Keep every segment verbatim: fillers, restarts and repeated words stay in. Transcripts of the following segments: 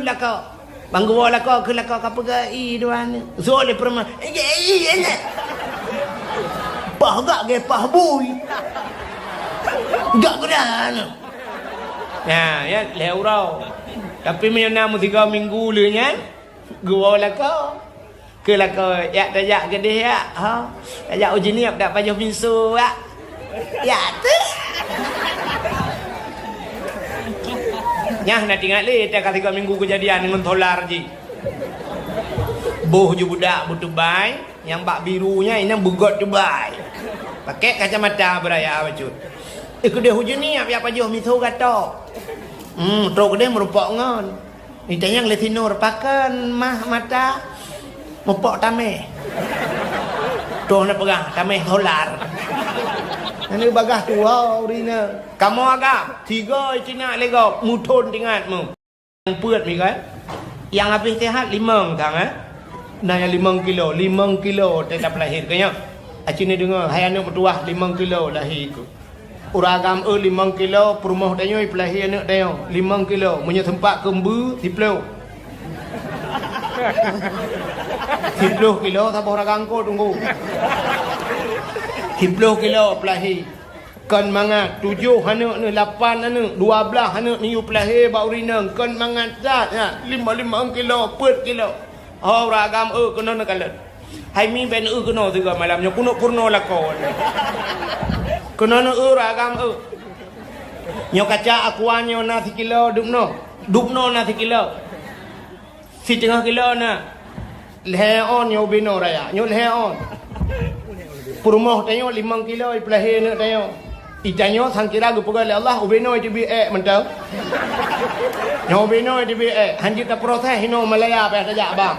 Lakoe. Ban geuwoe lakoe, keu lakoe ka peugah, "I, dua ni." Sôk lé peurumoh. "I, i, i, i." Paih gak gé paih bui. Gak geudah ni. Nah, ya, lhèe uroe. Tapi meunyoe na meusigoe minggu lé nyan, geuwoe lakoe. Keu lakoe, jak tajak keudeh jak, ha? Tajak u Jeunieb dak pajoh pinso jak. Jak teuh. Nyan na teuingat lé, teuka sigoe minggu keujadian ngon solar jih. Boh ju budak beutubai, nyang bak biru nyan inong beugöt tubai. Pakai kacamata beuraya bacut. Eh, keudeh u Jeunieb jak pajoh pinso gato. Hmm, trok keudeh meureumpok ngon. Itanyong lé sinur, pakon mah mata mupok tameh. Toh na peugah tameh solar. Nyan bagah tuha ureueng inong. Kamoe agam, sigoe itinak lé gob, muthon teuingat mu. Nyang peuet mi kan? Nyang habéh sehat limong sang, eh? Na nyang limong kilo, limong kilo teutab lahé keu nyoe. Aci neudeungoe, hai aneuk meutuwah limong kilo lahé keu. Ureueng agam eu limong kilo, peurumoh tanyoe peulahé aneuk tanyoe limong kilo, meunyoe seumpat keu mbeue, siploh. Siploh kilo saboh ragam ko teungku. Siploh kilo peulahé. Kon mangat, tujoh aneuk neuh, lapan aneuk, dua blaih aneuk neuyue peulahé bak ureueng inong, kon mangat that nyan, limong-limong kilo, peuet kilo. Ho ureueng agam eu keunoe neukalon. Hai mi ben eu keunoe sigoe malam nyoe, keuneuk peurunoe lakoe. Keunoe neu eu ureueng agam eu. Nyoe kaca aqua nyoe na sikilo dubnoe. Dubnoe na sikilo. Siteungoh kilo na. Lhèe ôn nyoe ubé noe raya. Nyoe lhèe ôn. Peurumoh tanyoe limong kilo ipeulahé aneuk tanyoe. Itanyoe sangkira geupeugah lé Allah ubé noe iteubiet ék mantong. Nyoe ubé noe iteubiet ék. Han jeuet taproses inoe Malaya payah tajak bang.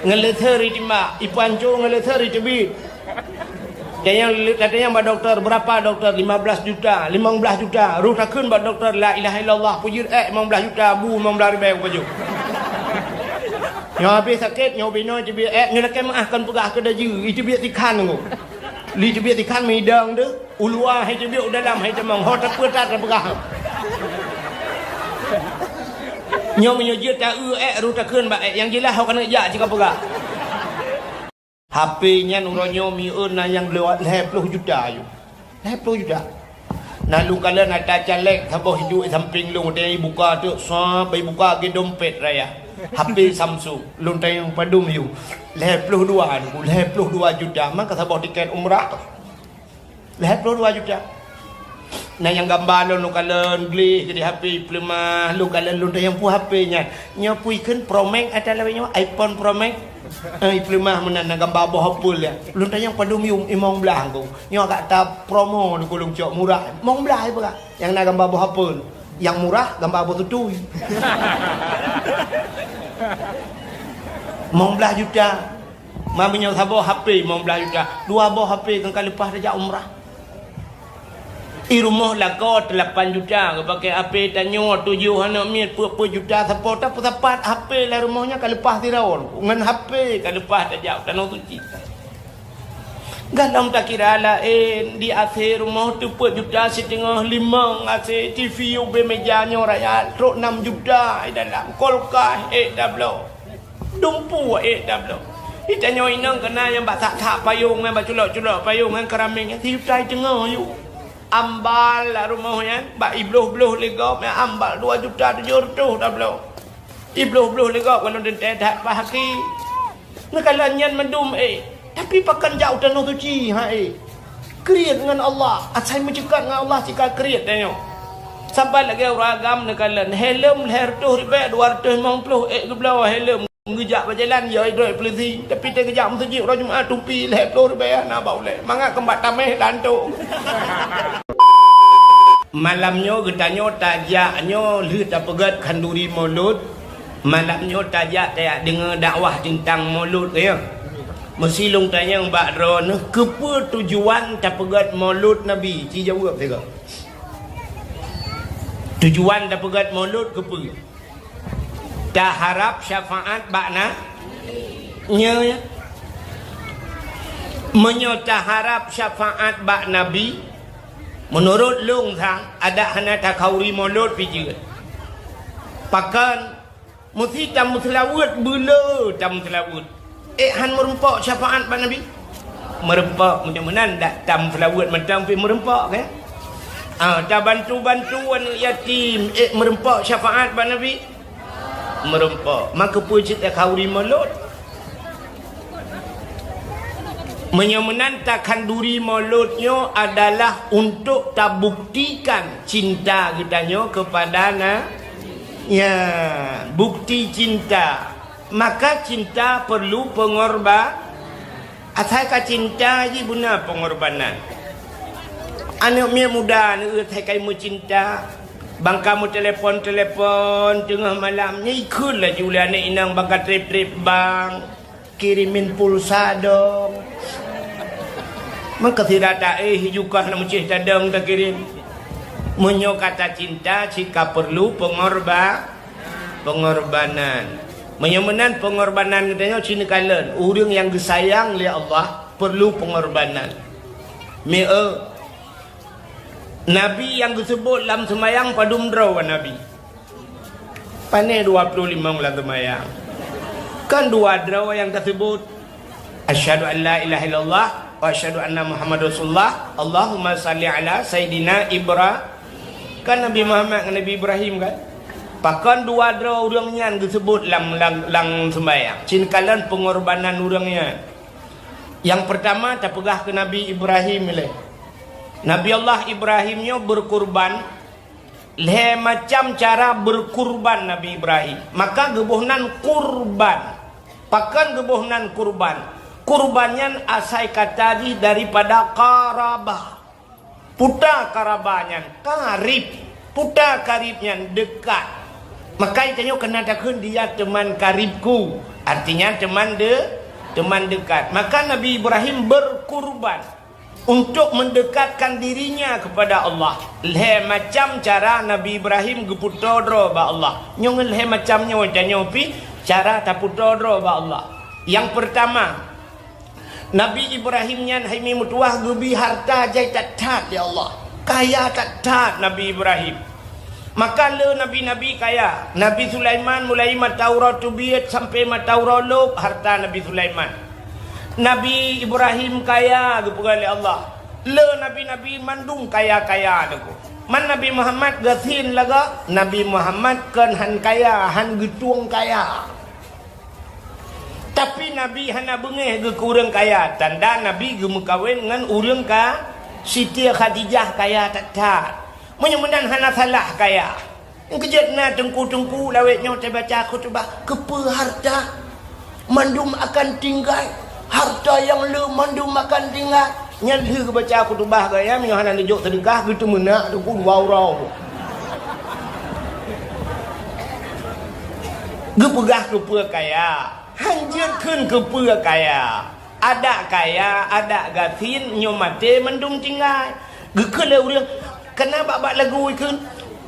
Ngon leuseur itimba, ipancô ngon leuseur iteubiet. Tanyong, tanyong bak dokto, beurapa dokto? Lima belas juta, limong blaih juta. Roh takheun bak dokto, la ilaha illallah, peujeuet ék limong blaih juta, bu limong blaih ribèe kupajoh. Nyoe habéh sakét, nyoe ubé noe iteubiet ék, nyoe lakèe meuáh kon peugah keu dajeu, iteubiet sikhan ngon. Lé iteubiet sikhan meudong deuh, u luwa hai teubiet, u dalam hai tamong, ho tapeue that tapeugah. Nyoe meunyoe jeuet ta-eu ék, roh takheun bak ék, nyang jeulaih ho keuneuk jak cit kapeugah. H P nyan uroe nyoe mi eu na nyang lewat lhèe ploh juta yue. Lhèe ploh juta. Na lôn kalon ata caleg saboh iduek sampéng lôn, watèe ibuka teuk, sab, ibuka lagèe dompet raya. H P Samsung, lôn tanyong padum yue. Lhèe ploh dua, lhèe ploh dua juta, maka saboh tiket umrah. Lhèe ploh dua juta. Na nyang gamba lôn, lôn kalon gleh keudéh H P, ipeuleumah, lôn kalon, lôn tanyong peue H P nyan. Nyoe peue ikheun Pro Max ata lawét nyoe, iPhone Pro Max. Eh, ipeuleumah meunan na gamba boh Apple nyan. Lôn tanyong padum yum, limong blaih ko. Nyoe agak ta promo di kulung cok murah. Limong blaih ipeugah. Nyang na gamba boh Apple. Nyang murah gamba boh tutui. Limong blaih juta. Ma meunyoe saboh H P limong blaih juta, dua boh H P keu ka leupah tajak umrah. I rumoh lakoe teulapan juta, geupaké H P tanyoe tujoh aneuk miet peuet-peuet juta, sapo tapeusapat H P lam rumoh nyan ka leupah sidroe, ngon H P ka leupah tajak u Tanoh Suci. Gohlom takira laén, di A C rumoh teupeuet juta siteungoh, limong A C, T V ubé meja nyoe raya trok nam juta i dalam, kulkas ék tabloe. Dumpeue ék tabloe. Di tanyoe inong keunan nyang bak that-that payong nyan, bak culok-culok payong nyan, keramik nyan, sijuta siteungoh yue. Ambal lam rumoh nyan, bak ibloh-bloh lé gob nyan, ambal dua juta tujoh reutôh tabloe. Ibloh-bloh lé gob, ngon lôn teuntèe that bak haki. Neukalon nyan mandum ék. Tapi pakon jak u Tanoh Suci, ha ék. Kriet ngon Allah, asai meuceukat ngon Allah sika kriet tanyoe. Saban lagèe ureueng agam neukalon, helm lhèe reutôh ribèe, dua reutôh limong ploh ék geubloe helm. Geujak bak jalan, ya droe polisi, tapi teugeujak meuseujid uroe Jumat, tupi lhèe ploh ribèe hana ba ulèe. Mangat keumbak tameh lantok. Malam nyoe geutanyoe tajak nyoe lheueh tapeugöt khanduri Maulud. Malam nyoe tajak tajak deungoe dakwah teuntang Maulud, ya. Meusi lôn tanyong bak droeneuh, keupeue tujuan tapeugöt Maulud Nabi? Ci jaweueb sigoe. Tujuan tapeugöt Maulud keupeue? Taharab syafaat bak na-, nyoe, ya. Meunyoe taharab syafaat bak Nabi, meunurot lôn sang, adak hana takhanduri Maulud pih jeuet. Pakon? Meusti tameuseulaweuet, beuleu tameuseulaweuet. Ék han meurumpok syafaat bak Nabi? Meurumpok, meunyoe meunan dak tameuseulaweuet mantong pih meurumpok, kan? Ah, tabantu-bantu aneuk yatim, ék meurumpok syafaat bak Nabi? Meurumpok. Maka peue cit khauri mulod? Meunyoe meunan, takhanduri mulod nyoe adalah untuk tabuktikan cinta geutanyoe keupada na-, ya, bukti cinta. Maka cinta perlu pengorba-, asai ka cinta jih beuna pengorbanan. Aneuk miet muda neueu asai ka meucinta, bangka meutelepon-telepon teungoh malam, nyan ikheun laju lé aneuk inong bangka trép-trép bank. Kirimin pulsa dong. Meukeusira taéh jukah na meucéh tadong takirém. Meunyoe ka tacinta, cit ka perlu pengorba-, pengorbanan. Meunyoe meunan pengorbanan geutanyoe cit neukalon, ureuëng nyang geusayang lé Allah perlu pengorbanan. Meu, Nabi nyang geuseubut lam seumayang padum droe Nabi? Pané dua ploh limong lam seumayang. Kan dua droe nyang taseubut, "Asyhadu an la ilaha illallah wa asyhadu anna Muhammadar Rasulullah. Allahumma shalli ala Sayyidina Ibra-," kan Nabi Muhammad ngon Nabi Ibrahim, kan? Pakon dua droe ureuëng nyan geuseubut lam, lam, lam seumayang? Cit neukalon pengorbanan ureuëng nyan. Nyang peurtama tapeugah keu Nabi Ibrahim ilée. Nabi Allah Ibrahim nyoe beukurban. Lhée macam cara beukurban Nabi Ibrahim. Maka geuboh nan kurban. Pakon geuboh nan kurban? Kurban nyan asai kata jih daripada qarabah. Peue ta qarabah nyan? Karib. Peue ta karib nyan? Deukat. Maka tanyoe keunan takheun, "Dia teman karibku." Artinya teman de-, teman dekat. Maka Nabi Ibrahim beukurban untuk mendekatkan dirinya kepada Allah. Lhée macam cara Nabi Ibrahim geupeutoe droe bak Allah. Nyoe ngon lhée macam nyoe tanyoe pih cara tapeutoe droe bak Allah. Nyang peurtama, Nabi Ibrahim nyan hai mi meutuwah geubi harta jai that-that lé Allah. Kaya that-that Nabi Ibrahim. Maka le nabi-nabi kaya. Nabi Sulaiman mulai mata uroe teubiet sampai mata uroe lôb harta Nabi Sulaiman. Nabi Ibrahim kaya geupeugah lé Allah. Le nabi-nabi mandum kaya-kaya teungku. Man Nabi Muhammad gasien lagak, Nabi Muhammad kon han kaya, han geutueng kaya. Tapi Nabi hana beungéh geuh keu ureuëng kaya, tanda Nabi geumeukawen ngon ureuëng ka-, Siti Khadijah kaya that-that. Meunyoe meunan hana salah kaya. Keujeuet na teungku-teungku lawét nyoe teubaca khutubah, keupeue harta mandum akan tinggai, harta nyang le mandum akan tinggai. Nyan lheueh geubaca khutubah gaya, meunyoe hana neujok seudeukah, geuteumeunak teungku dua uroe. Geupeugah keupeue kaya. Han jeuet kheun keupeue kaya. Adak kaya, adak gasien, nyoe maté mandum tinggai. Geukheun lé ureuëng, kana bak-bak lagu ikheun,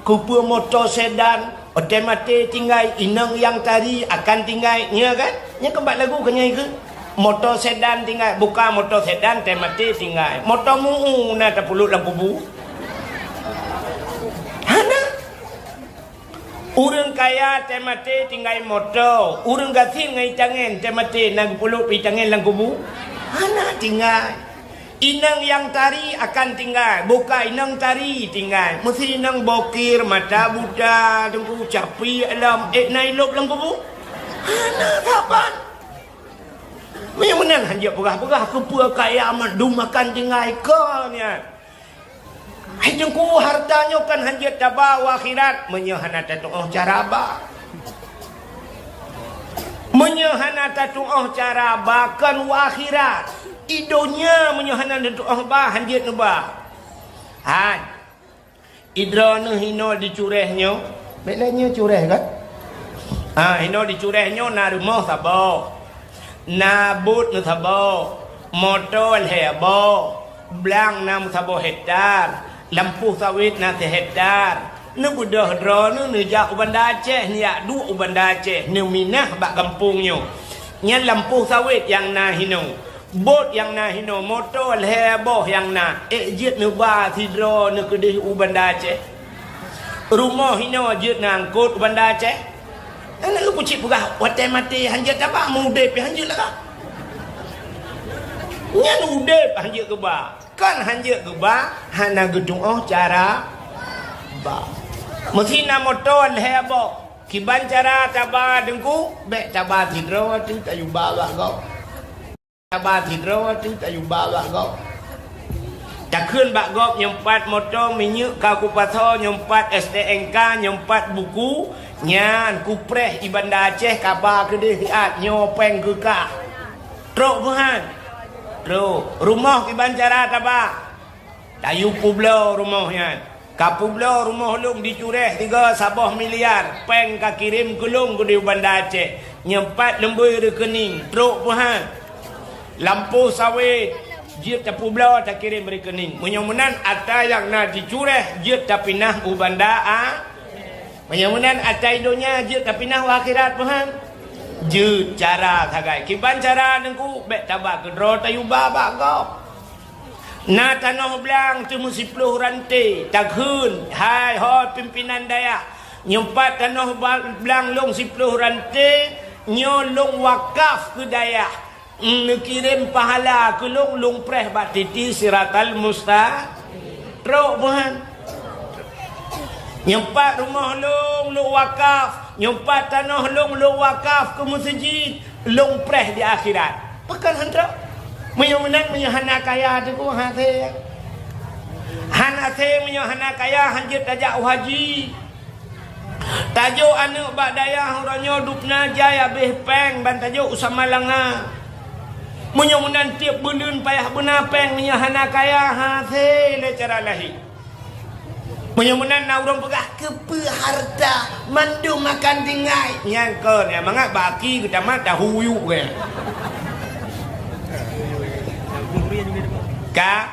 keupeue moto sedan, watée maté tinggai, inong nyang tari akan tinggai, nyoe kan? Nyoe kan bak lagu keu nyan ikheun. Moto sedan tinggai, buka moto sedan, watée maté tinggai. Moto mu'u na tapeulut lam kubu? Hana. Ureuëng kaya watée maté tinggai moto, ureuëng gasien ngon itangen watée maté na geupeulut itangen lam kubu? Hana tinggai. Inong nyang tari akan tinggai, buka inong tari tinggai. Meusi inong bokir, mata buta, teungku capi alam, ék na ilôb lam kubu? Hana saban. Meunyoe meunan han jeuet peugah-peugah keupeue kaya mandum akan tinggai kon nyan. Hai teungku, harta nyoe kan han jeuet taba u akhirat meunyoe hana tatu'oh cara ba. Meunyoe hana tatu'oh cara ba kon u akhirat, i donya meunyoe hana tatu'oh ba han jeuet neuba. Han. Idroeneuh hinoe di Curéh nyoe, bék lé nyoe Curéh kan? Ha, hinoe di Curéh nyoe na rumoh saboh. Na bot meusaboh, moto lhée boh, blang na meusaboh hektar, lampôh sawét na sihektar. Neubeudôh droeneuh neujak u Banda Aceh, neujak duek u Banda Aceh, neuminah bak gampông nyoe. Nyan lampôh sawét nyang na hinoe, bot nyang na hinoe, moto lhée boh nyang na, ék jeuet neuba sidroe neukeudeh u Banda Aceh. Rumoh inoe jeuet neuangkot u Banda Aceh. Aneuk lôn kucit peugah watèe maté hanjeuet taba, meu udép pih hanjeuet lagak. Nyan udép hanjeuet geuba. Kon hanjeuet geuba, hana geutu'oh cara ba. Meusi na moto lhèe boh. Kiban cara taba Teungku, bèk taba sidroe teuh tayue ba bak gob. Taba sidroe teuh tayue ba bak gob. Takheun bak gob nyoe pat moto minyeuk ka kupasoe, nyoe pat S T N K, nyoe pat buku, nyan kupreh i Banda Aceh kaba keudeh siat nyoe pèng keu kah. Trok meuhan. Trok. Rumoh kiban cara taba. Tayue peubloe rumoh nyan. Ka peubloe rumoh lôn di Cureh tiga saboh miliar, pèng ka kirém keu lôn keudeh u Banda Aceh. Nyoe pat leumbôi rekening, trok meuhan. Lampôh Sawét jeuet tapeubloe takirém rekening. Meunyoe meunan atra nyang na di Cureh jeuet tapinah u Banda A. Meunyoe meunan atra i donya jeuet tapinah u akhirat meuhan. Jeuet cara sagai. Kiban cara Teungku, bèk taba keudroe tayue ba bak gob. Na tanoh blang teuh meusiploh ranté, takheun, hai ho pimpinan dayah, nyoe pat tanoh ba-, blang lôn siploh ranté, nyoe lôn wakaf keu dayah, neukirém pahala keu lôn, lôn preh bak titi siratal musta-, trok meuhan. Nyoe pat rumoh lôn, lôn wakaf. Nyoe pat tanoh lôn, lôn wakaf keu meuseujid. Lôn preh di akhirat. Pakon han trok? Meunyoe meunan, meunyoe hana kaya Teungku, han asé. Han asé meunyoe hana kaya, han jeuet tajak u haji. Tajok aneuk bak dayah uroe nyoe dubna jai habéh pèng ban tajok u Samalanga. Meunyoe meunan tiep buleuen payah beuna pèng, meunyoe hana kaya, han asé lé cara lahé. Meunyoe meunan na ureueng peugah, "Keupeue harta mandum akan tinggai?" Nyan kon, nyang mangat baki geutamat tahu yuk ke. Ka?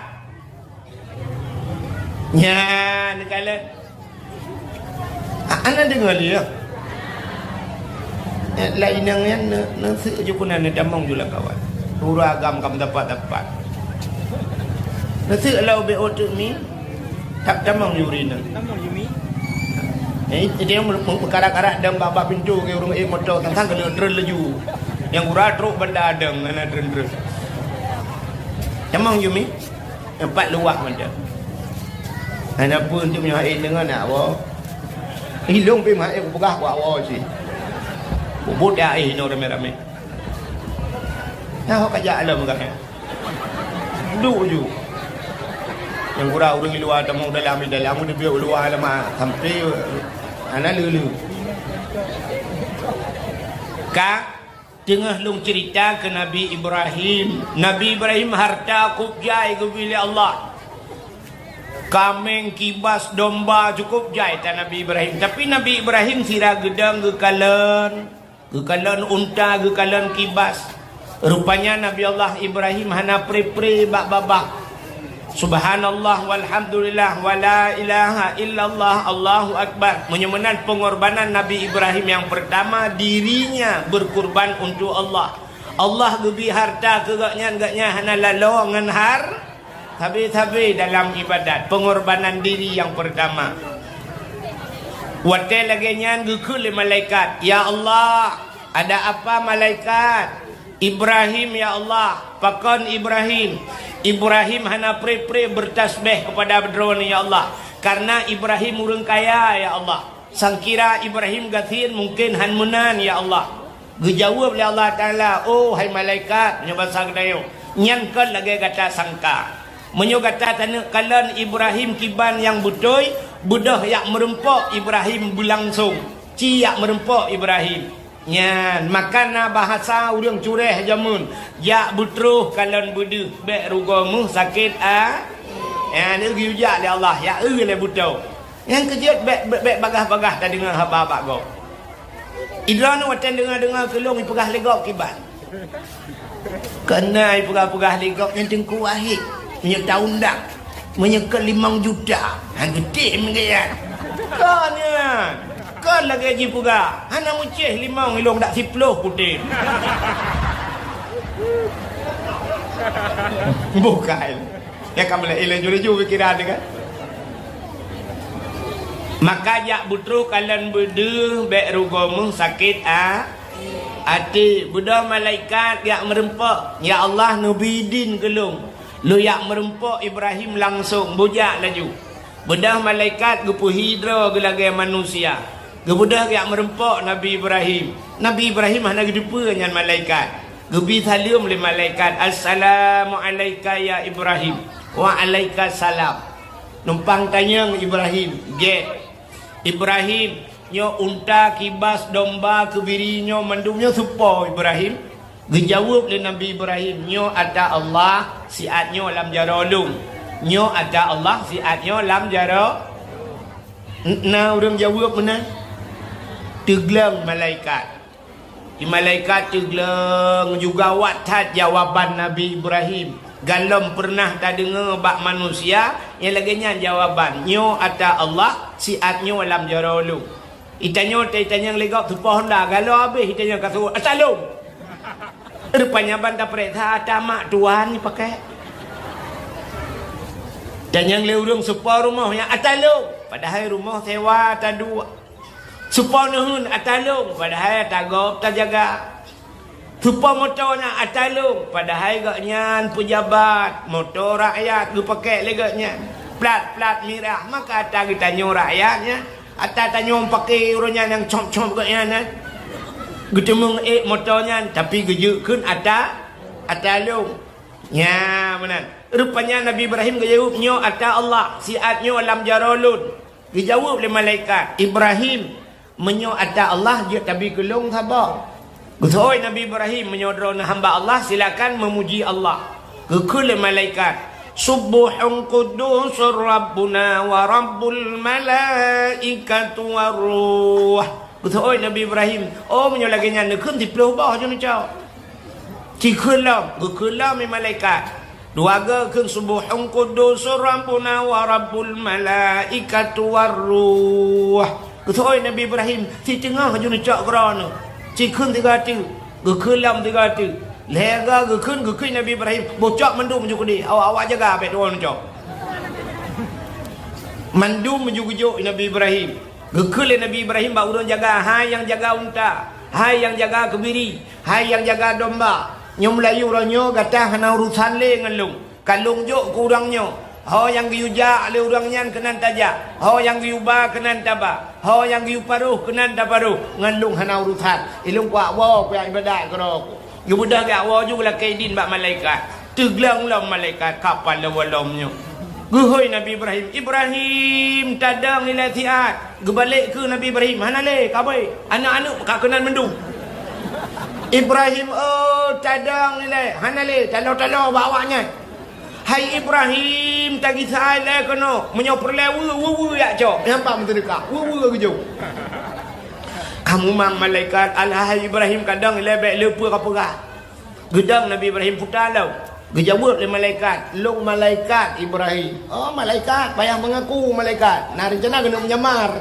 Nyan kalon. A-, ana deungoe lé, ya. Eh, lain nyang nyan ne, neuseuek ju keunan neutamong ju lam kawan. Ureueng agam ka meudapat-dapat. Neuseuek lau B O teuk mi, tap tamong ju ri nyan. Tamong ju mi. Eh, itu yang meukarak-karak dong bak-bak pintu ke ureueng ék moto, tang-tang keuneuk treun laju. Nyang gura trok banda dong, hana treun-treun. Tamong ju mi. Empat luwah macam. Hana peue untuk meunyoe hai deungon nak woe. Ilong pih mai kupeugah buat woe cit. Bubut dah ai inoe ramé-ramé. Nah, ho kajak lom gah. Duek ju. Nyang gura ureueng luwa tamong dalam, di dalam, di biok luwa lama sampai hana lulu. Ka Teungoh lôn ceurita keu Nabi Ibrahim. Nabi Ibrahim harta kup jai geubri lé Allah. Kaméng, kibas, domba, cukup jai that Nabi Ibrahim. Tapi Nabi Ibrahim sira geudong geukalon, geukalon unta, geukalon kibas. Rupanya Nabi Allah Ibrahim hana pre-pre bak babah. Subhanallah walhamdulillah wala ilaha illallah Allahu akbar. Meunyoe meunan pengorbanan Nabi Ibrahim yang pertama, dirinya berkurban untuk Allah. Allah geubri harta keu gobnyan, gobnyan hana lalo ngon har-, sabe-sabe dalam ibadat, pengorbanan diri yang pertama. Watée lagée nyan geukheun lé malaikat, "Ya Allah, ada apa malaikat?" "Ibrahim, ya Allah." "Pakon Ibrahim?" "Ibrahim hana pre-pre bertasbeh kepada Droeneuh, ya Allah, karena Ibrahim ureuëng kaya, ya Allah. Sangkira Ibrahim gasien mungken hán meunan, ya Allah." Geujaweueb lé Allah Taala, "Oh, hai malaikat," nyoe basa geutanyoe, "nyan kon lagée gata sangka. Meunyoe gata taneuk kalon Ibrahim kiban nyang beutôi, beudôh jak meurumpok Ibrahim beulangsong, ci jak meurumpok Ibrahim." Nyan, maka na bahasa ureuëng cureh jameun, "Jak beutroh kalon beudeuh, bék rugoe meuh sakét a-." Nyan, geuyue jak lé Allah, jak eu lé beutoe. Nyang keujeuet bék, bék, bék bagah-bagah tadeungoe haba bak gob. Idroeneuh watée deungoe-deungoe keu lôn ipeugah lé gob kiban. Keuneuk ipeugah-peugah lé gob nyan Teungku Wahid. Meunyoe taundang, meunyoe keu limong juta, han geutem geuyan. Kon nyan. Kon lagée jipeugah, hana meucéh limong ilong dak siploh kutem. Bukai. Ya kan, mulai ilong juru-juru pikiran dia kan. Maka jak beutroh kalon beudeuh bék rugoe meuh sakét a-, até. Beudôh malaikat jak meureumpok, "Ya Allah, neubi idin keu lôn, lôn jak meureumpok Ibrahim langsong." Beujak laju. Beudôh malaikat geupeuhi droe geulagée manusia. Geubeudôh jak meureumpok Nabi Ibrahim. Nabi Ibrahim hana geuteupeue nyan malaikat. Geubi saleuem lé malaikat, "Assalamu alaika ya Ibrahim." "Wa alaika salam." Numpang tanyong Ibrahim, "Gét, Ibrahim, nyoe unta, kibas, domba, keubiri, nyoe mandum nyoe soe po, Ibrahim?" Geujaweueb lé Nabi Ibrahim, "Nyoe ata Allah, siat nyoe lam jaroe lôn." "Nyoe ata Allah, siat nyoe lam jaroe." N-, na ureuëng jaweueb meunan? Teugleng malaikat. Di malaikat teugleng juga awak that jawaban Nabi Ibrahim. Galom peureunah tadeungoe bak manusia nyang lagée nyan jawaban, "Nyoe ata Allah, siat nyoe lam jaroe lôn." Itanyoe ta-, itanyong lé gob soe po honda, galoe habéh itanyong ka seuôt, "Ata lôn?" Rupanya ban tapeuriksa ata mak tuan nyoe pakai. Tanyong lé ureuëng soe po rumoh nyan, "Ata lôn?" Padahai rumoh sewa taduek. Soe po neuheun, "Ata lôn?" Padahai ata gob tajaga. Soe po moto nyan, "Ata lôn?" Padahai gobnyan peujabat, moto rakyat geupakék lé gobnyan. Plat-plat mirah, maka ata geutanyoe rakyat nyan. Ata tanyoe paké uroe nyan nyang com-com gobnyan nyan. Geuteumeung ék moto nyan, tapi geujeuet kheun ata, ata lôn. Nya meunan. Rupanya Nabi Ibrahim geujaweueb, "Nyoe ata Allah, siat nyoe lam jaroe lôn." Geujaweueb lé malaikat, "Ibrahim, meunyoe ata Allah, jeuet tabi keu lôn saboh." Geuseuôt Nabi Ibrahim, "Meunyoe droeneuh hamba Allah, silakan meumuji Allah." Geukheun lé malaikat, "Subbuhun quddusur Rabbuna wa Rabbul malaikatu war ruh." Geuseuôt Nabi Ibrahim, "Oh, meunyoe lagée nyan neukheun siplôh boh jeuet neucok." Cikheun lom, geukheun lom lé malaikat. Dua goe kheun, "Subbuhun quddusur Rabbuna wa Rabbul malaikatu war ruh." Geuseuôt Nabi Ibrahim, siteungoh jeuet neucok keudroe nyoe. Cikheun tiga teuk, geukheun lom tiga teuk. Lhée goe geukheun, geukheun Nabi Ibrahim, "Boh cok mandum ju keudeh, awak-awak jaga bék droeneuh cok." Mandum ju geujok Nabi Ibrahim. Geukheun lé Nabi Ibrahim bak ureuëng jaga, "Hai nyang jaga unta, hai nyang jaga keubiri, hai nyang jaga domba, nyoe meulayeue uroe nyoe gata hana urosan lé ngon lôn. Ka lôn jok keu ureuëng nyoe, ho nyang geuyue jak lé ureuëng nyan keunan tajak, ho nyang geuyue ba keunan taba, ho nyang geuyue paroh keunan taparoh, ngon lôn hana urosan. Ilôn kuak woe kuyak iébadat keudroe ku." Geubeudôh geujak woe ju geulakée idin bak malaikat. Teugleng lom malaikat, ka paleng lom nyoe. Geuhôi Nabi Ibrahim, "Ibrahim, tadong ilée siat." Geubalek keu Nabi Ibrahim, "Hana lé, ka abée. Aneuëk-aneuëk ka keunan mandum." "Ibrahim, oh, tadong ilée." "Hana lé, talo-talo bak awaknyan." "Hai Ibrahim, tagisa ilée keunoe. Meunyoe peureulée weue, weue-weue jak cok." Nyang pat meuteudeuka, weue-weue geujok. Ka mumang malaikat, "Alah hai Ibrahim, ka dong ilée, bék le peue ka peugah." Geudong Nabi Ibrahim puta lom. Geujaweueb lé malaikat, "Lôn malaikat Ibrahim." "Oh, malaikat, payah meungaku malaikat. Na reuncana keuneuk menyamar."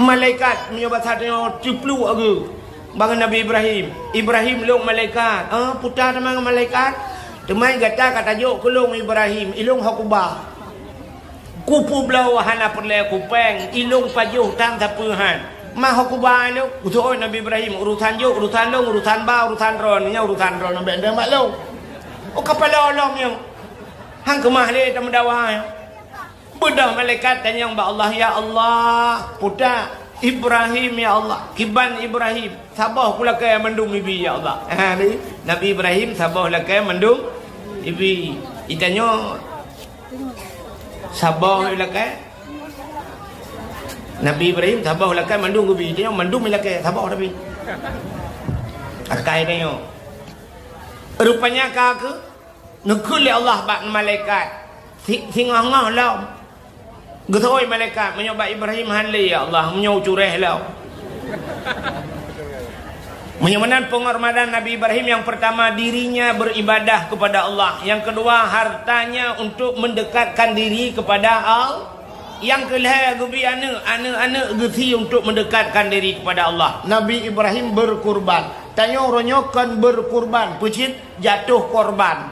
Malaikat meunyoe basa tanyoe ceupluk ageue bak Nabi Ibrahim. "Ibrahim, lôn malaikat." "Oh, puta teuma ngon malaikat. Teuma gata ka tajok keu lôn Ibrahim, ilôn ho kuba. Kupeubloe hana peureulée kupéng, ilôn pajoh tan sapeue han. Ma ho kuba ilôn." Geuseuôt Nabi Ibrahim, "Urosan jok, urosan lôn, urosan ba, urosan droeneuh, nyan urosan droeneuh, bék neudeungoe bak lôn." Oh, ka paleng lom nyoe. Han keumah lé tameudawa nyoe. Beudôh malaikat tanyong bak Allah, "Ya Allah, puta Ibrahim, ya Allah, kiban Ibrahim, saboh kulakée mandum ibi, ya Allah." Ha, ni, Nabi Ibrahim saboh lakée mandum ibi. Itanyoe saboh ilakée. Nabi Ibrahim saboh ilakée mandum geubi. Itanyoe mandum ilakée, saboh tapi. Akai tanyoe. Rupanya ka keu neukheun lé Allah bak malaikat. Si-, singoh-ngoh lom. Geuseuôt malaikat, "Meunyoe bak Ibrahim han lé, ya Allah, meunyoe ucuréh lom." Meunyoe meunan penghormatan Nabi Ibrahim, yang pertama, dirinya beribadah kepada Allah. Yang kedua, hartanya untuk mendekatkan diri kepada Allah. Yang kelhée, geubi aneuëk, aneuëk-aneuëk geusie untuk mendekatkan diri kepada Allah. Nabi Ibrahim berkurban. Tanyoe uroe nyoe kon berkurban, peucit jatuh korban.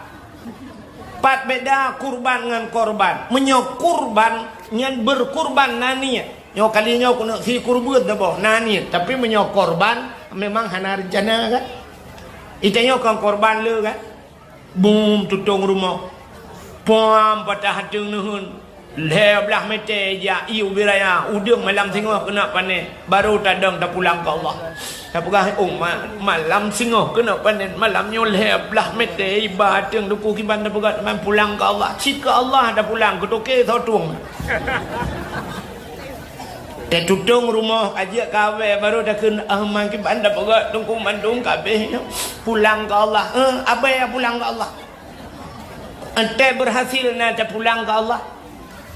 Pat beda kurban ngon korban. Meunyoe kurban, Nyan berkurban na niet. Nyoe kali nyoe keuneuk si kurban teuboh na niet. Tapi meunyoe korban memang hana rencana kan. Ita nyoe kon korban le kan. Bum tutong rumoh. Puam patah ateueng neuheun. Lhèe blah mètè ija ié ubé raya, udeueng malam singoh keuneuk panen, barô tadong tapulang keu Allah. Tapeugah, "Oh, ma-, malam singoh keuneuk panen, malam nyoe lhèe blah mètè iba ateueng duku kiban tapeugah teuma pulang keu Allah." Cit keu Allah tapulang, keu toke soe tueng. Tatutong rumoh, ajak kawé, barô takheun, "Ah, ma kiban tapeugah teungku mandum kabéh nyoe pulang keu Allah." Eh, abée pulang keu Allah. Entée berhasil na tapulang keu Allah.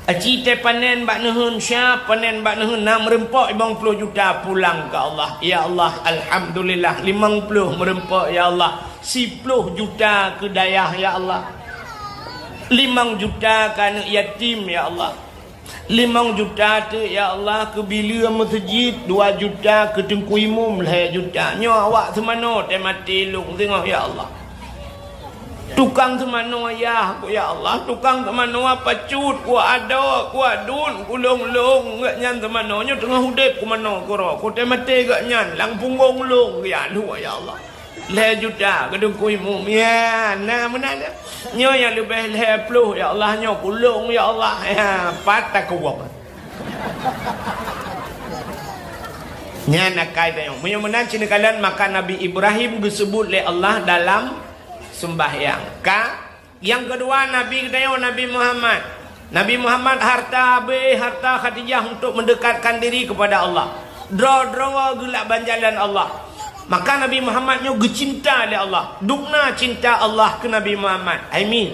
Aci tée panen bak neuheun, siap panen bak neuheun, na meureumpok limong ploh juta pulang keu Allah. Ya Allah, alhamdulillah, limong ploh meureumpok, ya Allah. Siploh juta keu dayah, ya Allah. Limong juta keu aneuk yatim, ya Allah. Limong juta teuk, ya Allah, keu bileue meuseujid, dua juta keu teungku imum, lhèe juta. Nyoe awak seumanoe teumaté lôn singoh, ya Allah. Tukang seumanoe yah, ku ya Allah, tukang seumanoe pacut, ku adoe, ku adun, ku lôn-lôn, geuh nyan seumanoe nyoe teungoh udeb ku manoe keudroe, ku teumaté geuh nyan lam punggong lôn, ya Allah, ya Allah. Lhèe juta keu teungku imum, ya, na meunan. Nyoe nyang leubeh lhèe ploh, ya Allah, nyoe ku lôn, ya Allah, ya, pat takeuwong. Nyan akai tanyoe. Meunyoe meunan cit neukalon, maka Nabi Ibrahim geuseubut lé Allah dalam seumbahyang. Ka, nyang keudua Nabi geutanyoe Nabi Muhammad. Nabi Muhammad harta habéh harta Khadijah untuk mendekatkan diri kepada Allah. Droe-droe geulak ban jalan Allah. Maka Nabi Muhammad nyoe geucinta lé Allah. Dubna cinta Allah keu Nabi Muhammad. Hai mi.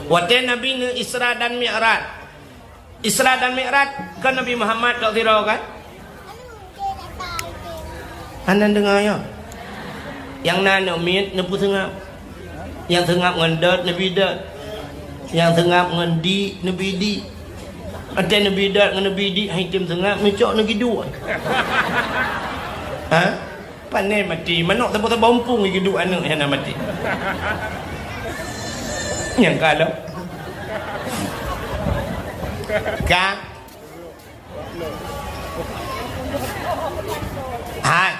Watée Nabi neu Isra dan Mi'raj. Isra dan Mi'raj kan Nabi Muhammad tok sidroe kan? Hana deungoe nyoe. Nyang na aneuk miet neupeuseungab. Nyang seungab ngon dot neubi dot. Nyang seungab ngon di neubi di. Watée neubi dot ngon neubi di hai tem seungab neucok neugi dua. Ha? Pané maté, manok saboh-saboh umpung geuduek aneuk hana maté. Nyang ka lom. Ka. Hai.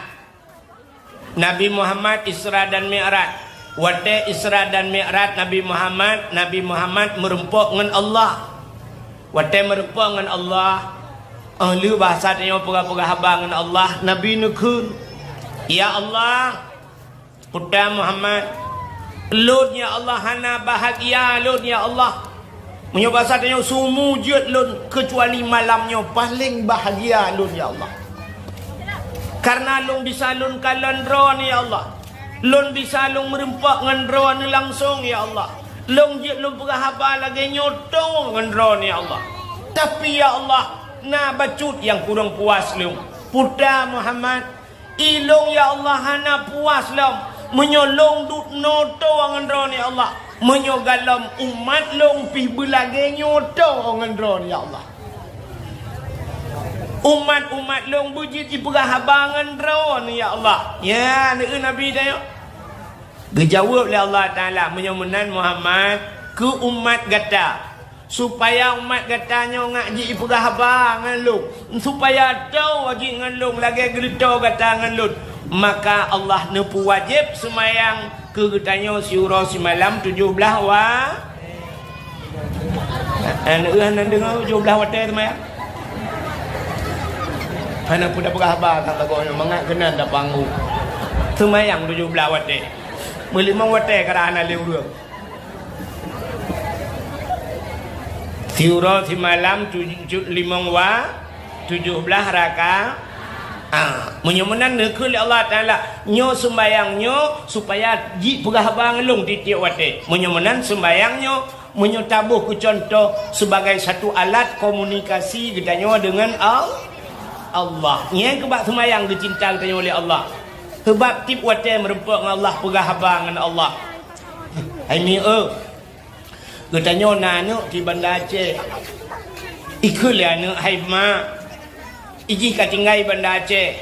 Nabi Muhammad Isra dan Mi'raj. Watée Isra dan Mi'raj Nabi Muhammad, Nabi Muhammad meureumpok ngon Allah. Watée meureumpok ngon Allah, óh lheueh bahasa tanyoe peugah-peugah haba ngon Allah, Nabi neukheun, "Ya Allah, Puta Muhammad, lôn ya Allah hana bahagia lôn ya Allah. Meunyoe bahasa tanyoe sumu jeuet lôn keucuali malam nyoe paleng bahagia lôn ya Allah. Karena lôn bisa lôn kalon droeneuh ya Allah. Lôn bisa lôn meureumpok ngon droeneuh langsong, ya Allah. Lôn jeuet lôn peugah haba lagée nyoe toe ngon droeneuh, ya Allah. Tapi, ya Allah, na bacut nyang kurang puas lôn. Puta Muhammad, ilôn, ya Allah, hana puas lom meunyoe lôn duek noe toe ngon droeneuh, ya Allah. Meunyoe galom umat lôn pih beulagée nyoe toe ngon droeneuh, ya Allah." Umat-umat lôn beujeuet jipeugah haba ngon droeneuh, ya Allah. Ya, neueu Nabi tanyoe. Geujaweueb lé Allah Taala, "Meunyoe meunan Muhammad, keu umat gata, supaya umat gata nyoe ngak jipeugah haba ngon lôn, supaya toe jih ngon lôn lagée geureutoe gata ngon lôn." Maka Allah neupeuwajéb seumayang keu geutanyoe siuroe simalam tujoh blaih wa-, Hana, hana deungoe tujoh blaih watée seumayang. Hana peue tapeugah haba that lagoe nyoe, mangat keunan tapanggu. Seumayang tujoh blaih watée. Meulimong watée kadang hana lé ureuëng. Siuroe simalam tujoh, limong wa-, tujoh blaih raka-, ah, meunyoe meunan neukheun lé Allah Taala, nyoe sumbayang nyoe supaya jipeugah haba ngon lôn tieb-tieb watée. Meunyoe meunan sumbayang nyoe, meunyoe taboh keu cuntoh sebagai satu alat komunikasi geutanyoe deungon Al-, Allah. Nyan keuh bak sumbayang geucinta geutanyoe lé Allah. Sabab tieb watée meureumpok ngon Allah, peugah haba ngon Allah. Hai mi eu, geutanyoe na aneuk di Banda Aceh. Ikheun lé aneuk, "Hai mak, ijih ka tinggai Banda Aceh.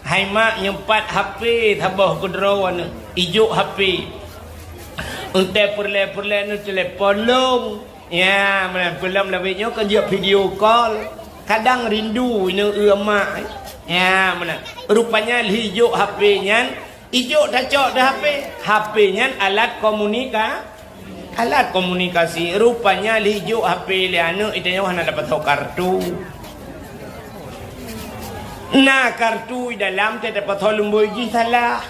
Hai mak, nyoe pat H P saboh keudroe aneuk. Ijok H P. Eunteuk peureulée-peureulée neutelepon lôn." Ya, meunan. Peulom lawét nyoe keu jeuet video call. Kadang rindu ineuk eu mak. Ya, meunan. Rupanya lheuh ijok H P nyan, ijok tacok di H P. H P nyan alat komunika-, alat komunikasi. Rupanya lheuh ijok H P lé aneuk, itanyoe hana tapasoe kartu. Na kartu di dalam, teuh tapasoe lumbôi jih salah.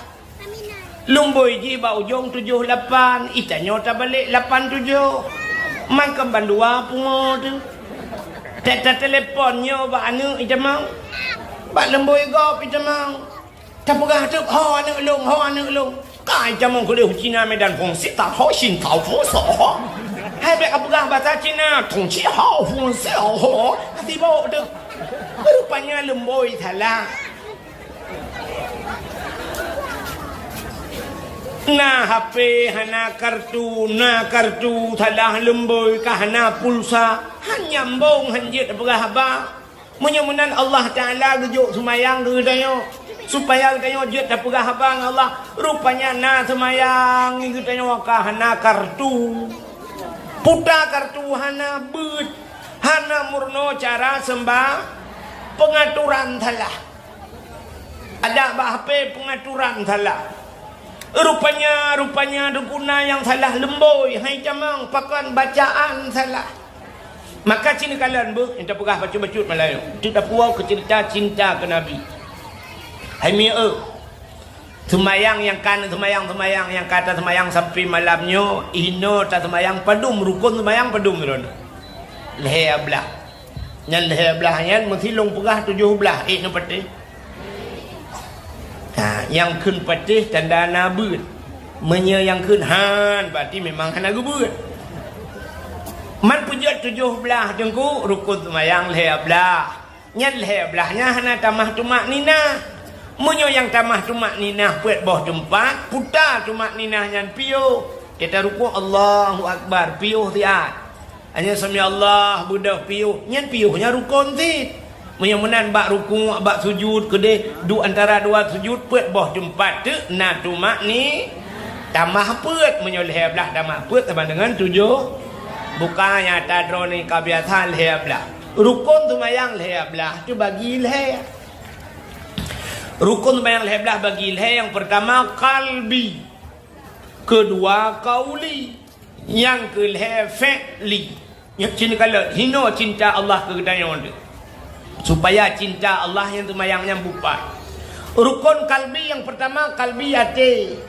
Lumbôi jih bak ujong tujoh lapan, itanyoe tabalek lapan tujoh. Mangkam bandua pungo teuh. Teuh tatelepon nyoe bak aneuk itamong. Bak lumbôi gob itamong. Tapeugah teuk, "Ho aneuk lôn, ho aneuk lôn." Ka itamong keudeh u Cina Medan Fungsi, ta ho shin tau fu so. Hai bèk kapeugah basa Cina, tong ci hao fungsi ho. Hati bawok teuh. Rupanya lumbôi salah. Na H P hana kartu, na kartu salah lumbôi, ka hana pulsa, han nyambong, han jeuet tapeugah haba. Meunyoe meunan Allah Taala geujok seumayang keu geutanyoe, supaya geutanyoe jeuet tapeugah haba ngon Allah. Rupanya na seumayang geutanyoe ka hana kartu. Puta kartu hana beuet, hana meurunoe cara seumba-, peungaturan salah. Adak bak H P peungaturan salah. Rupanya, rupanya teungku na nyang salah lumbôi, hai tamong, pakon bacaan salah. Maka ci neukalon beuh, nyang tapeugah bacut-bacut malayeue. Teuk tapuwoe keu ceurita cinta keu Nabi. Hai mieu, seumayang nyang ka, seumayang, seumayang nyang ka taseumayang sampai malam nyoe, inoe taseumayang padum, rukon seumayang padum droeneuh? Lhèe blah. Nyan lhèe blah nyan meusi lôn peugah tujoh blah, ék neupatéh. Ha, nyang kheun patéh tanda na beuet. Meunyoe nyang kheun han, berarti memang hana geubeuet. Man peujeuet tujoh blah teungku, rukon seumayang lhèe blah. Nyan lhèe blah nyan hana tamah tumakninah. Meunyoe nyang tamah tumakninah peuet boh teumpat, puta tumakninah nyan piôh. Teuh tarukon Allahu Akbar, piôh siat. Hanya sami Allah beudôh piôh, nyan piôh nyan rukon cit. Meunyoe meunan bak rukuk, bak sujud keudeh, duek antara dua sujud peuet boh teumpat teuk na tumakni-, tamah peuet. Meunyoe lhèe blah tamah peuet sama dengan tujoh. Buka nyata droeneuh ka biasa lhèe blah. Rukon seumayang lhèe blah teubagi lhèe. Rukon seumayang lhèe blah bagi lhèe, nyang peurtama kalbi, keudua kauli. Nyang keulhèe fi'li. Nyoe cit neukalon, hinoe cinta Allah keu geutanyoe teuh. Supaya cinta Allah nyang teumayang nyan beupat. Rukon kalbi nyang peurtama, kalbi até.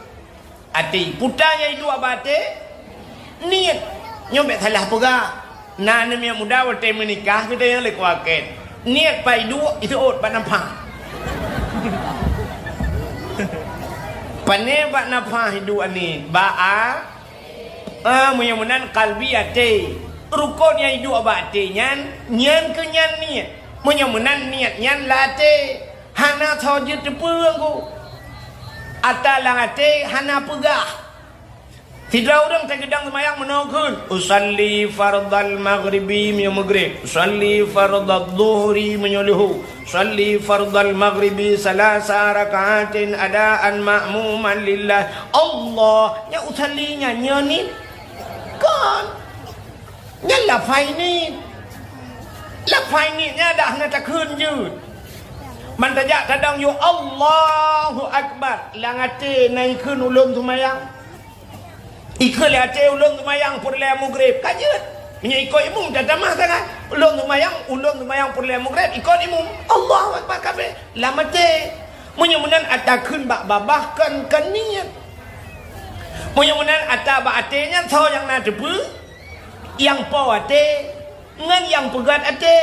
Até. Puta nyang iduek bak até, niet. Nyoe bèk salah peugah. Na aneuk miet muda watèe meunikah geutanyoe lé kuakét. Niet pat iduek, iseuôt bak nafah. Pané bak nafah iduek niet? Bak a- Ah, meunyoe meunan kalbi até. Rukon nyang iduek bak até nyan, nyan keuh nyan niet. Meunyoe meunan niet nyan lam até, hana soe jeuet teupeu ku. Ata lam até hana peugah. Sidroe ureueng tageudong seumayang meunoe kheun, "Usalli fardal maghribi," meunyoe meugreb, "Usalli fardal dhuhri," meunyoe leuhô. "Shalli fardal maghribi salasa raka'atin adaan ma'muman lillah." Allah, nyan usalli nyan, nyan niet? Kon. Nyan lafai niet. Lafai niet nyan dak hana takheun jeuet. Man tajak tadong yue Allahu Akbar, lam até na ikheun ulôn seumayang. Ikheun lé até ulôn seumayang peureulèe mugreb, ka jeuet. Meunyoe ikot imum, tatamah sangat. Ulôn seumayang, ulôn seumayang peureulèe mugreb, ikot imum. Allahu Akbar kabeh. Lam até. Meunyoe meunan ata kheun bak babah kon, kon niet. Meunyoe meunan ata bak até nyan, soe nyang na teupeu? Nyang po até ngon nyang peugöt até.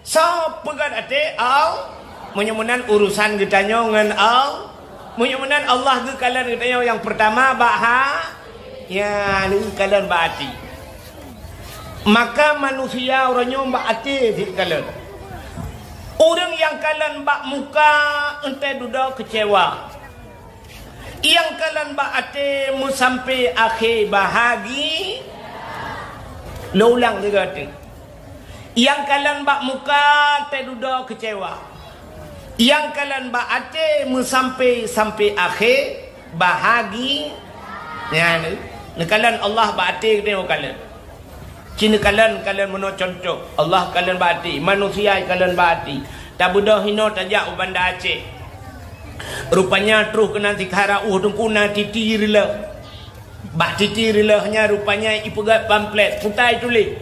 Soe peugöt até? Al-, meunyoe meunan urusan geutanyoe ngon Al-, meunyoe meunan Allah geukalon geutanyoe nyang peurtama bak ha-, ya, geukalon bak até. Maka manusia uroe nyoe bak até geukalon. Ureueng nyang kalon bak muka, enteuk dudoe keucewa. Nyang kalon bak até meusampe akhé bahagi-, lôn ulang sigoe teuk. Nyang kalon bak muka teududoe keucewa. Nyang kalon bak até meusampe-sampe akhé bahagi-, nyan, neukalon Allah bak até geutanyoe kalon. Ci neukalon, kalon meunoe cuntoh. Allah kalon bak até, manusia kalon bak até. Tabeudôh inoe tajak u Banda Aceh. Rupanya troh keunan sikhala ueh teungku na titi reuloh. Bak titi reuloh nyan rupanya ipeugét pamflet, peue ta ituléh,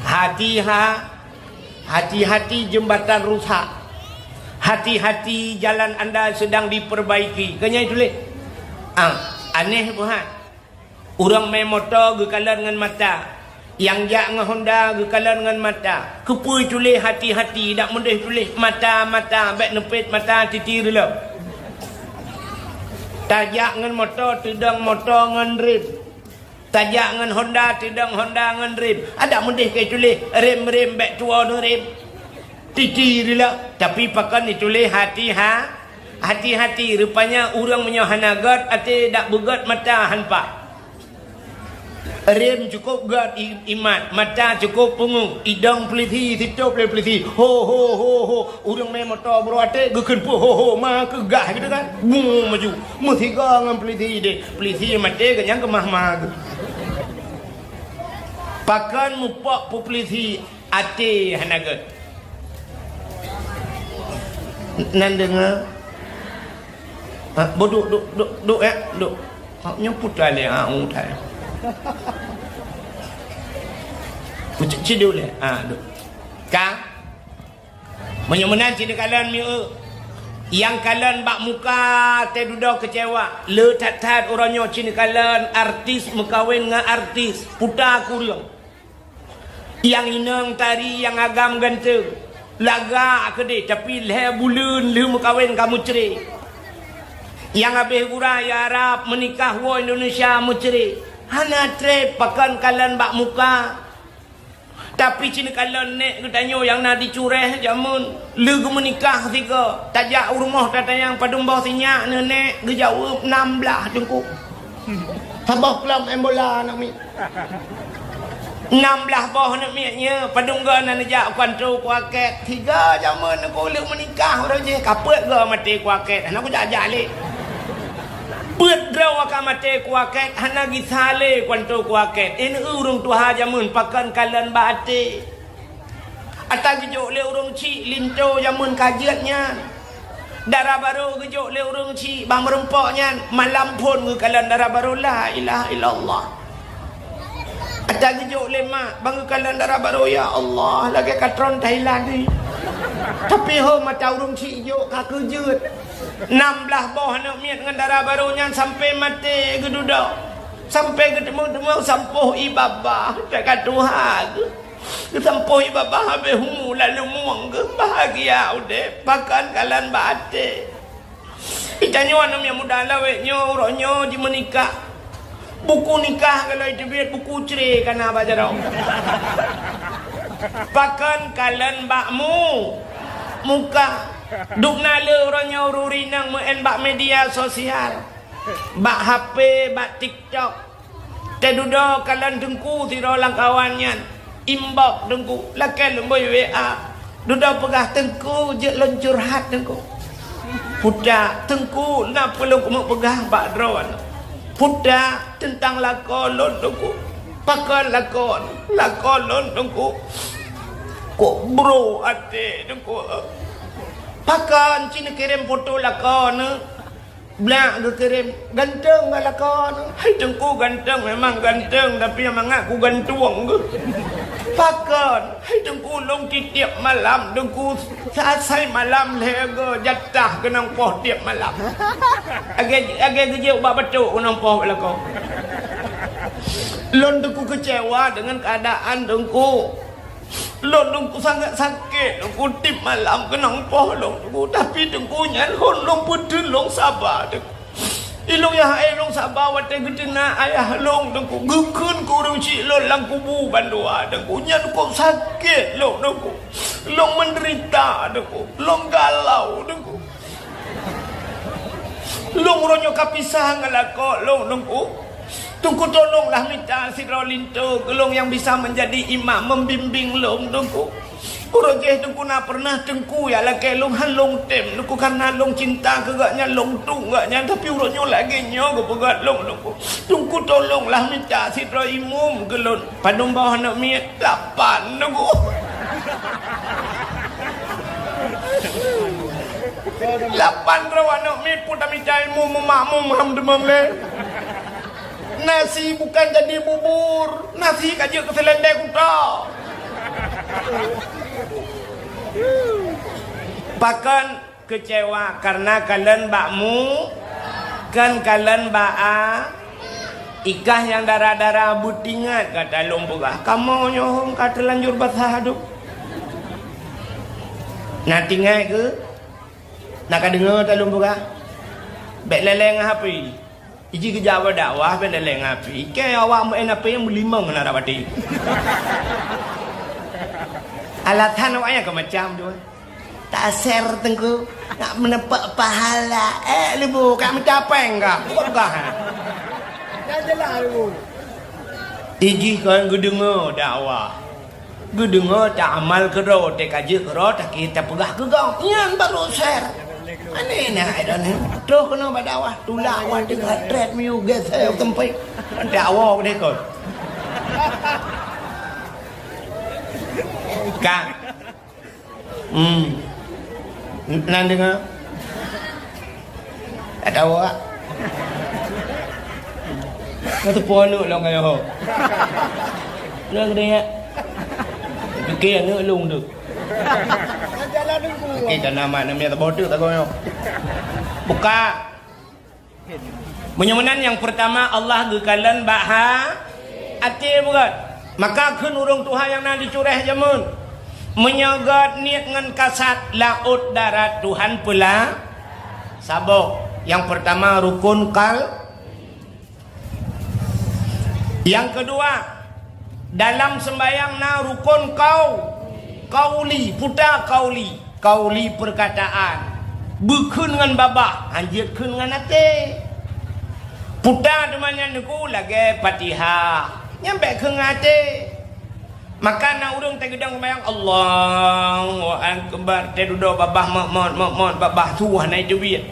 "Hati-ha-, hati-hati jembatan rusak. Hati-hati jalan anda sedang diperbaiki." Kan nyan ituléh. Ah, aneh buhan. Ureuëng mé moto geukalon ngon mata. Nyang jak ngon Honda geukalon ngon mata. Keupeue tuléh hati-hati, dak meudeh tuléh mata-mata, bék neupet mata titi reuloh. Tajak ngon moto, teudong moto ngon rem. Tajak ngon Honda, teudong Honda ngon rem. Adak meudeh keu tuléh rem-rem, bék tuwoe neurem. Titi rila, tapi pakon ituléh hati-ha-, hati-hati. Rupanya ureuëng meunyoe hana gét até, dak beugét mata hanpa. Rem cukôp gét i-, imat, mata cukôp pungu, idong peulisi, sitôb lé peulisi. Ho, ho, ho, ho. Ureuëng mé moto bro até geukheun peue ho, ho, ma keugah gitu kan. Bu maju. Meusigoe ngon peulisi deh. Peulisi maté gét nyang keumah-mah geuh. Pakon mupok peue peulisi Até hana gét. Nan deungoe. Ha, boh duek, duek, duek, duek, ya, duek. Ha, nyoe putra lé, ha, u thai. Meucik cidu lé, ha, duek. Ka? Meunyoe meunan ci neukalon mieu. Nyang kalon bak muka teududoe keucewa. Le that-that uroe nyoe ci neukalon artis meukawen ngon artis. Puta kureueng. Nyang inong tari nyang agam ganteng, lagak keudeh, tapi lhée buleuen lheueh meukawen ka meucre. Nyang habéh gura i Arab meunikah woe Indonesia meucre. Hana treb pakon kalon bak muka. Tapi ci neukalon nék geutanyoe nyang na di Cureh jameun. Lheueh geumeunikah sigoe, tajak u rumoh tatanyong padum boh sinyak neuh nék, geujaweueb nam blaih teungku. Saboh klub em bola aneuk miet. Nam blaih boh aneuk miet nyoe, padum goe na neujak u kantô kuakét. Tiga jameun neuk lheueh meunikah uroe jih, ka peuet goe maté kuakét. Hana kujak-jak lé. Peuet droe ka maté kuakét, hana gisa lé kantô kuakét. Ineuk ureuëng tuha jameun pakon kalon bak até. Ata geujok lé ureuëng chik linto jameun ka jeuet nyan. Dara barô geujok lé ureuëng chik bak meurumpok nyan, malam phon geukalon dara barô, la ilaha illallah. Ata geujok lé mak bak geukalon dara barô, ya Allah, lagée katron Thailand ni. Tapi ho mata ureuëng chik jok ka keujeuet. Nam blaih boh aneuk miet ngon dara barô nyan sampai maté geududoe. Sampai geuteumé-teumé sampoh ié babah, teuka tuha geuh. Geusampoh ié babah habéh umu lalu mueng geuh, bahagia udeb, pakon kalon bak até. Geutanyoe aneuk miet muda lawét nyoe, uroe nyoe jimeunikah. Buku nikah kalau iteubiet, buku cre kana bak jaroe. Pakon kalon bak mu-, muka. Dubna le uroe nyoe ureuëng inong meu'en bak media sosial. Bak H P, bak TikTok. Teududoe kalon teungku sidroe lam kawan nyan. Inbox teungku, lakée lôn bui W A. Dudoe peugah, "Teungku, jeuet lôn curhat teungku." Puta, "Teungku, na peue lôn keumeung peugah bak droeneuh?" Puta, "Teuntang lakoe lôn teungku." "Pakon lakoe?" "Lakoe lôn teungku, kok bro até teungku." "Pakon?" "Ci neukirém foto lakoe neuh." Blak geukirém, "Ganteng gak lakoe neuh?" "Hai teungku, ganteng memang ganteng, tapi nyang mangat kugantueng geuh." "Pakon?" "Hai teungku, lôn tiep-tiep malam teungku, saasai malam lhée goe jatah keunong poh tiep malam." Lagée, lagée geujok bak batok keunong poh lakoe. Lôn teungku keucewa deungon keuadaan teungku. Lôn teungku sangat sakét, teungku tiep malam keunong poh lôn teungku, tapi teungku nyan hon lôn peuteun lôn saba teungku. Ilôn nyang hai lôn saba watée geuteuna ayah lôn teungku, geukheun keu ureuëng chik lôn lam kubu bandua teungku, nyan kok sakét lôn teungku. Lôn meudeurita teungku, lôn galau teungku. Lôn uroe nyoe ka pisah ngon lakoe lôn teungku. Teungku tolonglah mita sidroe linto keu lôn nyang bisa meunjadi imam membimbing lôn teungku. Uroe jéh Teungku na peureunah Teungku jak lakée lôn, han lôn tem Teungku, kareuna lôn cinta keu gobnyan, lôn tueng gobnyan, tapi uroe nyoe lagée nyoe geupeugah lôn Teungku. Teungku tolonglah mita sidroe imum keu lôn. Padum boh aneuk miet? Lapan Teungku. Lapan droe aneuk miet pun tamita imum, meumakmum, alhamdulillah. Nasi bukan jadi bubur, nasi ka jeuet keu seulendeh kuta. Pakon keucewa? Kareuna kalon bak mu, kon kalon bak a. Ikah nyang dara-dara beutingat, ka talôn peugah, kamoe nyoe hom ka teulanjur basah adu. Na tingat keu? Na ka deungoe talôn peugah? Bék lé-lé ngon H P. Iji geujak bak dakwah bék lé-lé ngon H P. Kée awak meu'en H P nyang meulimong na rak baté. Alasan awak nyan ka macam tu. Taser Teungku, nak meuneupok pahala. Eh, leubeh ka meucapéng ka. Peugah. Dah jelas leubeh. Iji kon geudeungoe dakwah. Geudeungoe, ta amal keudroe, teuka jeuet keudroe, takheun tapeugah keu gob. Nyan barô ser. Aneh na ai droeneuh. Troh keunoe bak dakwah, tulak awak teuka trét miyueb geusée u teumpék. Dakwah deh kon. Ka. Hmm. Nan deungoe? Ka tahu awak? Ka teupeue aneuk lôn ka yoh. Lôn keuneuk. Pikir aneuk lôn tu. Pikir ka nama aneuk miet saboh teuk tagoe nyoe. Buka. Meunyoe meunan, nyang peurtama Allah geukalon bak ha-, até bukan? Maka kheun ureuëng tuha nyang na di Cureh jameun, meunyoe gét niet ngon kasat, laôt darat Tuhan peula saboh. Nyang peurtama rukun kal-, nyang keudua, dalam seumbahyang na rukun kau-, kauli, puta kauli. Kauli peurkataan, beukheun ngon babah, hanjeuet kheun ngon até. Puta teuma nyan Teungku lagée Fatihah, nyan bék kheun ngon até. Maka na ureuëng teugeudong seumayang, Allahu Akbar, teududoe babah mot-mot, mot-mot, babah su hana jiteubiet.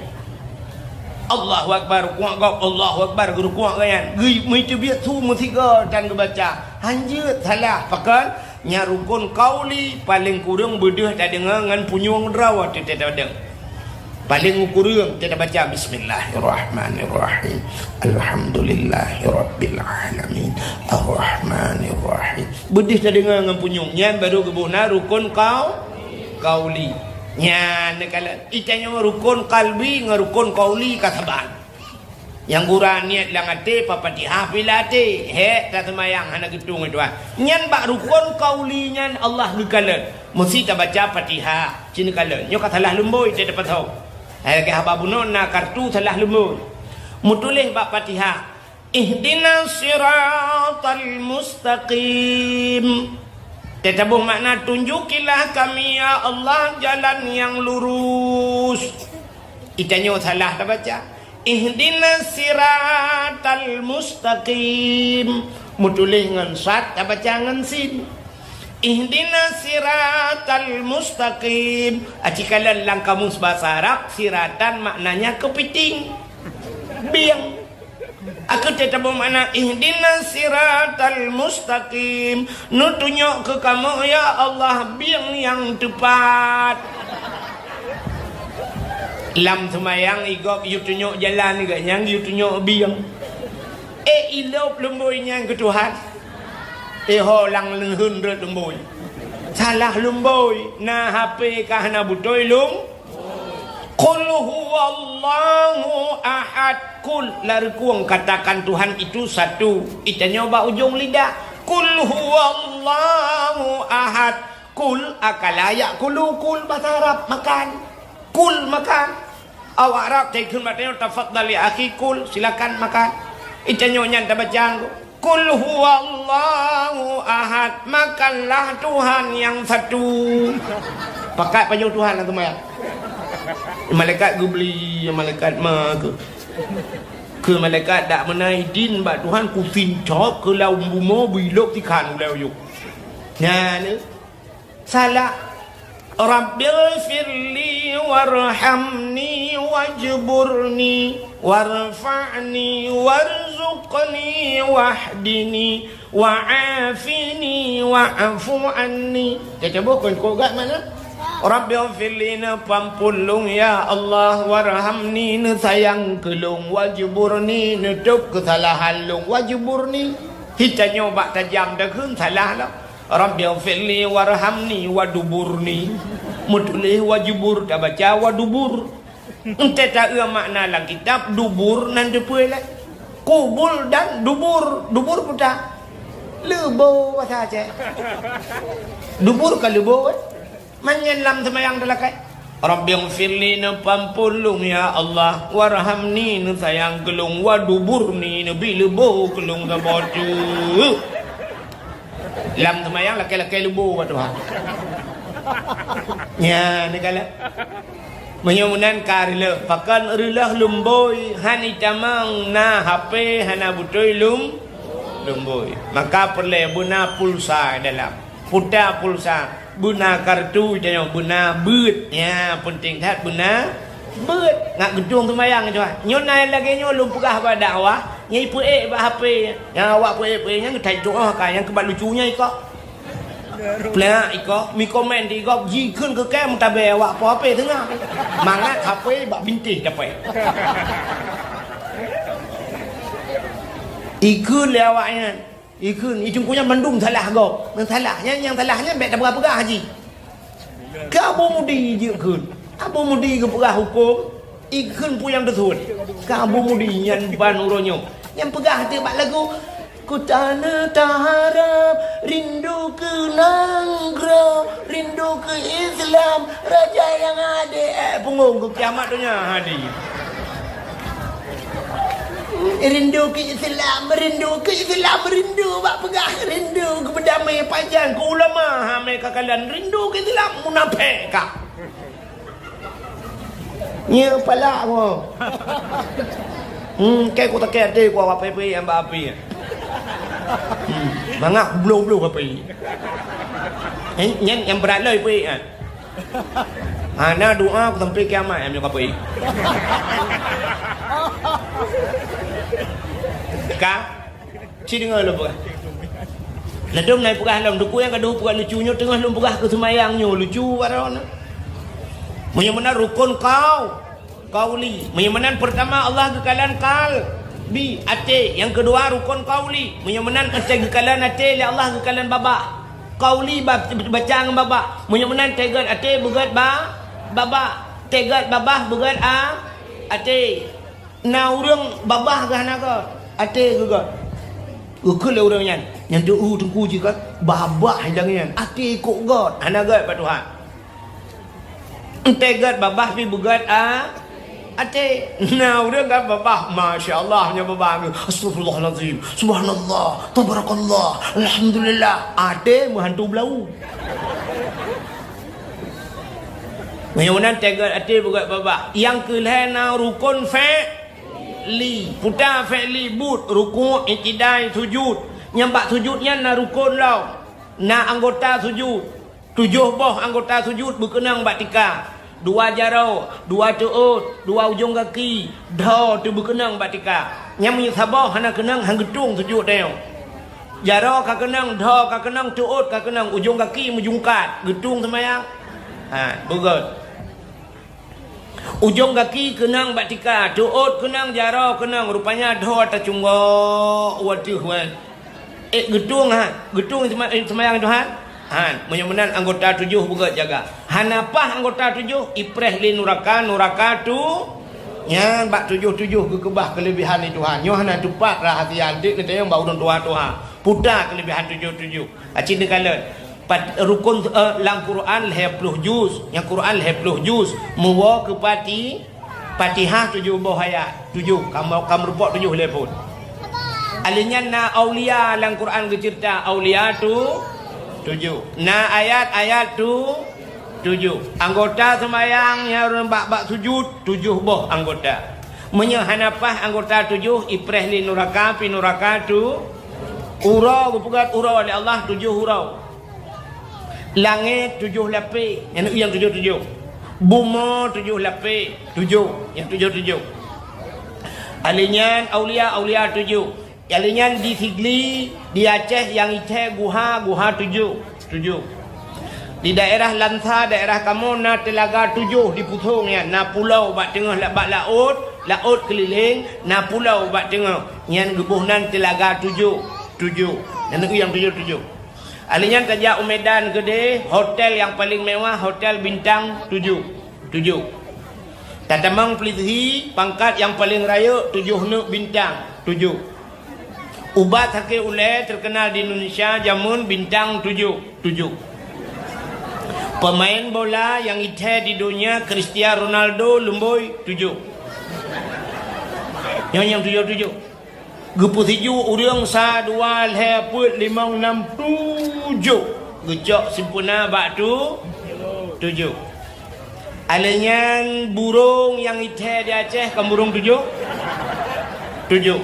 Allahu Akbar, rukuk gob, Allahu Akbar, geurukuk gobnyan. Geu-, meuteubiet su meusigoe tan geubaca. Hanjeuet salah, pakon? Nyan rukun kauli, paleng kureueng beudeuh tadeungoe ngon punyueng droe teuh tadeungoe. Paleng kureueng teuh tabaca, "Bismillahirrahmanirrahim. Alhamdulillahirabbil alamin. Arrahmanirrahim." Beudeuh tadeungoe ngon punyueng. Nyan barô geuboh na rukun kau-, kauli. Nyan neukalon. Itanyoe rukun kalbi ngon rukun kauli ka saban. Nyang gura niet lam até, Fatihah pih lam até. Hék taseumayang hana geutueng, Tuhan. Nyan bak rukun kauli nyan Allah geukalon. Meusi tabaca Fatihah. Ci neukalon. Nyoe ka salah lumbôi, teuh tapasoe. Hai lagée haba bunoe na kartu salah lumbôi. Meutuléh bak Fatihah, "Ihdinas siratal mustaqim." Teuh taboh makna, "Tunjukilah kami, ya Allah, jalan yang lurus." Itanyoe salah tabaca. "Ihdinas siratal mustaqim." Meutuléh ngon sad, tabaca ngon sin. "Ihdinas siratal mustaqim." Aci kalon lam kamus basa Arab, siratan maknanya keupiting. Bieng. Aku teuh taboh makna, "Ihdinas siratal mustaqim." Neutunyok keu kamoe, ya Allah, bieng nyang teupat. Lam seumayang, i gob yue tunyok jalan, gobnyan yue tunyok bieng. Eh, ilop lumbôi nyan keu Tuhan. Eh, ho lam leuheun rot lumbôi. Salah lumbôi, na H P ka hana beutôi lung. Qul huwallahu ahad. Qul, lam rukun katakan Tuhan itu satu. Itanyoe bak ujong lidah. Qul huwallahu ahad. Kul, akala ya'kulu, kul, basa Arab, makan. Kul, makan. Awak Arab, teuh kheun bak tanyoe, "Tafadhal ya akhi, kul, silakan makan." Itanyoe nyan tabaca, "Qul huwallahu ahad, makanlah Tuhan yang satu." Pakat pajoh Tuhan lah tu maya. Malaikat geubri, malaikat ma ke. Keu malaikat dak meunai din bak Tuhan, kusincop keu lam bumoe, bilop tikhan ulée uyuek. Nyan, eh. Salah. Rabbighfirli warhamni wajburni warfa'ni warzuqni wahdini wa'afini wa'fu anni. Teucuba kon kok gat mana? Rabbighfirli, neupeuampôn lôn, ya Allah, warhamni, neusayang keu lôn, wajburni, neutôb keusalahan lôn, wajburni. Hi tanyoe bak tajam takheun salah lom. Rabbighfirli warhamni waduburni. Meutuléh wajubur, tabaca wadubur. Entée taeu makna lam kitab, dubur nan teupeue lé. Kubul dan dubur. Dubur peue ta? Leubo basa Aceh. Dubur ka leubo, eh? Manyan lam seumayang teulakée. Rabbighfirli, neupeuampôn lôn, ya Allah, warhamni, neusayang keu lôn, waduburni, neubi leubo keu lôn saboh teuk. Lam seumayang lakée-lakée leubo bak Tuhan. Nya, neukalon. Meunyoe meunan ka reuloh, pakon reuloh lumbôi, han itamong na H P, hana beutôi lum-, lumbôi. Maka peureulée beuna pulsa dalam. Puta pulsa, beuna kartu tanyoe, beuna beuet. Nya, peunteng that beuna beuet. Ngat geutueng seumayang, Tuhan. Nyoe na lagée nyoe lôn peugah bak dakwah, nyang ipeuék bak H P. Nyang awak peuék-peuék nyan geutai tuoh ka, nyang keubat lucu nyan ikok. Plak ikok, mi komen di ikok, jikheun keu kée meutabée awak po H P teungoh. Mangat H P bak bintéh dapée. Ikheun lé awak nyan. Ikheun, i teungku nyan mandum salah gob. Nyang salah nyan, nyang salah nyan bék tapeugah-peugah jih. Keu Abu Mudi jikheun. Abu Mudi geupeugah huköm, ikheun peue nyang teuthon. Keu Abu Mudi nyan ban uroe nyoe. Nyang peugah teuk bak lagu, "Ku tanah taharap, rindu keu nanggroe, rindu keu Islam, raja nyang adé." Eh, punggong keu kiamat donya hadi. Rindu keu Islam, rindu keu Islam, rindu bak peugah, rindu keu beudamé pajan, keu ulama, ha, mé ka kalon, rindu keu Islam, munafék ka. Nyeuk palak mo. Hmm, kée ku takée até ku awak peuék-peuék nyang bak api. Hmm, mangat bloh-bloh api. Eh, nyan nyang brat lom peuék nyan. Hana doa ku sampai kiamat nyang meunyoe ka peuék. Ka? Ci deungoe lôn peugah. Ladôm na peugah lom, teungku nyang ka deuh peugah lucu nyoe teungoh lôn peugah keu seumayang nyoe lucu baroe na. Meunyoe meunan rukon kau, kauli. Meunyoe meunan peurtama Allah geukalon kalbi, até. Nyang keudua rukon kauli. Meunyoe meunan até geukalon até lé Allah geukalon babah. Kauli ba-, baca ngon babah. Meunyoe meunan teugot até beugét ba-, babah. Teugot babah beugét a-, até. Na ureuëng babah geuh hana gét, até geuh gét. Geukheun lé ureuëng nyan, "Nyan teuh teungku jih gét, babah nyang nyan, até kok gét, hana gét bak Tuhan." Entée gét babah pih beugét a-, até. Na ureuëng gét babah, masya Allah, nyoe babah geuh, "Astagfirullahalazim, subhanallah, tabarakallah, alhamdulillah." Até meuhantu beulau. Meunyoe meunan teugot até beugét babah. Nyang keu lhée na rukon fi'li. Peue ta fi'li? Buet, rukuk, i'tidai, sujud. Nyang bak sujud nyan na rukon lom. Na anggota sujud. Tujoh boh anggota sujud beukeunong bak tika. Dua jaroe, dua teuôt, dua ujong gaki, dhoe teuh beukeunong bak tika. Nyang meunyoe saboh hana keunong, han geutueng sujud tanyoe. Jaroe ka keunong, dhoe ka keunong, teuôt ka keunong, ujong gaki meujungkat, geutueng seumayang. Ha, beugét. Ujong gaki keunong bak tika, teuôt keunong, jaroe keunong, rupanya dhoe tacunggok u ateueh, weh. Eh, geutueng, ha? Geutueng sema-, eh, seumayang Tuhan? Han, meunyoe meunan anggota tujoh beugét jaga. Hana paih anggota tujoh, ipreh lé nuraka, nuraka tu. Nyan bak tujoh-tujoh geukeubah keuleubehan lé Tuhan. Nyoe hana teupat rahasia, deuek neutanyong bak ureuëng tuha-tuha. Peue ta keuleubehan tujoh-tujoh? Aci neukalon. Pat-, rukon, eh, lam Quran lhée ploh juz. Nyang Quran lhée ploh juz. Meuwoe keu pati-, Fatihah tujoh boh ayat, tujoh, ka meu-, ka meurumpok tujoh lé phon. Alheuh nyan na aulia lam Quran geuceurita, aulia tu tujoh. Na ayat-ayat tu tujoh. Anggota seumayang nyang ureuëng bak-bak sujud, tujoh boh anggota. Meunyoe hana paih anggota tujoh, ipreh lé nuraka, pi nuraka tu uroe, geupeugét uroe lé Allah tujoh uroe. Langét tujoh lapéh, nyan nyang tujoh-tujoh. Bumoe tujoh lapéh, tujoh, nyang tujoh-tujoh. Alèh nyan aulia-aulia tujoh. Alèh nyan di Sigli, di Aceh nyang ithèe guha, guha tujoh, tujoh. Di daerah Lansa, daerah kamoe na teulaga tujoh di Pusong nyan, na pulo bak teungoh la-, bak laôt, laôt keulileng, na pulo bak teungoh. Nyan geuboh nan teulaga tujoh, tujoh. Nyan nyang tujoh-tujoh. Alèh nyan tajak u Medan keudéh, hotel nyang paleng mewah, hotel bintang tujoh, tujoh. Tatamong Plitzi, pangkat nyang paleng rayeuk, tujoh neuk bintang, tujoh. Ubat sakét ulèe teukeunal di Indonesia jameun bintang tujoh, tujoh. Peumaén bola nyang ithèe di donya Cristiano Ronaldo lumbôi tujoh. Nyoe nyang tujoh-tujoh. Geupeusiju ureueng sa, dua, lhèe, peuet, limong, nam, tujoh. Geucok sempurna bak tu, tujoh. Alèh nyan burông nyang ithèe di Aceh kan burông tujoh? Tujoh.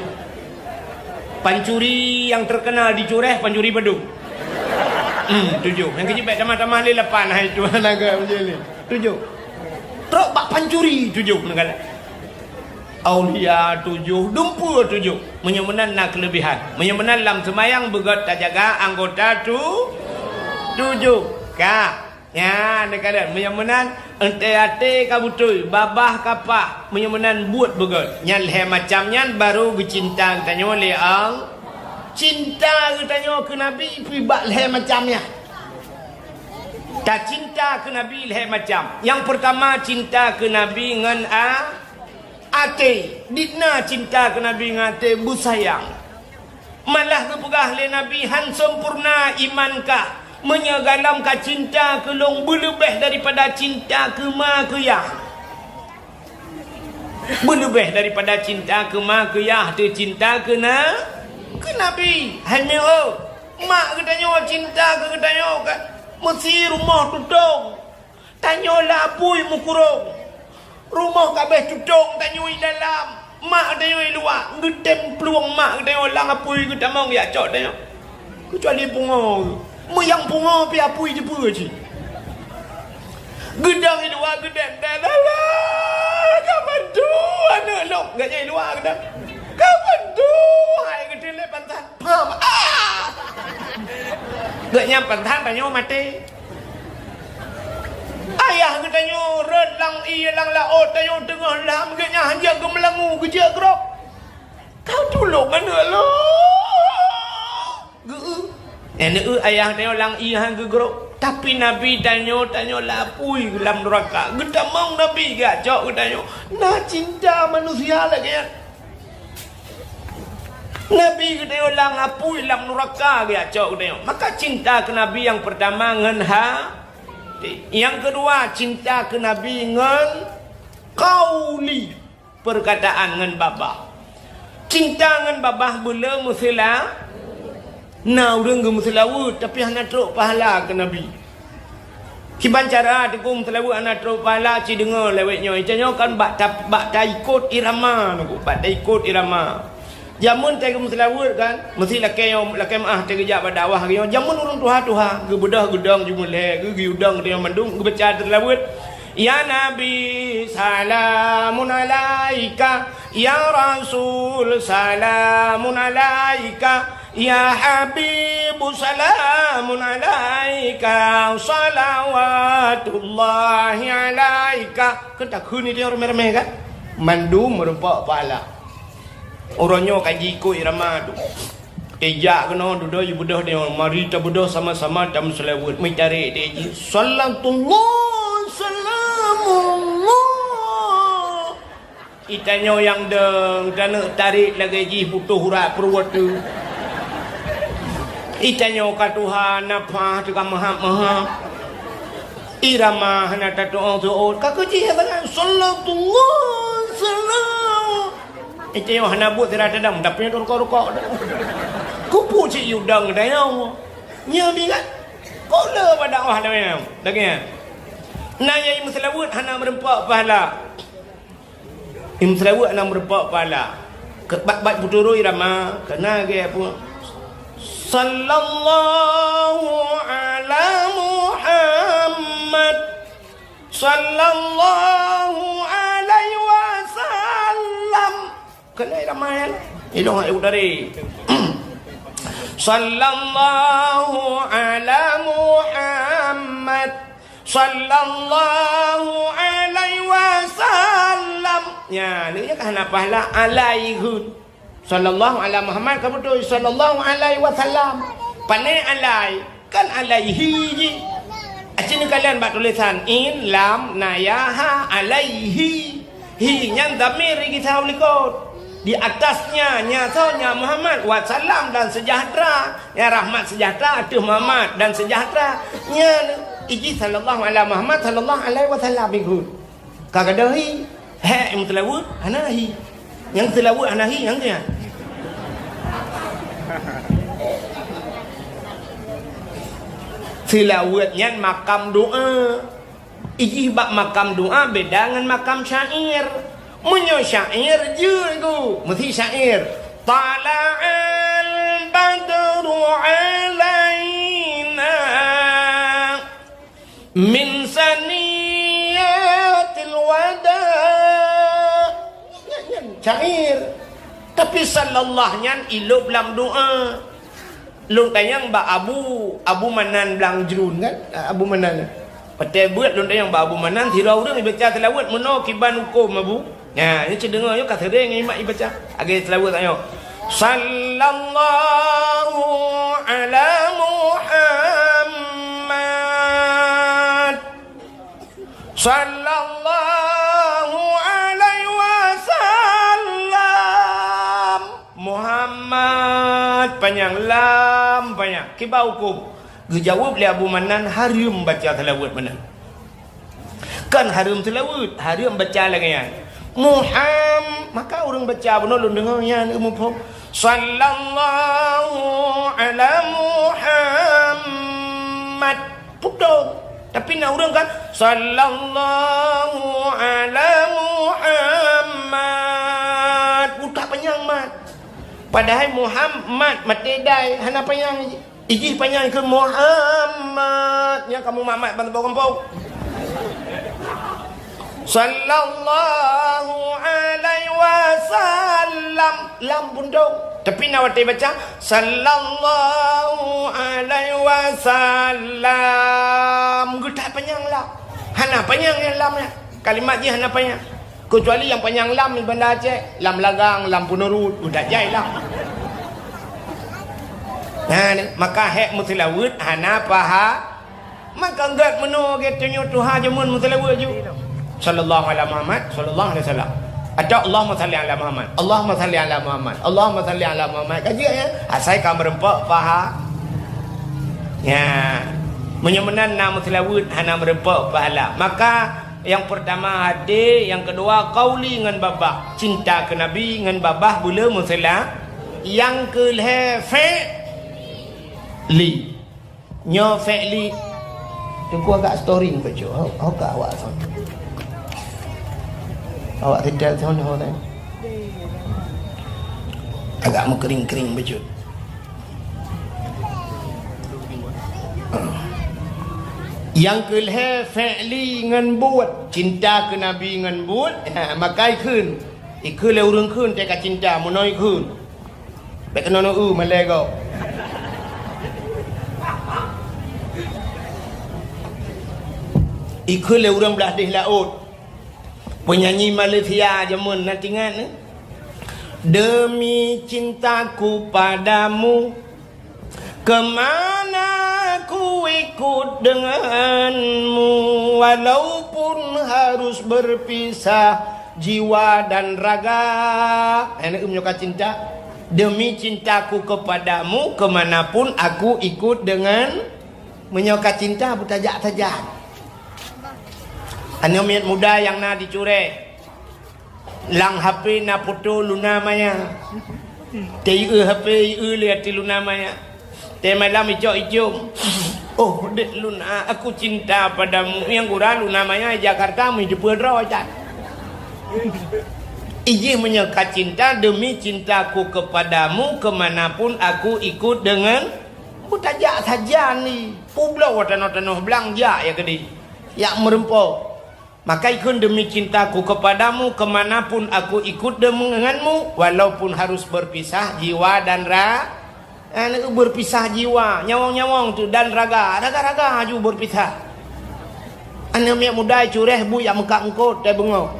Pancuri nyang teukeunal di Cureh, pancuri padum? Hmm, tujoh. Nyang keuji bèk tamah-tamah lé lapan, hai tuan agam je lé. Tujoh. Trok bak pancuri tujoh neukalon. Aulia tujoh, dumpeue tujoh. Meunyoe meunan na keuleubehan. Meunyoe meunan lam seumayang beugöt tajaga anggota tu-, tujoh. Ka. Nyan, neukalon. Meunyoe meunan, eunteuk até ka beutôi, babah ka paih. Meunyoe meunan, buet beugöt. Nyan lhèe macam nyan baru geucinta geutanyoe lé Allah. Cinta geutanyoe keu Nabi pih bak lhèe macam nyan. Tacinta keu Nabi lhèe macam. Nyang peurtama, cinta keu Nabi ngon a-, até. Dikna cinta keu Nabi ngon até beusayang. Malah geupeugah lé Nabi, "Han sempurna iman kah, meunyoe galom ka cinta keu lôn beuleubeh daripada cinta keu ma keu yah." Beuleubeh daripada cinta keu ma keu yah, teucinta keu na-, keu Nabi. Hai meu, mak geutanyoe cinta keu geutanyoe ka meusi rumoh tutong. Tanyoe lam apui meukurong. Rumoh ka abéh tutong tanyoe i dalam. Mak tanyoe i luwa. Geutem plueng mak geutanyoe lam apui geutamong jak cok tanyoe. Keucuali pungo. Meunyo pungo pih apui jipeue cit. Geudong i luwa geudong, "Dah, dah, dah, ka padum aneuk lôn." Gobnyan i luwa geudong. "Ka padum, hai," geuteulet pansan. Pam! Ah! Gobnyan pansan tanyoe maté. Ayah geutanyoe rhot lam ié lam laôt, tanyoe teungoh lam, gobnyan hanjeuet geumeulangue geujeuet grob. Ka tulông aneuk lôn. Geu-, eh, neu-, ayah tanyoe lam ié han geugrob. Tapi Nabi tanyoe, tanyoe lam apui lam nuraka. Geutamong Nabi geujak cok geutanyoe. Na cinta manusia lagèe nyan. Nabi geutanyoe lam apui lam nuraka geujak cok geutanyoe. Maka cinta keu Nabi nyang peurtama ngon ha-, nyang keudua cinta keu Nabi ngon qauli. Peurkataan ngon babah. Cinta ngon babah beu le meuseula-, na ureueng geumeuseulaweuet, tapi hana trok pahala keu Nabi. Kiban cara teungku meuseulaweuet hana trok pahala, ci deungoe lawét nyoe. Ita nyoe kan bak ta-, bak taikot irama, teungku, bak taikot irama. Jameun teuh geumeuseulaweuet kan, meusi lakèe nyoe, lakèe meu'ah teuh geujak bak dakwah nyoe. Jameun ureueng tuha-tuha, geubeudôh geudong jumeulee, geu-, geuyue dong teuh mandum, geubaca teuh seulaweuet. Ya Nabi, salamun alaika. Ya Rasul, salamun alaika. Ya Habib, salamun alaika. Salawatullahi alaika. Kan takheun ni dia ramé-ramé kan? Mandum meureumpok pahala. Uroe nyoe ka jiikot irama tu. Ijak keunoe dudoe jibeudôh nyoe, mari tabeudôh sama-sama tameuseulaweuet. Meutarek deh jih. Salatullah, salamullah. Itanyoe nyang dong, taneuk tarek lagèe jih butôh urat pruet tu. Itanyoe ka tuha, nafah teuka meuhab-meuhab. Irama hana tatu'oh-tu'oh. Ka keu jih sangat. Salatullah, salam. Itanyoe hana buet sira tadam, tapi nyoe rukok-rukok. Kupu cit yudang tanyoe. Nyoe bi kan? Kok le bak dakwah lagèe nyan? Lagèe nyan. Na nyang meuseulaweuet hana meureumpok pahala. Nyang meuseulaweuet hana meureumpok pahala. Keu bat-bat peuturoi rama, keu na gèt pun. Sallallahu ala Sallallahu alaihi wasallam. Keuneuk ramai, eh? Ilong hai udari. Sallallahu ala Muhammad. Sallallahu alaihi wasallam. Nya, lheueh nyan ka hana pahala alaihi. Sallallahu ala Muhammad ka beutôi, sallallahu alaihi wasallam. Pane alai, kan alaihi jih. Aci neukalon bak tulésan in, lam, na ya, ha, alaihi. Hi nyan dhamir gisa u likot. Di atasnya, nya soe, nya Muhammad, wasallam dan sejahtera. Nya rahmat sejahtera ateueh Muhammad dan sejahtera. Nya ijih sallallahu ala Muhammad, sallallahu alaihi wasallam ikot. Ka gadôh hi, hék nyang meuseulaweuet hana hi. Nyang seulaweuet hana hi, nyang nyan. Seulaweuet nyan makam doa. Ijih bak makam doa beda ngon makam syair. Meunyoe syair jeuet ku, meusi syair. Tala'al badru alaina min saniyatil wada. Nyan, nyan, syair. Tapi sallallahu nyan ilop lam doa. Lôn tanyong bak Abu, Abu Manan Blang Jrun kan? Abu Manan. Watèe beuet lôn tanyong bak Abu Manan, sidroe ureueng ibaca seulaweuet meunoe kiban hukôm Abu. Nah, nyoe cit deungoe nyoe ka seuréng imat ibaca. Lagèe seulaweuet tanyoe. Sallallahu ala Muhammad. Sallallahu alaihi wasallam. Muhammad panyang, lam panyang. Kiban hukôm? Geujaweueb lé Abu Manan, hareuem baca seulaweuet meunan. Kan hareuem seulaweuet, hareuem baca lagèe nyan. Muham-, maka ureueng baca bunoe lôn deungoe nyan muphom. Sallallahu ala Muhammad. Putong. Tapi na ureueng kan, "Sallallahu ala Muhammad." Buta panyang mat. Padahai Muhammad maté dai, hana panyang. Ijih panyang keu Muhammad. Nyang kamoe mat-mat ban saboh gampông. Sallallahu alaihi wasallam. Lam pun dong. Tapi na watèe baca, sallallahu alaihi wasallam. Geutak panyang lam. Hana panyang nyang lam nyan. Kalimat jih hana panyang. Keucuali nyang panyang lam di Banda Aceh, lam lagang, lam peunurut, udah jai lam. Nah, ni, maka hék meuseulaweuet hana paha. Maka gèt meunoe gèt tanyoe tuha jameun meuseulaweuet ju. Sallallahu ala Muhammad, sallallahu alaihi wasallam. Atau Allahumma salli ala Muhammad, Allahumma salli ala Muhammad, Allahumma salli ala Muhammad. Ka jeuet nyan, asai ka meureumpok paha. Nya. Meunyoe meunan na meuseulaweuet hana meureumpok pahala. Maka nyang peurtama hadé, nyang keudua qauli ngon babah, cinta keu Nabi ngon babah beu le meuseula-, nyang keulhèe fi'li. Nyoe fi'li. Teungku agak storing bacut. Ho, ho ka awak son. Awak setel son ho tadi. Agak meukering-kering bacut. Nyang keulhèe fi'li ngon buet, cinta keu Nabi ngon buet, ha, maka ikheun. Ikheun lé ureueng kheun teuka cinta, meunoe ikheun. Bèk keunoe neu-eu malèe gob. Ikheun lé ureueng blah deh laôt. Peunyanyi Malaysia jameun na teuingat, eh? Demi cintaku padamu, kemana ku ikut denganmu, walaupun harus berpisah jiwa dan raga. Hai neu-eu meunyoe ka cinta, demi cintaku kepadamu, kemanapun aku ikut dengan, meunyoe ka cinta beutajak sajan. Aneuk miet muda nyang na di Cureh, lam H P na foto Luna Maya. Teu-eu H P, eu lé ateueh Luna Maya. Teu malam icok-icok. Oh, dek Luna, aku cinta padamu. Nyang gura Luna Maya Jakarta, meujeupeue droe that. Ijih meunyoe ka cinta, demi cintaku kepadamu, kemanapun aku ikut dengan, beutajak sajan ni. Peubloe tanoh-tanoh blang jak ya keudeh. Jak meureumpok. Maka ikheun, "Demi cintaku kepadamu, kemanapun aku ikut denganmu, walaupun harus berpisah jiwa dan ra-," eh, berpisah jiwa, nyawöng-nyawöng tu, "dan raga, raga-raga aju berpisah." Aneuk miet muda cureh bu jak meukat eungkôt, teubeungoh.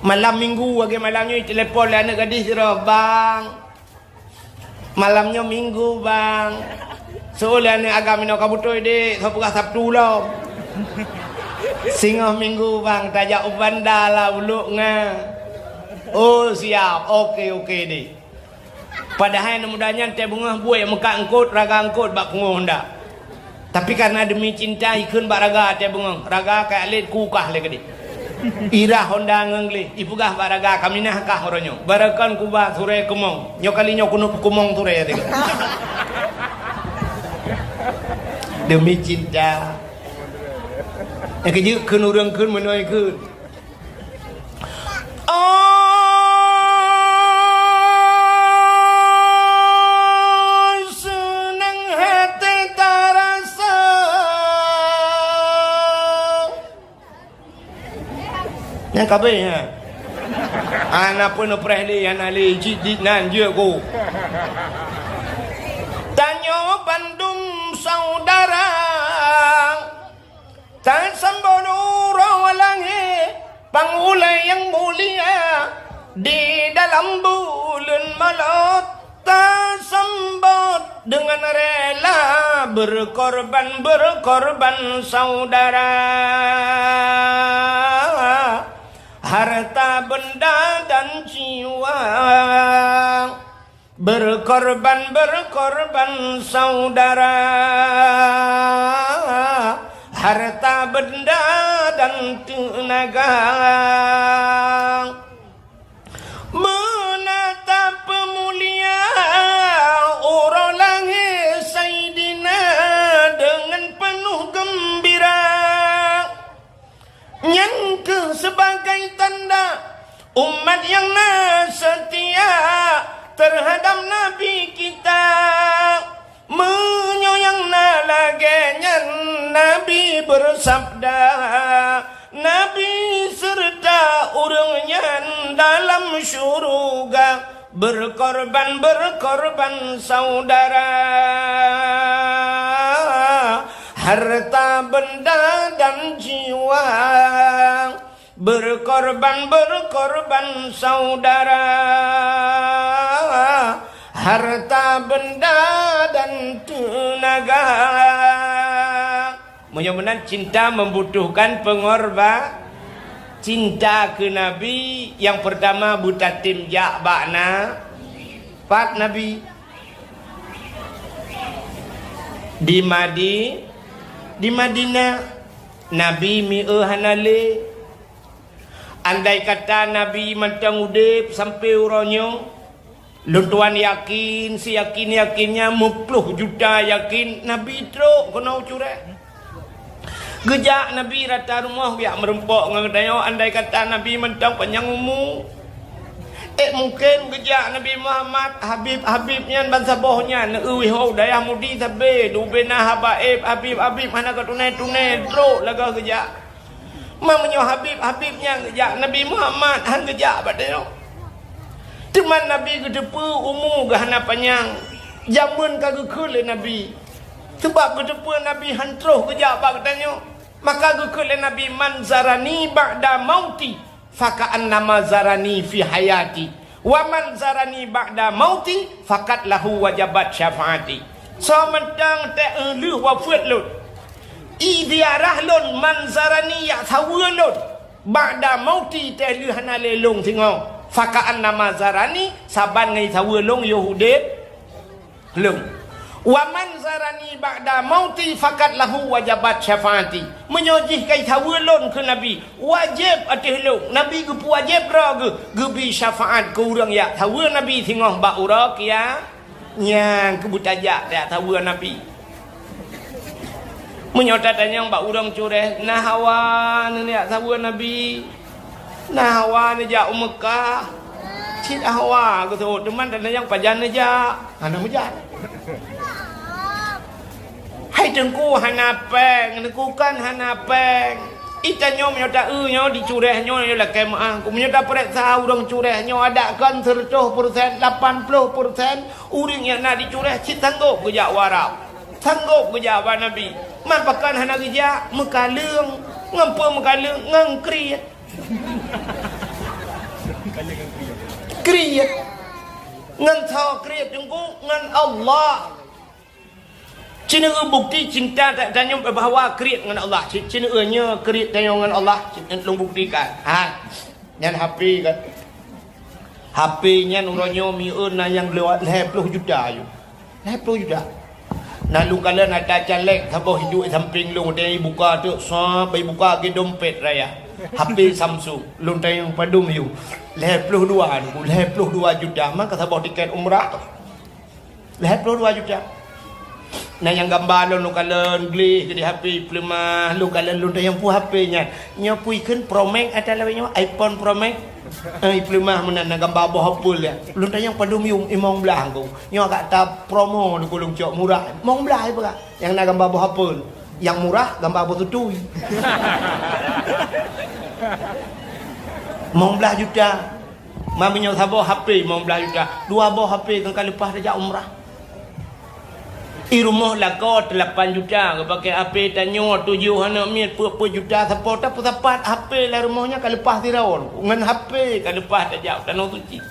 Malam minggu, lagèe malam nyoe, telepon lé aneuk gadih sidroe, "Bang, malam nyoe minggu, Bang. Seuôt lé aneuk agam inoe ka beutôi, Dek, soe peugah Sabtu lom." "Singoh minggu, Bang, tajak u Banda lah, Uluk nyan." "Oh, siap. Oke, oke, Dek." Padahai aneuk muda nyan teubeungoh buet meukat eungkôt, raga eungkôt bak pungo Honda. Tapi karena demi cinta, ikheun bak raga teubeungoh, "Raga, kajak lét, kukah lé keudéh." Irah Honda ngon gleh, ipeugah bak raga, "Kaminah kah uroe nyoe. Barokon kuba surée keumong. Nyoe kali nyoe keuneuk peukeumong surée," teuka. Demi cinta. Nyang keujeuet kheun ureueng kheun meunoe kheun. Oh, seunang hati tarasa. Nyang kabeh, ha. Hana pun preh lé, hana lé, jih, jih nan jeuet ku. Tanyoe bandum saudara. Tasambot uroe lahé pang ulée nyang mulia, di dalam buleuen Molot tasambot deungon rela, berkorban-berkorban saudara, harta benda dan jiwa. Berkorban-berkorban saudara, harta benda dan teunaga. Beuna tapeumulia uroe lahé Saidina deungon peunoh geumbira. Nyan kheueh sibagai tanda umat nyang na seutia teuhadab Nabi kita. Meunyoe nyang na lagée nyan, Nabi beusabda, Nabi seureuta ureuëng nyan dalam syeuruga. Berkorban-berkorban saudara, harta benda dan jiwa. Berkorban-berkorban saudara, harta benda dan teunaga. Meunyoe meunan, cinta membutuhkan pengorba-, cinta keu Nabi nyang peurtama beutatem jak bak na-, pat Nabi. Di Madi-, di Madinah, Nabi mieu hana lé. Andai kata Nabi mantong udeb sampoe uroe nyoe, lôn tuan yakin, siyakin-yakinnya, meuploh juta yakin, Nabi trok keunoe u Cureh. Geujak Nabi rata rumoh geujak meurumpok ngon geutanyoe, andai kata Nabi mantong panyang umu. Eh, mungken geujak Nabi Muhammad, Habib-Habib nyan bansaboh nyan, neueu wihô dayah Mudi sabe, dubena habaib, Habib-Habib hana ka tunai-tunai, trok lagah geujak. Ma meunyoe Habib-Habib nyan geujak, Nabi Muhammad han geujak bak tanyoe. Teuma Nabi geuteupeue umu geuh hana panyang, jameun ka geukheun lé Nabi. Sabab geuteupeue Nabi han troh geujak bak geutanyoe, maka geukheun lé Nabi, "Man zarani ba'da mauti, faka'annama zarani fi hayati. Wa man zarani ba'da mauti, faqad lahu wajabat syafaati." Soe mantong teuh lheueh wafeuet lôn, i ziarah lôn, man zarani, jak saweue lôn, ba'da mauti, teuh lheueh hana lé lôn singoh, faka'annama zarani, saban ngon saweue lôn yoh udeb lôn. Wa man zarani ba'da mauti, faqad lahu wajabat syafaati. Meunyoe jih ka saweue lôn keu Nabi, wajéb ateueh lôn, Nabi geupeuwajéb droe geuh, geubri syafaat keu ureuëng jak saweue Nabi singoh bak uroe kia-, Nyang keubeut tajak, tajak saweue Nabi. Meunyoe tatanyong bak ureuëng Cureh, na hawa neujak saweue Nabi? Na hawa neujak u Meukah? Cit hawa geuseuôt, teuma tatanyong pajan neujak? Hana meujak. Hai Teungku hana péng, Teungku kan hana péng. Ita nyoe meunyoe ta-eu nyoe dicureh nyoe, nyoe lakée meu'ah. Meunyoe tapareksa ureuëng cureh nyoe, adak kon seureutôh persen, lapan ploh persen ureuëng nyang na dicureh cit sanggôp geujak u Arab. Sanggôp geujak bak Nabi. Man pakon hana geujak? Meukaleueng. Ngon peue meukaleueng? Ngon kriet. Kriet. Ngon soe kriet, Teungku? Ngon Allah. Ci neueu bukeuti cinta ta-, tanyoe bahwa kriet ngon Allah. Ci, ci neueu nyoe kriet tanyoe ngon Allah. Ci, lôn buktikan. Ha. Nyan H P kan. H P nyan uroe nyoe mieu na nyang lewat lhée ploh juta yue. Lhée ploh juta. Na lôn kalon ata caleg saboh hidup sampéng lôn, teuka ibuka teuk, sab, ibuka lagée dompet raya. H P Samsung. Lôn tanyong padum yue. Lhée ploh dua, lhée ploh dua juta. Maka saboh tiket umrah. Lhée ploh dua juta. Na nyang gamba lôn, lôn kalon gleh di H P, ipeuleumah, lôn kalon lôn tanyong peue H P nyan. Nyoe peue ikheun Pro Max ata lawét nyoe, iPhone Pro Max. Eh, ipeuleumah meunan na gamba boh Apple ya. Lôn tanyong padum yum limong blaih ko. Nyoe agak ta promo di kulung cok murah. Limong blaih peugah. Nyang na gamba boh Apple. Nyang murah gamba boh tutui. Limong blaih juta. Meunyoe saboh H P limong blaih juta, dua boh H P kan ka leupah tajak umrah. I rumoh lakoe lapan juta, geupaké H P tanyoe tujoh aneuk miet peuet-peuet juta, sapo tapeusapat H P lam rumoh nyan ka leupah sidroe. Ngon H P ka leupah tajak tanoh suci.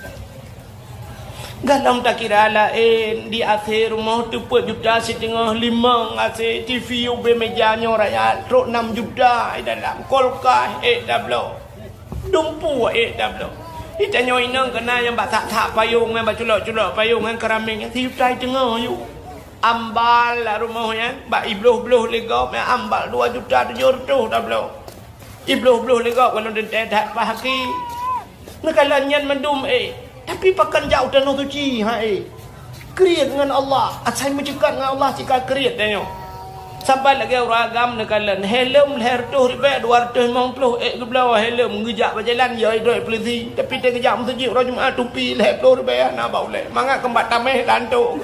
Galom takira laén, di A C rumoh teupeuet juta siteungoh, limong A C, T V ubé meja nyoe raya, trok nam juta i dalam, kulkas ék tabloe. Dumpeue ék tabloe. Di tanyoe inong keunan nyang bak that-that payong nyan, bak culok-culok payong nyan, keramik nyan, sijuta siteungoh yue. Ambal lam rumoh nyan, bak ibloh-bloh lé gob nyan, ambal dua juta tujoh reutôh tabloe. Ibloh-bloh lé gob, kalau teuntée that pah aki. Neukalon nyan mandum ék. Tapi pakon jak u tanoh suci, ha ék. Kriet ngon Allah, asai meuceukat ngon Allah cit ka kriet tanyoe. Saban lagée ureuëng agam neukalon, helm lhée reutôh ribée, dua reutôh limong ploh ék geubloe helm, geujak bak jalan, ya idroe polisi. Tapi teugeujak meuseujid uroe Jumat, tupi lhée ploh ribée hana bak ulée. Mangat keumbak tameh lantok.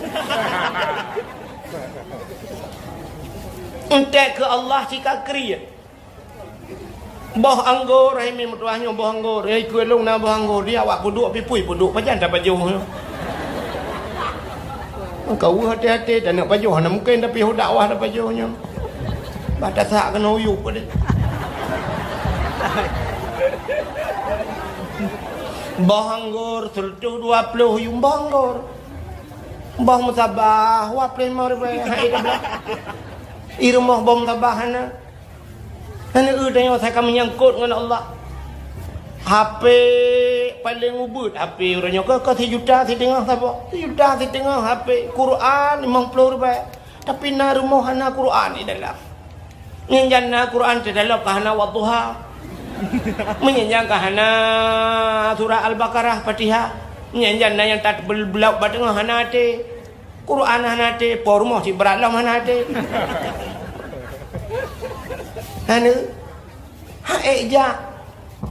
Entek keu Allah cit ka kriet. Boh anggor, hai mi meutuah nyoe boh anggor. Hai keu lôn na boh anggor, di awak peuduek pipui peuduek pajan tapajoh nyoe. Ka weueh até-até taneuk pajoh, hana mungken tapi ho dakwah tapajoh nyoe. Bah tasak keunoe uyuek deh. Boh anggor seureutôh dua ploh yum boh anggor. Boh meusabah, wah peulimong ribée, hai tablah. I rumoh boh meusabah hana. Hana eu tanyoe asai ka meunyangkot ngon Allah. H P paleng ubeuet, H P uroe nyoe ka, ka sijuta siteungoh saboh. Sijuta siteungoh H P, Quran limong ploh ribée. Tapi na rumoh hana Quran di dalam. Nyan jan na Quran di dalam ka hana Wadduha. Meunyan jan ka hana surah Al-Baqarah, Fatihah. Meunyan jan na nyang tat bel-, beulauek bak teungoh hana até. Quran hana até, po rumoh cit brat lom hana até. Hana. Ha ék jak.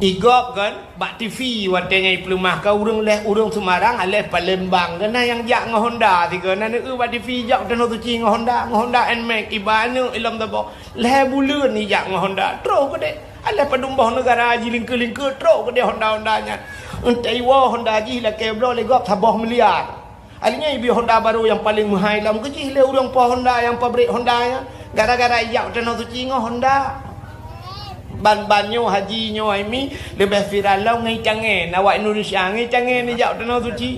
I gob kan, bak T V watée nyan ipeuleumah ka ureuëng lhée ureuëng Semarang, aléh Palembang. Kan na nyang jak ngon Honda sigoe, na neueu bak T V jak tanoh suci ngon Honda, ngon Honda Nmax, iba aneuk ilom saboh. Lhée buleuen ijak ngon Honda, troh keudeh. Aléh padum boh neugara jilingkeu-lingkeu, troh keudeh Honda-Honda nyan. Entai woe Honda jih lakée bloe lé gob saboh miliar. Alinyoe ibi Honda barô nyang paleng meuhai lom keujih lé ureuëng po Honda nyang pabrik Honda nyan. Gara-gara ijak u tanoh suci ngon Honda. Ban-ban nyoe haji nyoe hai mi leubeh viral lom ngon itangén. Awak Indonesia ngon itangén ijak u tanoh suci.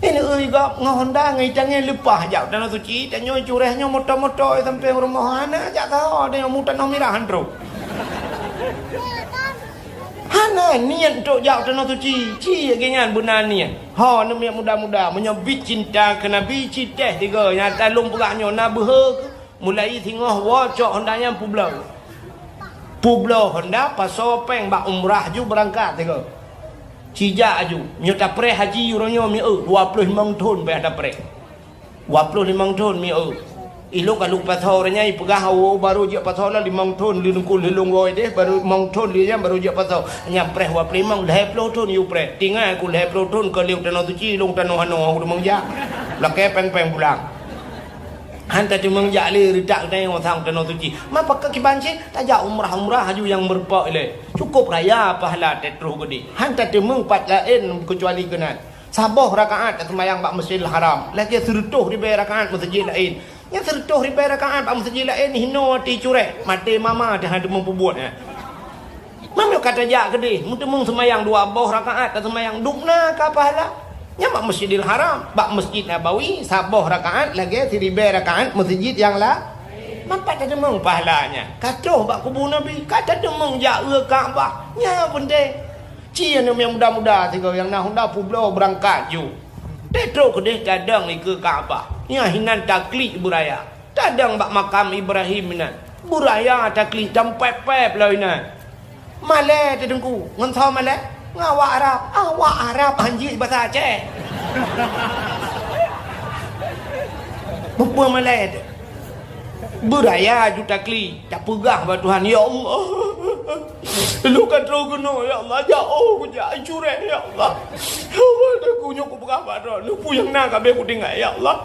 Ini ui gob ngon Honda ngon itangén leupah jak u tanoh suci. Tanyoe cureh nyoe moto-moto sampai rumoh hana jak saho tanyoe mu tanoh mirah han troh. Hana niet untuk jak u tanoh suci. Ci lagée nyan beuna niet. Ho neumiet muda-muda, meunyoe bit cinta keu Nabi, ci teh tiga nyata lôn peugah nyoe na beuhe keu mulai singoh woe cok Honda nyan peubloe. Peubloe Honda pasoe péng bak umrah ju beurangkat tiga. Ci jak aju. Nyoe tapreh haji uroe nyoe mieu dua ploh limong thon payah tapreh. Dua ploh limong thon mieu. Ilong ka lôn pasoe uroe nyan ipeugah awoe barô jeuet pasoe lah limong thon lé nungkul lé lôn goe deh barô limong thon lé nyan barô jeuet pasoe. Nyan preh dua ploh limong lhée ploh thon yue preh. Tinggai ku lhée ploh thon keu lhée tanoh suci ilong tanoh hanoe ureuëng jak. Lakée péng-péng pulang. Han tateumeung jak lé reutak geutanyoe sang tanoh suci. Ma pakon kiban cit tajak umrah-umrah aju nyang meureumpok ilée. Cukup raya pahala teutroh geudeh. Han tateumeung pat laén keucuali keunan. Saboh rakaat taseumayang bak Masjidil Haram, lagée sireutôh ribée rakaat meuseujid laén. Nyang sireutôh ribée rakaat bak meuseujid laén hinoe ati curée, maté mama teuh han teumeupubuet nyan. Meunyoe ka tajak keudeh, meuteumeung seumayang dua boh rakaat taseumayang dubna ka pahala. Nyan bak Masjidil Haram, bak Masjid Nabawi saboh rakaat lagée siribée rakaat meuseujid nyang la. Manfaat tateumeung pahala nyan. Ka troh bak kubu Nabi, ka tateumeung jak eu Ka'bah. Nyan peunteng. Ci aneuk nyang muda-muda sigoe nyang na honda publoe beurangkat ju. Teutrok keudeh tadong ikeue Ka'bah. Nyan hinan taklik beuraya. Tadong bak makam Ibrahim inan. Beuraya taklik tampép-pép lom inan. Malée teuh Teungku, ngon soe malée? Ngon awak Arab. Awak Arab hanjeuet basa Aceh. Peue-peue malée teuh. Beuraya ju taklik, tapeugah bak Tuhan, "Ya Allah, lôn ka troh keunoe, ya Allah, jaoh kujak curée, ya Allah. Ya Allah, dan kunyueng kupeugah bak Droeneuh, peue nyang na ka abéh kutinggai, ya Allah.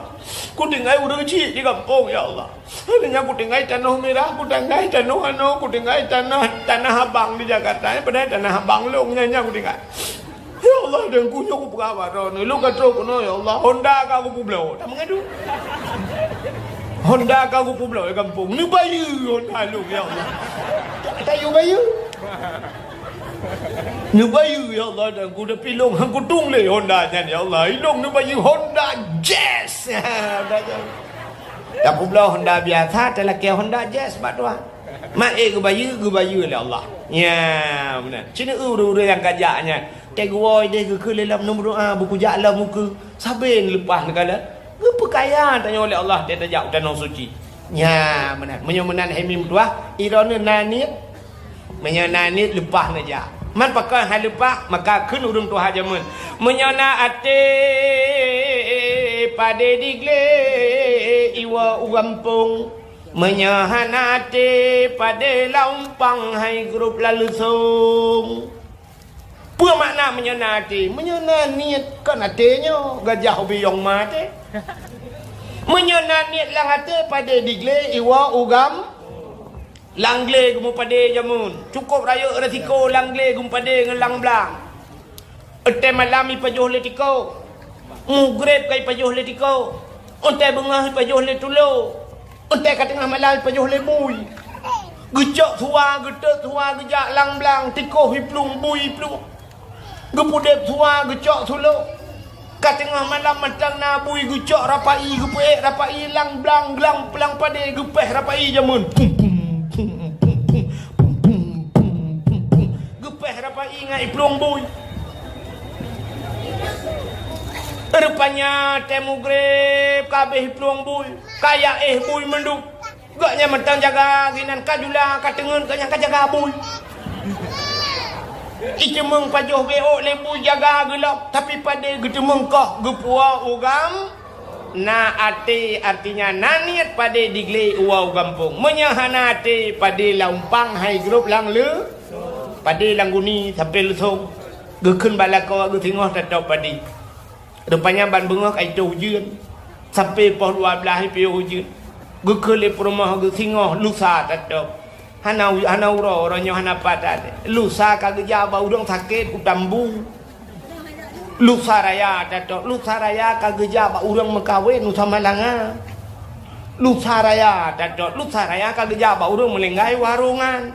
Kutinggai ureuëng chik di gampông, ya Allah. Hana nyang kutinggai tanoh mirah, kutinggai tanoh anoe, kutinggai tanoh, tanah abang di Jakarta, padahai tanah abang lôn nyan, nyan kutinggai." Ya Allah, dan kunyueng kupeugah bak Droeneuh, lôn ka troh keunoe, ya Allah, honda ka kupubloe. Tameungadu. Honda ka kupubloe di gampông. Neubayeue honda lôn, ya Allah. Tayue bayeue. Neubayeue, ya Allah, dan ku tapi lôn han kutueng lé honda nyan, ya Allah. Ilôn neubayeue Honda Jazz. Honda Jazz. Tapubloe honda biasa, talakée Honda Jazz bak Tuhan. Mak ék geubayeue, geubayeue lé Allah. Nya, meunan. Ci neu ureuëng-ureuëng nyang ka jak nyan. Tée geuwoe deh geukheun lé lom, neumeudoa, beukujak lom ukeue. Sabe neuleupah neukalon. Geupeukaya tanyoe lé Allah tée tajak u tanoh suci. Nya, meunan. Meunyoe meunan hai meutuah, droeneuh na niet. Meunyoe na niet leupah neujak. Man pakon han leupah, maka kheun ureuëng tuha jameun. Meunyoe na até padé diglé iwoe u gampông. Meunyoe hana até padé laumpang hai grob lam leusông. Peue makna meunyoe na até? Meunyoe na niet kon até nyoe, gajah ubiyong ma até. Meunyoe na niet lam até padé diglé iwoe u gam-, lam glé geumeupadé jameun. Cukup rayeuk resiko lam glé geumeupadé ngon lam blang. Watée malam ipajoh lé tiko. Mugreb ka ipajoh lé tiko. Watée beungoh ipajoh lé tulo. Watée ka teungoh malam ipajoh lé bui. Geucok suwa, geutot suwa, geujak lam blang, tiko iplueng, bui iplueng. Geupudeb suwa, geucok sulo. Ka teungoh malam mantong na bui, geucok rapai, geupeuék rapai lam blang, glang, lam padé, geupéh rapai jameun. Pum, pum, pum, pum. Geupéh rapai ngon iplueng bui. Rupanya tée mugreb ka abéh iplueng bui, ka jak éh bui mandum. Gobnyan mantong jaga sinan ka jula, ka teungeut, gobnyan ka jaga bui. Iteumeung pajoh bék lé bui jaga geulom, tapi padé geuteumeung koh geupuwoe u gam-, Na até, artinya na niet padé diglé iwoe u gampông. Meunyoe hana até, padé laumpang hai grob lam leu-, padé lam guni sampoe leusông. Geukheun bak lakoe geusingoh tatôb padé. Rupanya ban beungoh ka itôh ujeuen. Sampoe poh dua blaih ipiôh ujeuen. Geukheun lé peurumoh geusingoh lusa tatôb. Hana u-, hana uroe, uroe nyoe hana pat até. Lusa ka geujak bak ureuëng sakét u Tambu. Lusa raya tatôb, lusa raya ka geujak bak ureuëng meukawen u Samalanga. Lusa raya tatôb, lusa raya ka geujak bak ureuëng meulinggai u Harongan.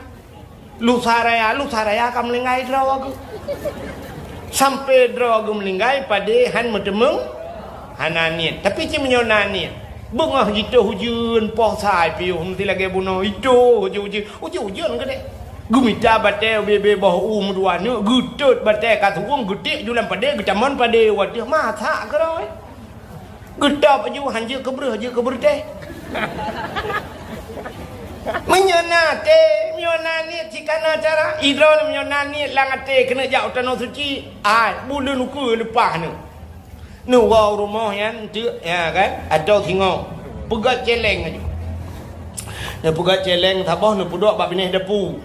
Lusa raya, lusa raya ka meulinggai droe geuh. Sampoe droe geuh meulinggai padé han meuteumeung, hana niet. Tapi cit meunyoe na niet, beungoh jitôh ujeuen poh sa ipiôh meusti lagée bunoe itôh ujeuen-ujeuen. Ujeuen-ujeuen keudeh. Geumita batée ubé-bé boh u meudua neuk, geutot batée ka suwueng, geutiek ju lam padé, geutamon padé u ateueh, masak keudroe. Geutôb aju, han jeuet keu breueh, jeuet keu beureutéh. Meunyoe na até, meunyoe na niet, cit kana cara. Idroe meunyoe na niet lam até keuneuk jak u tanoh suci, ai, buleuen ukeue leupah neuh. Neuwoe u rumoh nyan teuk, ya kan? Atau singoh. Peugét céléng aju. Neupeugét céléng saboh, neupeuduek bak binéh dapu.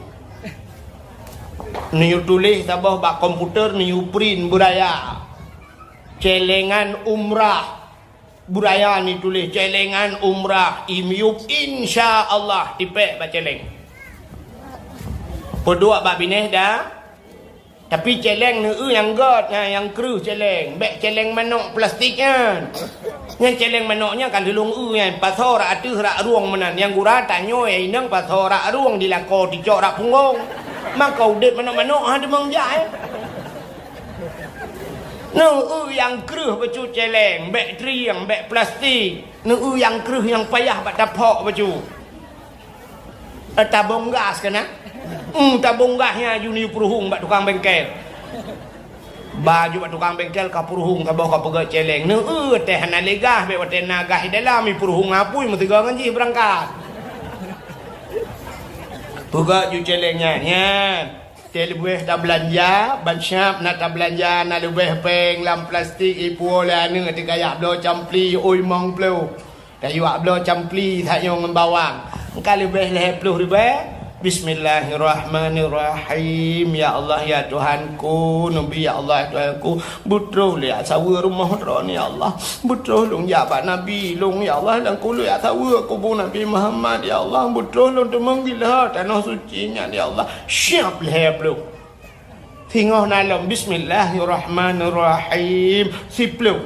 Neuyue tuléh saboh bak komputer, neuyue print beuraya. Céléngan umrah. Buraya ni tuléh celengan umrah i miyueb, insya Allah tipék bak celeng. Peuduek bak binéh dah. Tapi celeng neu-eu nyang gét nyan, nyang kreueh celeng. Bék celeng manok plastik nyan. Nyan celeng manok nyan ka lheueh lôn eu nyan, pasoe rak ateueh rak rueng meunan. Nyang gura tanyoe inong pasoe rak rueng, dilakoe ticok rak punggong. Maka udeb manok-manok ha deungon jak, eh. Neu-eu nyang kreueh bacut celeng, bék trieng, bék plastik. Neu-eu nyang kreueh nyang payah bak taphok bacut. Eh, tabong gas keunan? Hmm, tabong gas nyan ju neuyue peuruhueng bak tukang bengkel. Ba ju bak tukang bengkel ka peuruhueng saboh ka peugét celeng. Neu-eu teuh hana lé gas, bék watée na gas di dalam, i peuruhueng apui meusigoe ngon jih beurangkat. Peugét ju celeng nyan, nyan. Teuh leubeh tabeulanja, ban siab na tabeulanja, na leubeh péng lam plastik, ipuwoe lé aneuk teuh kajak bloe campli, oi mong ploh. Tayue bloe campli that nyoe ngon bawang. Ka leubeh lhée ploh ribée. Bismillahirrahmanirrahim. Ya Allah, ya Tuhanku, Nabi, ya Allah, ya Tuhanku, beutroh lé jak saweue rumoh droeneuh, ya Allah. Beutroh lôn jak bak Nabi lôn, ya Allah, dan kulét jak saweue kubu Nabi Muhammad, ya Allah. Beutroh lôn teumeung gila tanoh suci nyan, ya Allah. Siab lhée ploh. Singoh na lom, bismillahirrahmanirrahim. Siploh.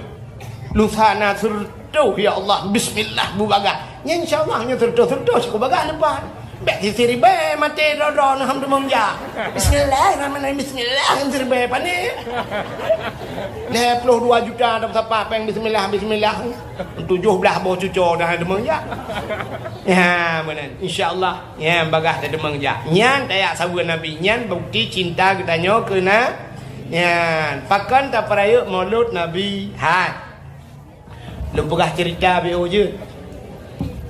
Lusa na seureutoh, ya Allah, bismillah bubagaih. Nyan insya Allah nyoe seureutoh-seureutoh sikubagaih leupah. Bék sisiribée maté droe-droe neuh ham teumom jak. Bismillahirrahmanirrahim, bismillah, siribée pané. Lhée ploh dua juta dah sapah péng bismillah, bismillah. Tujoh blaih boh cuco dah teumom jak. Ya, meunan. Insya Allah. Nyan bagaih tadeungoe jak. Nyan tajak saweue Nabi. Nyan bukti cinta geutanyoe keu na-, nyan. Pakon tapeurayeuk Maulud Nabi? Hai. Lôn peugah ceurita beu jeuet.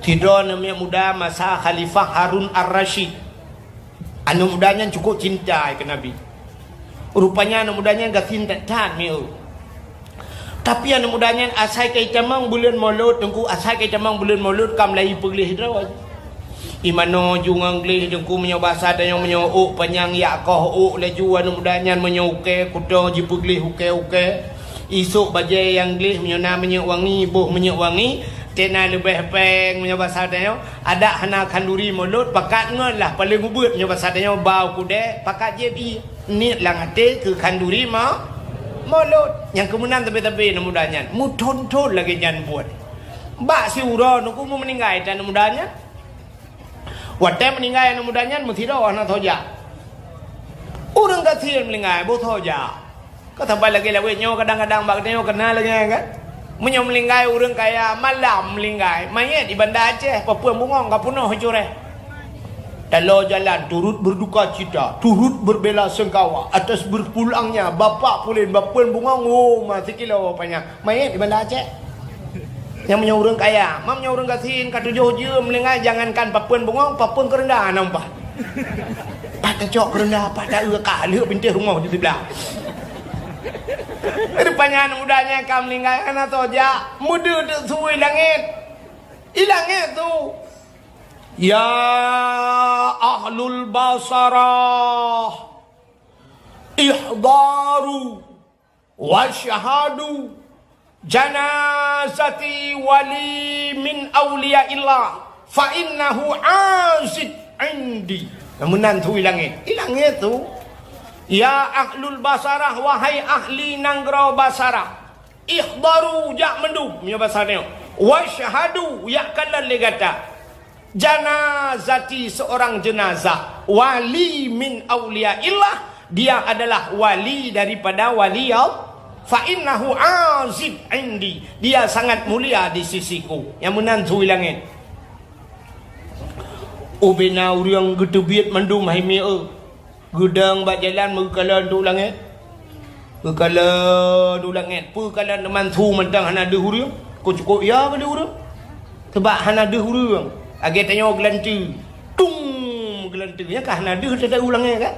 Sidroe aneuk muda masa Khalifah Harun Ar-Rasyid. Aneuk muda nyan cukup cinta keu Nabi. Rupanya aneuk muda nyan gasien that-that mieu. Tapi aneuk muda nyan asai ka itamong buleuen Maulud, Teungku, asai ka itamong buleuen Maulud ka mulai ipeugleh droe. Imanoe ju ngon gleh, Teungku, meunyoe basa tanyoe meunyoe ôk panyang yak koh ôk laju aneuk muda nyan meunyoe ukée kuto jipeugleh ukée-ukée. Isôk bajée nyang gleh meunyoe na minyeuk wangi, boh minyeuk wangi, tena leubeh péng meunyoe basa tanyoe, adak hana khanduri Maulud, pakat ngon lah paleng ubeuet meunyoe basa tanyoe bau kudée, pakat jieb ié. Niet lam até keu khanduri ma-, Maulud. Nyang keumeunan sabe-sabe aneuk muda nyan, meuthon-thon lagée nyan buet. Bak siuroe Teungku meuninggai tan aneuk muda nyan. Watée meuninggai aneuk muda nyan meusidroe hana soe jak. Ureuëng gasien meuninggai boh soe jak. Ka saban lagée lawét nyoe kadang-kadang bak geutanyoe keuna lagée nyan kan. Meunyoe meuninggai ureuëng kaya malam meuninggai, manyét di Banda Aceh, papeuen bungong ka peunoh cureh. Taloe jalan turut berduka cita, turut berbela sengkawa atas berpulangnya Bapak Pulen, papeuen bungong, oh, ma sikilo panyang. Manyét di Banda Aceh. Nyang meunyoe ureuëng kaya, ma meunyoe ureuëng gasien ka tujoh jeuem meuninggai, jangankan papeuen bungong, papeuen keureunda hana umpat. Pat tacok keureunda, pat ta-eu ka lheueh pintoe rumoh di siblah. Rupanya aneuk muda nyan ka meuninggai, hana soe jak, meudeue teuk su i langét. I langét su. Ya ahlul Basarah, ihdaru wasyhadu janazati wali min auliyaillah fa innahu aziz indi. Meunan su i langét. I langét su. Ya ahlul Basarah, wahai ahli nanggroe Basarah. Ihdaru, jak mandum, meunyoe basa nyoe. Wasyhadu, jak kalon lé gata. Janazati, seorang jenazah. Wali min auliyaillah, dia adalah wali daripada wali Allah. Fa innahu aziz indi, dia sangat mulia di sisiku. Nyang meunan su i langét. Ubena ureuëng geuteubiet mandum hai mieu. Geudong bak jalan meukalon u langét. Geukalon u langét, peu kalon teuma su mantong hana deuh ureuëng. Keu cukôp ya keu deuh ureuëng. Sabab hana deuh ureuëng. Lagée tanyoe geulanteue. Tung geulanteue. Nyan ka hana deuh teuh u langét kan?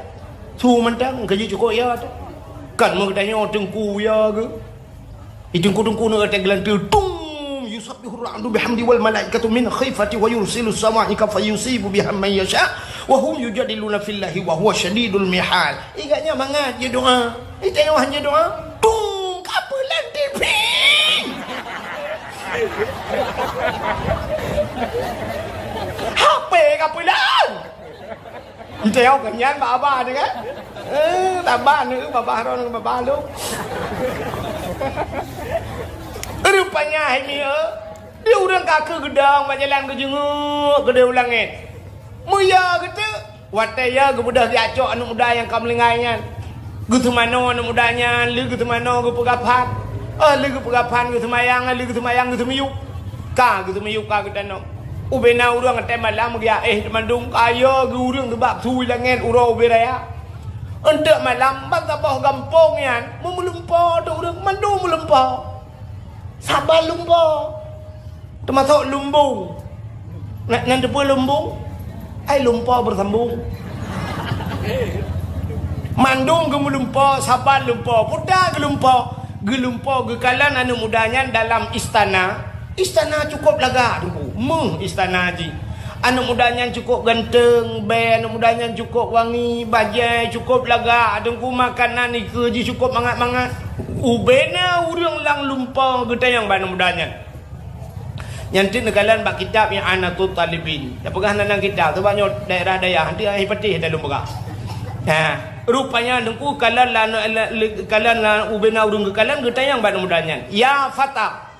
Su mantong ka jicukôp ya teuh. Kan meugeutanyoe teungku ya geuh. Di teungku-teungku nyoe teuh geulanteue, tung, yusabbihur ra'du bihamdi wal malaikatu min khifati wa yursilus sawa'iqa fayusibu biha man yasha wa hum yujadiluna fillahi wa huwa syadidul mihal. Ingat nyan mangat jeuet doa. Di tengah jeuet doa, tung, ka peulanteue pih. Hapé ka pulang. Enteu ka nyan bak abah teuh kan? Eh, saban nyoe babah droe ngon babah lôn. Rupanya hai mi, eh, di ureueng ka keu geudong bak jalan geujeunguk keudeh u langét. Meuyö geuteuk, watée yö geubeudôh geujak cok aneuk muda nyang ka meulinggai nyan. Geuseumanoe aneuk muda nyan, lheueh geuseumanoe geupeugah phan. Oh, lheueh geupeugah phan geuseumayang, lheueh geuseumanyang geuseumiyueb. Ka geuseumiyueb ka geutanoh. Ubena ureueng watée malam geujak éh mandum kayée geu ureueng teuh bak su langét uroe ubé raya. Eunteuk malam ban saboh gampông nyan meulumpoe teuh ureueng mandum meulumpoe. Saban lumpoe. Teumasok lumbung. Na, nan teupeue lumbung? Ai lumpoe beusambung. Mandum geumeulumpoe, saban lumpoe, puta geulumpoe. Geulumpoe geukalon aneuk muda nyan dalam istana. Istana cukôp lagak, Teungku. Meuh istana jih. Aneuk muda nyan cukôp ganteng, bée aneuk muda nyan cukôp wangi, bajée cukôp lagak, Teungku, makanan ikeue jih cukôp mangat-mangat. Ubena ureueng lam lumpoe geutanyong bak aneuk muda nyan. Nyan teuk neukalon bak kitab I'anatut Talibin. Tapeugah nan, nan kitab, sabab nyoe daerah dayah, nanti ai patéh dah lôn peugah. Nah, rupanya Teungku kalon la, la, la, kalon la ubena ureueng geukalon geutanyong bak aneuk muda nyan. "Ya fata,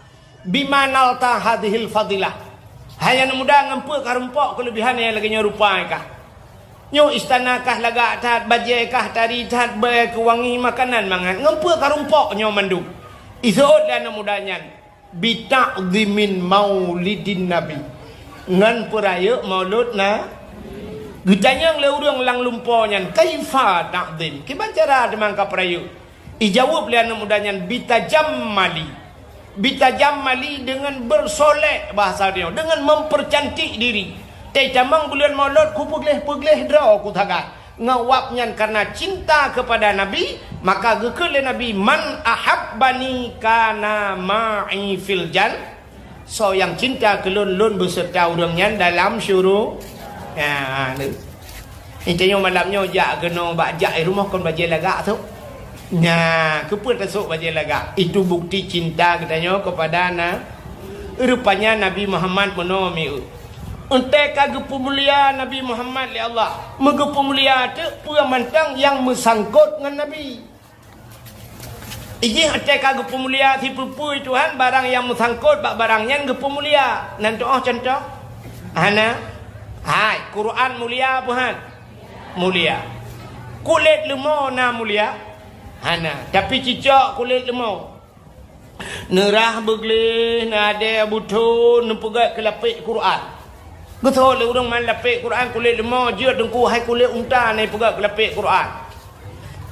bima nalta hadhil fadilah?" Hai aneuk muda, ngon peue kah rumpok keuleubihan nyang lagée nyoe rupa kah? Nyoe istana kah lagak that, bajée kah tari that, bée keuh wangi, makanan mangat. Ngon peue kah rumpok nyoe mandum? Iseuôt lé aneuk muda nyan. "Bita'zimin maulidin Nabi." Ngon peurayeuk maulud na. Geutanyong lé ureueng lam lumpoe nyan, "Kaifa ta'zim?" Kiban cara teuma ka peurayeuk? Ijaweueb lé aneuk muda nyan, "Bitajammali." Bitajammali deungon bersolek bahasa dia, deungon mempercantik diri. Teutamong buleuen maulud kupeugléh-peugléh droe kusagai. Ngon wab nyan karena cinta kepada Nabi, maka geukheun lé Nabi, "Man ahabbani kana ma'i fil jan-," soe nyang cinta keu lôn, lôn beuseureuta ureueng nyan dalam syuru-, ya, lé. Tanyoe malam nyoe jak keunoe bak jak i rumoh kon bajée lagak sôk. Nya, keupeue tasôk bajée lagak? Itu bukti cinta geutanyoe kepada na-, rupanya Nabi Muhammad meunoe mieu. Eunteuk ka geupeumulia Nabi Muhammad lé Allah. Meugeupeumulia teuk peue mantong nyang meusangkot ngon Nabi. Ijih eunteuk ka geupeumulia sipeue-peue Tuhan, barang nyang meusangkot bak barang nyan geupeumulia. Nan tuoh cuntoh? Hana. Hai, Quran mulia peue han? Mulia. Kulét leumo na mulia? Hana. Tapi cicok kulét leumo. Neurah beugleh, neuadée butho, neupeugét keu lapék Quran. Geutho lé ureueng man lapék Quran kulét leumo, jeuet Teungku hai kulét unta na ipeugét keu lapék Quran.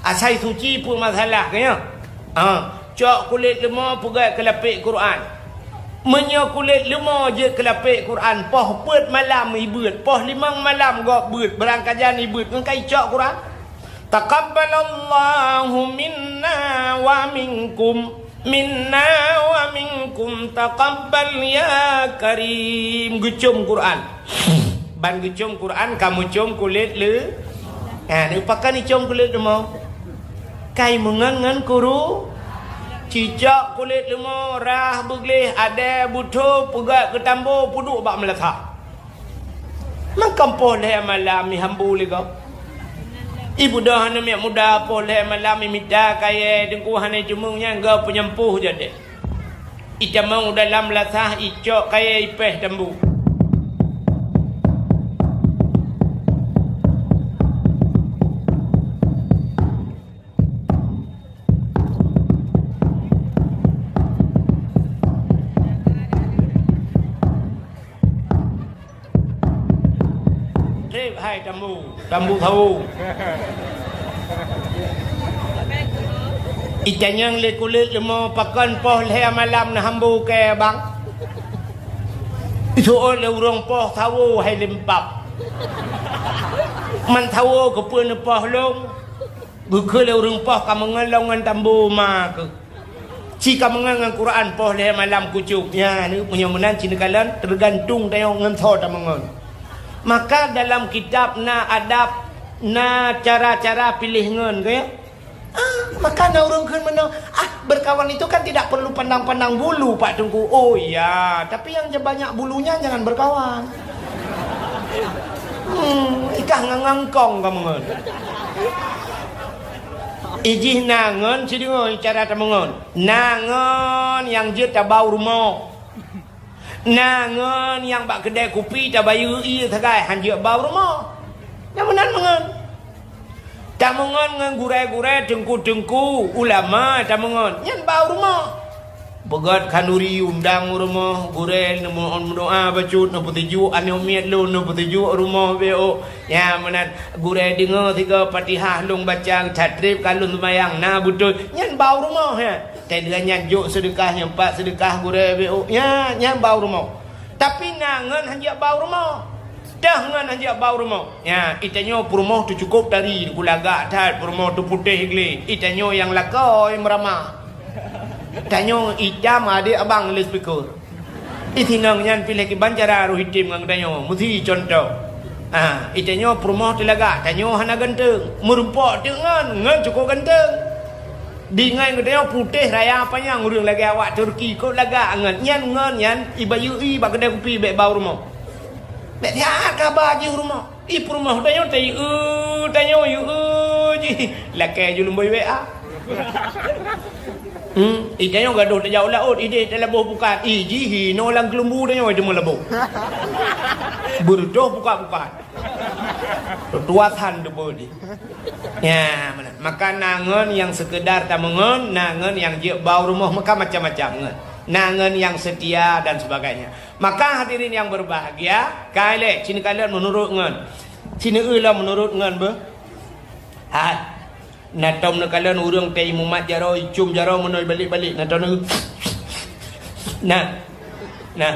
Asai suci peue masalah keu nyoe? Ha, cok kulét leumo peugét keu lapék Quran. Meunyoe kulét leumo jeuet keu lapék Quran, poh peuet malam ibeuet, poh limong malam gob beuet, beurangkajan ibeuet ngon ka icok Quran. Taqabbalallahu minna wa minkum, minna wa minkum taqabbal ya karim. Geucom Quran. Ban geucom Quran ka meucom kulét leu-, ha, neupakon icom kulét leumo. Kai meungon ngon kuru, cicok kulét leumo, rah beugleh, adée butho, peugét keu tambo, peuduek bak meulasah. Mangkam poh lhée malam ihambu lé gob. Ibeudôh aneuk miet muda poh lhée malam imita kayée Teungku hana iceumeung nyan gob peunyampoh jadi. Itamong u dalam meulasah icok kayée ipéh tambu. Trép hai tambu, tambu sawo. Itanyong lé kulét leumo pakon poh lhée malam neuhambu kée bang. Iseuôt lé ureueng poh sawo hai limpab. Man sawo keupeue neupoh lôn? Geukheun lé ureueng poh ka meungon lôn ngon tambu ma keuh. Ci ka meungon ngon Quran poh lhée malam kucok. Nya, ni meunyoe meunan ci neukalon teugantung tanyoe ngon soe tameungon. Maka dalam kitab na adab, na cara-cara piléh ngon, ka ya? Ah, maka na ureueng kheun meunoe, "Ah, Berkawan itu kan tidak perlu pandang-pandang bulu, Pak Teungku. Oh iya, tapi yang banyak bulunya jangan berkawan. Hmm, ikah ngang-ngang kong kamu ngon. Ijih na ngon sideungoe cara tameungon. Na ngon nyang jeuet tabau rumoh. Na ngon nyang bak keudè kupi tabayeue ié sagai han jeuet bau rumoh. Nyang meunan meungon. Tameungon ngon gurèe-gurèe, teungku-teungku, ulama tameungon. Nyan bau rumoh. Peugöt khanduri undang u rumoh, gurèe neumeudoa bacut, neupeutuju aneuk miet lôn, neupeutuju rumoh B O. Nyang meunan gurèe deungoe sigoe Fatihah lôn baca, that trép ka lôn seumayang, na beutôi. Nyan bau rumoh nyan. Teuh lheueh nyan jok seudeukah, nyan pat seudeukah gurèe B O. Nyan, nyan bau rumoh. Tapi na ngon han jeuet bau rumoh. Teuh ngon han jeuet bau rumoh. Nyan, itanyoe peurumoh teuh cukôp tari, kulagak that peurumoh teuh putéh glé. Itanyoe nyang lakoe meuramah. Tanyoe itam adék abang loudspeaker. Itinong nyan piléh kiban cara roh item ngon tanyoe. Meusi contoh. Ah, itanyoe peurumoh teuh lagak, tanyoe hana ganteng. Meurumpok teuk ngon, ngon cukôp ganteng. Di ngon geutanyoe putéh raya panyang ureueng lagèe awak Turki, kok lagak ngon nyan, ngon nyan ibayeue ié bak keudè kupi bèk bau rumoh. Bèk siat kaba jih rumoh. Ih, peurumoh tanyoe tayue, tanyoe yue jih. Lakèe ju lumbôi W A. Hmm, ih, tanyoe gadôh tajak u laôt, idéh talaboh pukat. Ih, jih hinoe lam keulumbu tanyoe teuma laboh. Beureudoh pukat-pukat. Tuha san teupeue jih. Ya, meunan. Maka na ngon nyang seukeudar tameungon, na ngon nyang jeuet bau rumoh, maka macam-macam ngon. Na ngon nyang seutia dan sebagainya. Maka hadirin yang berbahagia, kai lé, ci neukalon meunurot ngon. Ci neueu lom meunurot ngon beuh. Hai. Na tom neukalon ureueng teuh imumat jaroe, icôm jaroe meunoe ibalek-balek, na tom neu-, na. Na.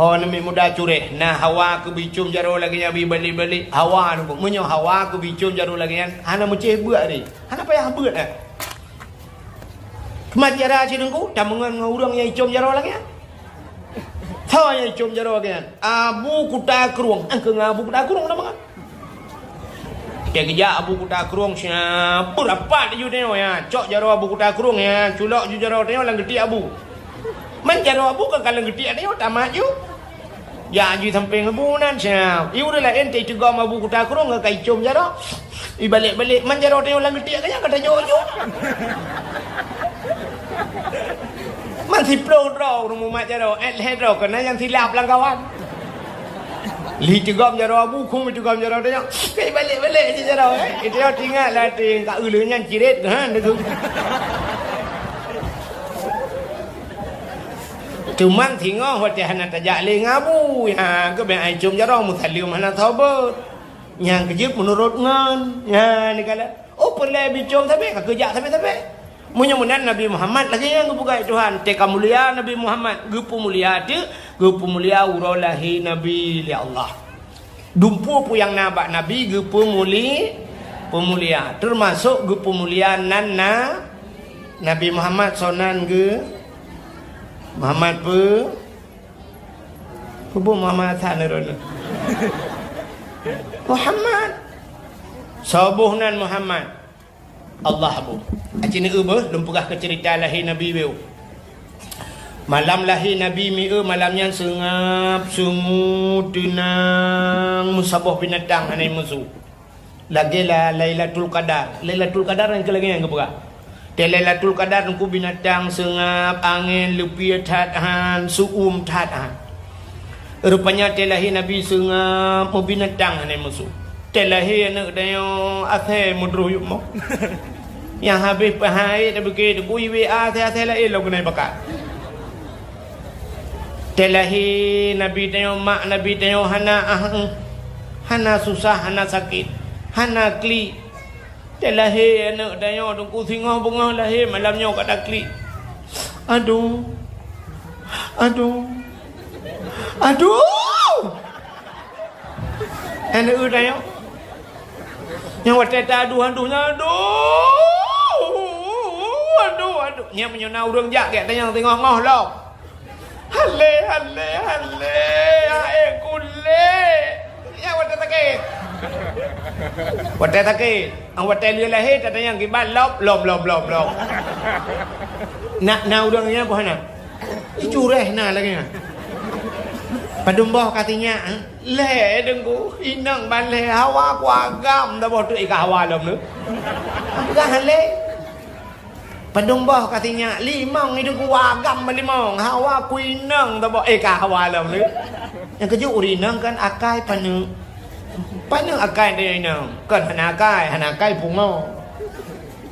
Ho neumiet muda cureh, na hawa keu bicôm jaroe lagèe nyan ibalek-balek. Hawa nyoe, meunyoe hawa keu bicôm jaroe lagèe nyan, hana meucéh beuet deh. Hana payah beuet, eh. Mat jaroe ci Teungku, tameungon ngon ureueng nyang icôm jaroe lagèe nyan. Soe nyang icôm jaroe lagèe nyan? Abu Kuta Krueng. Angkeu ngon Abu Kuta Krueng tameungon. Teuh geujak Abu Kuta Krueng siap beurapat laju tanyoe, ya. Cok jaroe Abu Kuta Krueng, ya. Culok ju jaroe tanyoe lam geutiek Abu. Man jaroe Abu ka lam geutiek tanyoe, tamat ju. Jak ju sampéng Abu nan siap. Ié ureueng laén teuh iteugom Abu Kuta Krueng ka icôm jaroe. Ibalek-balek, man jaroe tanyoe lam geutiek ka nyan ka tajok ju. Man siplôh droe ureueng mumat jaroe, eh, lhèe droe keunan nyang silap lam kawan. Lheuh iteugom jaroe Abu, kheun iteugom jaroe tanyoe. Ka ibalek-balek jih jaroe, eh. Iteunyoe teuingat lam até, ka eu lheueh nyan cirét, ha, nyoe. Teuma singoh watèe hana tajak lé ngon Abu, ha, geubèe ai com jaroe meusaleuem hana soe beuet. Nyang keujeuet meunurot ngon, ha, neukalon. Oh, peureulèe bicom sabe, ka keujak sabe-sabe. Meunyoe meunan Nabi Muhammad lagèe nyan geupeugah Tuhan, teuka mulia Nabi Muhammad, geupeumulia teuk, geupeumulia uroe lahé Nabi lé Allah. Dumpeue peue nyang na bak Nabi geupeumuli-, peumulia, teumasok geupeumulia nan na Nabi Muhammad, soe nan geuh Muhammad peu-, peue Muhammad Hasan droeneuh. Muhammad. Soe boh nan Muhammad? Allah boh. Aci neueu beuh, lôn peugah keu ceurita lahé Nabi beu. Malam lahé Nabi mieu malam nyan seungab, sungu, teunang, meusaboh binatang hana meusu. Lagèe la-, Lailatul Qadar. Lailatul Qadar nyang keu lagèe nyan geupeugah. Teuh Lailatul Qadar nyan keu binatang seungab, angén, leupie that han, su'um that han. Rupanya teuh lahé Nabi seungab, meubinatang hana meusu. Teuh lahé aneuk tanyoe asèe meudroh yup mo. Nyang habéh peuhai tapiké teungku iwé asèe-asèe laén lom keunan bakat. Teuh lahé Nabi tanyoe, mak Nabi tanyoe hana ah, hana susah, hana sakét, hana klik. Teuh lahé aneuk tanyoe teungku singoh beungoh lahé malam nyoe ka taklik. Aduh. Aduh. Aduh. Aneuk tanyoe. Nyang watèe ta aduh-aduh nyan, aduh. Aduh, aduh. Nyan meunyoe na ureueng jak gèt tanyoe singoh ngoh lom. Halé, halé, halé, hai kulé. Nyang watèe sakét. Watèe sakét. Nyang watèe lheueh lahé tatanyong kiban lom, lom, lom, lom, lom. Na, na ureuëng nyan boh na. Icureh na lagée nyan. Padum boh ka sinyak, eh? Lhée deungku, inong ban lhée hawa ku agam dah boh tu ika hawa lom tu. Peugah lé. Padum boh ka sinyak, limong itu ku agam limong, hawa ku inong dah boh ika hawa lom tu. Nyang keujeuet ureuëng inong kan akai paneuk. Paneuk akai teuh inong, kon hana akai, hana akai pungo.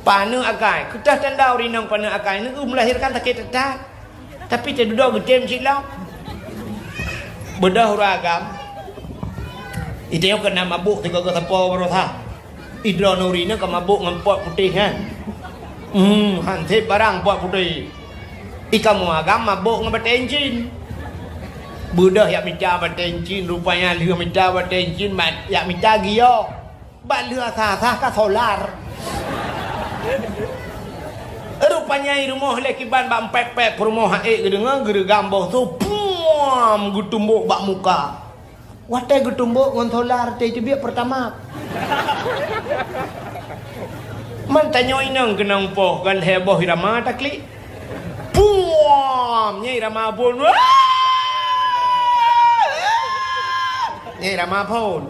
Paneuk akai, keutah tanda ureuëng inong paneuk akai, neu meulahirkan sakét that. Tapi teududoe geutem cit lom. Beudôh ureuëng agam. Iteuh keunan mabuk tiga geuh sapo barosa. Idroe nuri nyoe ka mabuk ngon pot putéh nyan. Hmm, hanseb barang pot putéh. Ikamoe agam mabuk ngon batée incin. Beudôh yak mita batée incin, rupanya lheueh mita batée incin, yak mita giok. Bak lheueh asah-asah ka solar. Rupanya i rumoh lé kiban bak empet-pet peurumoh aek geudeungoe geureugam boh su, puam, geutumbok bak muka. Watée geutumbok ngon solar teuh teubiet pertama. Man tanyoe inong keunong poh kan lhée boh irama taklik. Puam! Nyai Rama phon. Nyai Rama phon.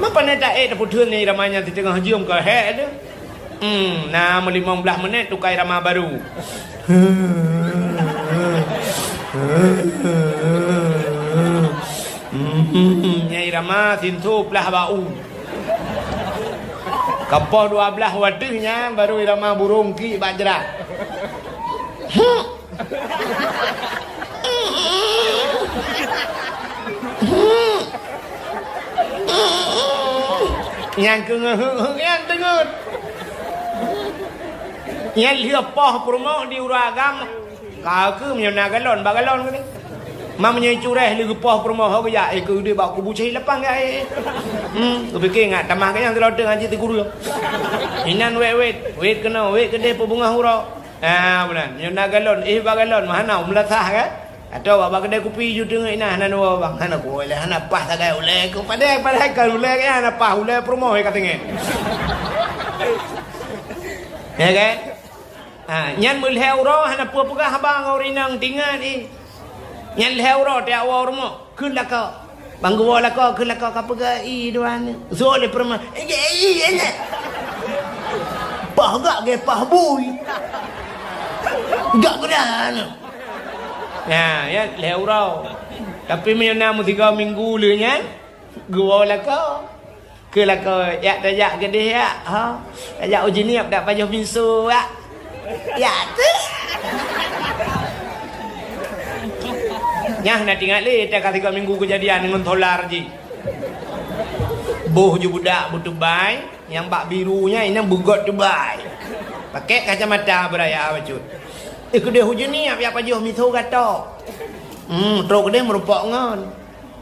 Meupanai taék tapeutheun Nyai Rama nyan siteungoh jeuem ka hék deuh. Hmm, na meulimong blaih menit tukai Rama baru. Hmm, Nyai Rama sinso plah bak u. Ka poh dua blaih wateuh nyan baru Irama burông kik bak jrat. Nyang keungeut-ngeut nyan teungeut. Nyan lheueh poh peurumoh di ureueng agam. Ka keuh meunyoe na galon, bak galon keuh. Ma meunyoe cureh lé geupoh peurumoh ho geujak, eh, keu udép bak kubu cit lapang ya, eh. Hmm, geupike ngat tamah keu nyang teulote ngan cit teukureueng. Inan wét-wét, wét keunoe, wét keudeh peubeungoh uroe. Ah, bulan. Meunyoe na galon, eh, bak galon, meuhana meulasah kan? Atawa bak keudè kupi ju teungeut inan hana dua bang, hana kuwoe lé, hana paih sagai ulèe keu padahai, padahai kan ulèe nyan hana paih, ulèe peurumoh ka teungeut. Ya kan? Ha, nyan meulhèe uroe hana peue peugah haba ngon ureueng inong tingat, eh. Nyan lhèe uroe tiep woe u rumoh, kheun lakoe. Ban geuwoe lakoe, kheun lakoe ka peugah, "Ih, dua aneuk." Sôk lé peurumoh, "Eh, eh, eh, eh." Paih gak geupaih bui. Gak geudah aneuk. Nah, nyan lhèe uroe. Tapi meunyoe na meusigoe minggu lé nyan, geuwoe lakoe. Keu lakoe, yak tajak keudeh yak, ha? Tajak u Jeunieb dak pajoh pinso yak. Yak tu. Nyan na tingat lé, dak ka tiga minggu keujadian ngon solar jih. Boh ju budak beutubai, nyang bak biru nyan inong beugot tubai. Pakai kacamata beuraya bacut. Eh, keudeh u Jeunieb yak pajoh pinso gato. Hmm, trok keudeh meureumpok ngon.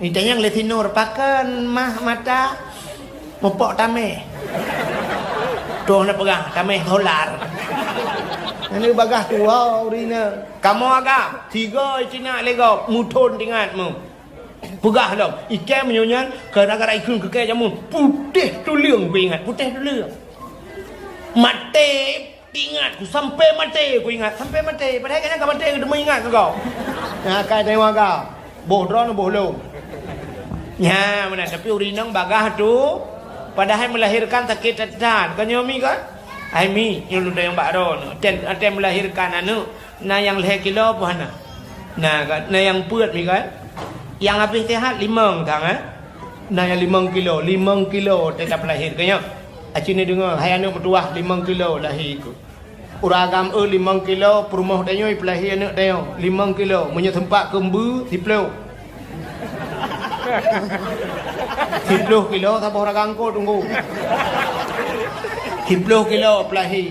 Itanyong lé sinur, "Pakon mah mata?" "Mupok tameh." Troh na peugah, "Tameh solar." Nyan bagah tuha ureueng inong. Kamoe agam, tiga cina lé gob, muthon tingat mu. Peugah lom, ikai meunyoe nyan, gara-gara ikheun keu kèe jameun, putéh tuleueng ku ingat, putéh tuleueng. Maté Ingat ku sampai maté, ku ingat sampai maté. Padahai keunan ka maté, keuteumé ingat keu gob. Nah, akai tayue agam. Boh droeneuh boh lôn. Nya, meunan. Tapi ureueng inong bagah tu, padahai meulahirkan sakét that-that. Kon nyoe mi kan? Hai mi, nyoe lôn tanyong bak droeneuh. Watèe, watèe meulahirkan aneuk, na nyang lhèe kilo peue hana? Na kan? Na nyang peuet mi kan? Nyang habéh sehat limong thang, eh? Na nyang limong kilo, limong kilo watèe ka peulahé keu nyoe. Aci neudeungoe, hai aneuk meutuwah limong kilo lahé keuh. Ureueng agam eu limong kilo, peurumoh tanyoe peulahé aneuk tanyoe limong kilo, meunyoe seumpat keu mbeue siploh. Siploh kilo saboh ragam kot teungku. Siploh kilo peulahé.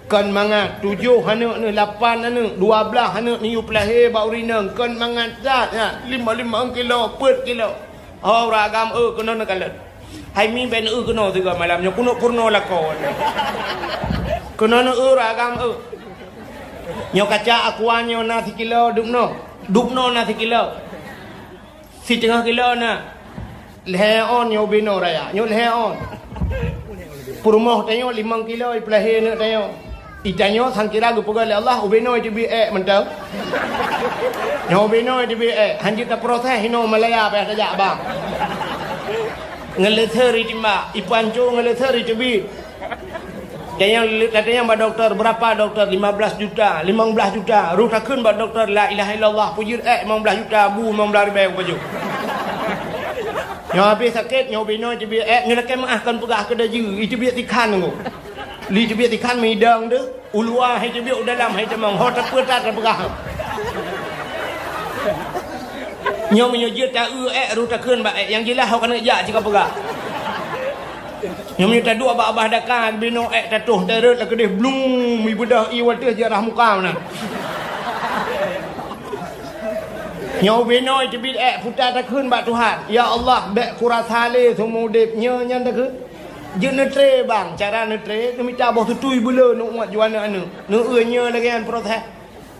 Kon mangat, tujoh aneuk neuh, lapan aneuk, dua blaih aneuk neuyue peulahé bak ureueng inong, kon mangat that nyan, limong-limong kilo, peuet kilo. Oh, ureueng agam eu keunoe neukalon. Hai mi bèk neueu keunoe sigoe malam nyoe, keuneuk peurunoe lakoe. Keunoe neueu ureueng agam eu. Nyoe kaca aqua nyoe na sikilo dubnoe. Dubnoe na sikilo. Siteungoh kilo na. Lhèe ôn nyoe ubé noe raya. Nyoe lhèe ôn. Peurumoh tanyoe limong kilo ipeulahé aneuk tanyoe. Itanyoe sangkira geupeugah lé Allah, ubé noe teubiet ék mantong. Nyoe ubé noe teubiet ék, hanjeuet taproses inoe Malaya payah tajak bang. Ngon leser itimbak, ipanco ngon leser iteubiet. Tanyong, tatanyong bak dokto, berapa dokto? Lima belas juta, limong blaih juta. Roh takheun bak dokto, la ilaha illallah, peujeuet ék limong blaih juta, bu limong blaih ribèe kupajoh. Nyoe habéh sakét, nyoe ubé noe teubiet ék, nyoe lakèe meu'ah kon peugah keu dajeu, iteubiet sikhan nyoe. Li teubiet sikhan meudong teuh, u luwa hai teubiet, u dalam hai tamong, ho tapeue that tapeugah. Nyoe meunyoe jeuet ta-eu ék, roh takheun bak ék, nyang jeulaih ho keuneuk jak cit kapeugah. Nyoe meunyoe taduek bak babah daka, binoe ék tatoh teureut lakeudeh blung, mibeudoh ié watèe jiarah muka meunan. Nyoe ubé noe teubiet ék, puta takheun bak Tuhan, "Ya Allah, bèk kurasa lé seumeu udép nyoe nyan," takheun. Jeuet neutré bang, cara neutré, neumita boh tutui beuleu, neuuet ju aneuk-aneuk. Neueu nyoe lagèe nyan proses.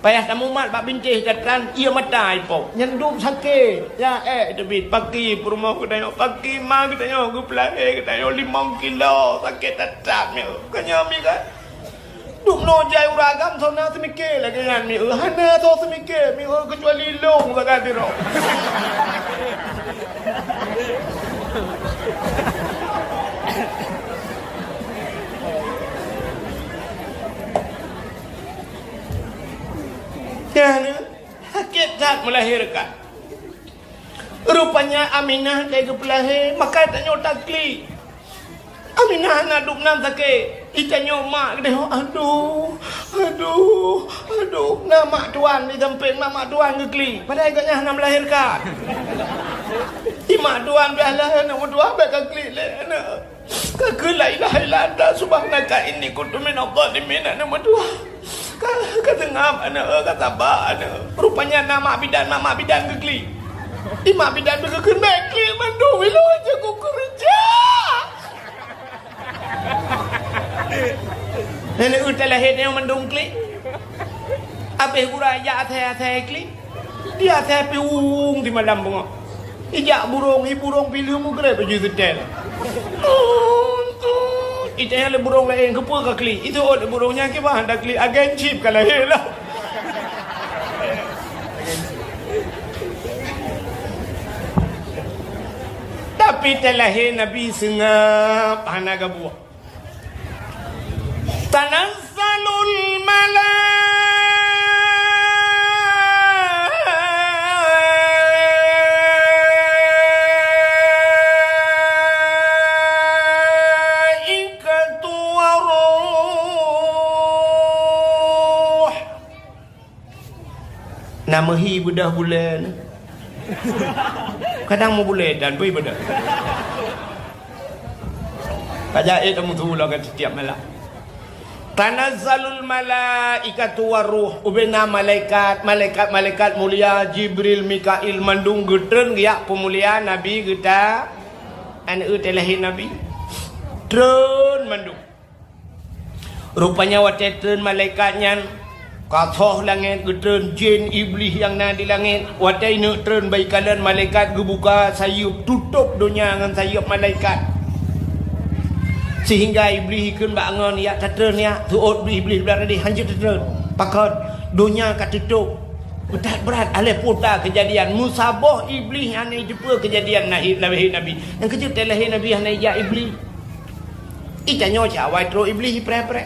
Payah tamumat bak bintéh tatran, ié mata ipok. Nyan dum sakét. Ya ék teubiet, paki peurumoh geutanyoe, paki ma geutanyoe, geupeulahé geutanyoe limong kilo, sakét that-that nyoe. Ka nyoe mi kan? Dum noe jai ureueng agam soe na seumiké lagèe nyan mieu, hana soe seumiké mieu keucuali lôn sagai sidroe. Nyan, sakét that melahirkan. Rupanya Aminah lé geupeulahé, maka tanyoe taklik. Aminah hana dum nan sakét. Itanyoe mak keudeh, aduh, aduh, aduh. Na mak tuan di sampéng, na mak tuan geuklik. Padahai gobnyan hana melahirkan. Di mak tuan pih lahé aneuk meutuah, bèk ka klik lé aneuk. Ka kheun, "La ilaha illa anta subhanaka inni kuntu minadh dhalimin," aneuk meutuah. Ka, ka seungab aneuk, ka saba aneuk. Rupanya na mak bidan, na mak bidan geuklik. Di mak bidan pih geukheun, "Bèk klik mandum, ilôn cit kukeureuja." Nenek utai lahé nyoe mandum klik. Abéh gura jak asai-asai klik. Di asai piung di malam beungoh. Ijak burông, i burông pileue meugreb baju seutèl. Tut, tut. Itanyong lé burông laén, "Keupeue ka klik?" Iteuôt lé burông nyan, "Kiban han taklik, agen chip ka lahé lah." Tapi talahé Nabi seungab hana gabuek. Tanazzalul malaikatu warruh. Na meuhi beudoh buleuen. Kadang meubulée dan bui beudoh. Ka jai tamutu lagée tiep malam. Tanazzalul malaikatu warruh, ubena malaikat, malaikat-malaikat mulia, Jibril, Mikail, mandum geutreun geujak peumulia Nabi geuta, aneuk teuh lahé Nabi. Treun mandum. Rupanya watée treun malaikat nyan, ka thoh langét geutreun jén Iblih nyang na di langét. Watée ineuk treun bak ikalon malaikat geubuka sayeuep, tutôb donya ngon sayeuep malaikat. Sehingga Iblih ikheun bak angon, "Yak tatreun yak." Seuôt Iblih, "Iblih brat tadi hanjeuet tatreun." Pakon? Donya ka tutôb. That brat, alah peue ta keujadian. Meusaboh Iblih hana jiteupeue keujadian lahé, lahé Nabi. Nyang keujeuet teuh lahé Nabi hana ijak Iblih. Itanyoe cit awai trok Iblih ipreh-preh.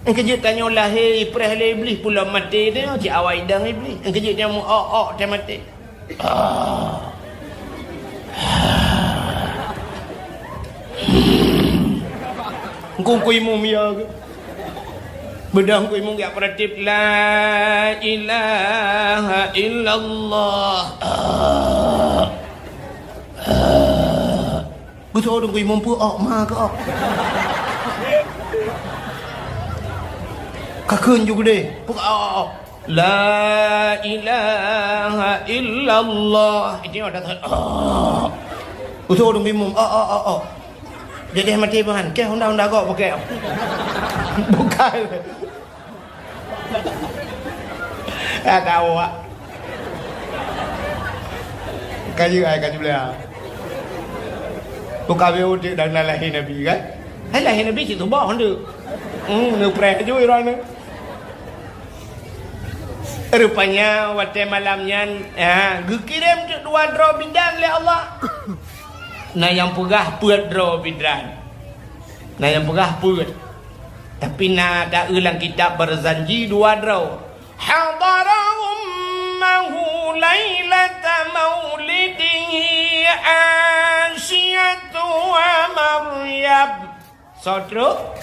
Nyang keujeuet tanyoe lahé ipreh lé Iblih, pulom maté tanyoe cit awai idong Iblih. Nyang keujeuet tanyoe meu-ok-ok teuh maté. Ah. Engkong kui mum ya ke? Beudôh kui mum geujak peuratif, "La ilaha illallah." Ah. Ah. Beutôi dong kui mum peu-ok ma keu-ok. Ka kheun ju geudeh, peu-ok. La ilaha illallah. Itu ada, ah. Beutôi dong kui mum, ah, ah, ah, ah. Jadi maté bahan, keh honda-honda gok pakai. Bukan. Ka tahu, Wak. Ka jeuet ai ka jublia. Buka beu udép dan lahé Nabi, kan? Hai lahé Nabi cit tuboh tu. Hmm, neupreh ju droeneuh. Rupanya watée malam nyan, ha, geukirém teuk dua droe bidan lé Allah. Na nyang peugah peuet droe bidan. Na nyang peugah peuet. Tapi na taeu lam kitab Barzanji dua droe. Hadara ummahu lailata maulidihi Asiyatu wa Maryam. Soe trok?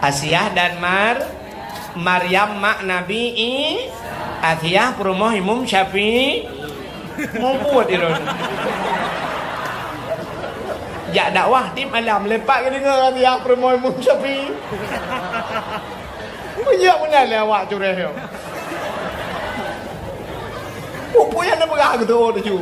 Asiah dan Mar-, Maryam mak Nabi I-, Asiah peurumoh Imum Syafi'i. Mubuet droeneuh. Jak dakwah tiep malam, lepak geudeungoe Asiah peurumoh Imum Syafi'i. Meunyoe meunan lé awak cureh nyoe. Peue-peue nyang neupeugah geutu'oh tuju.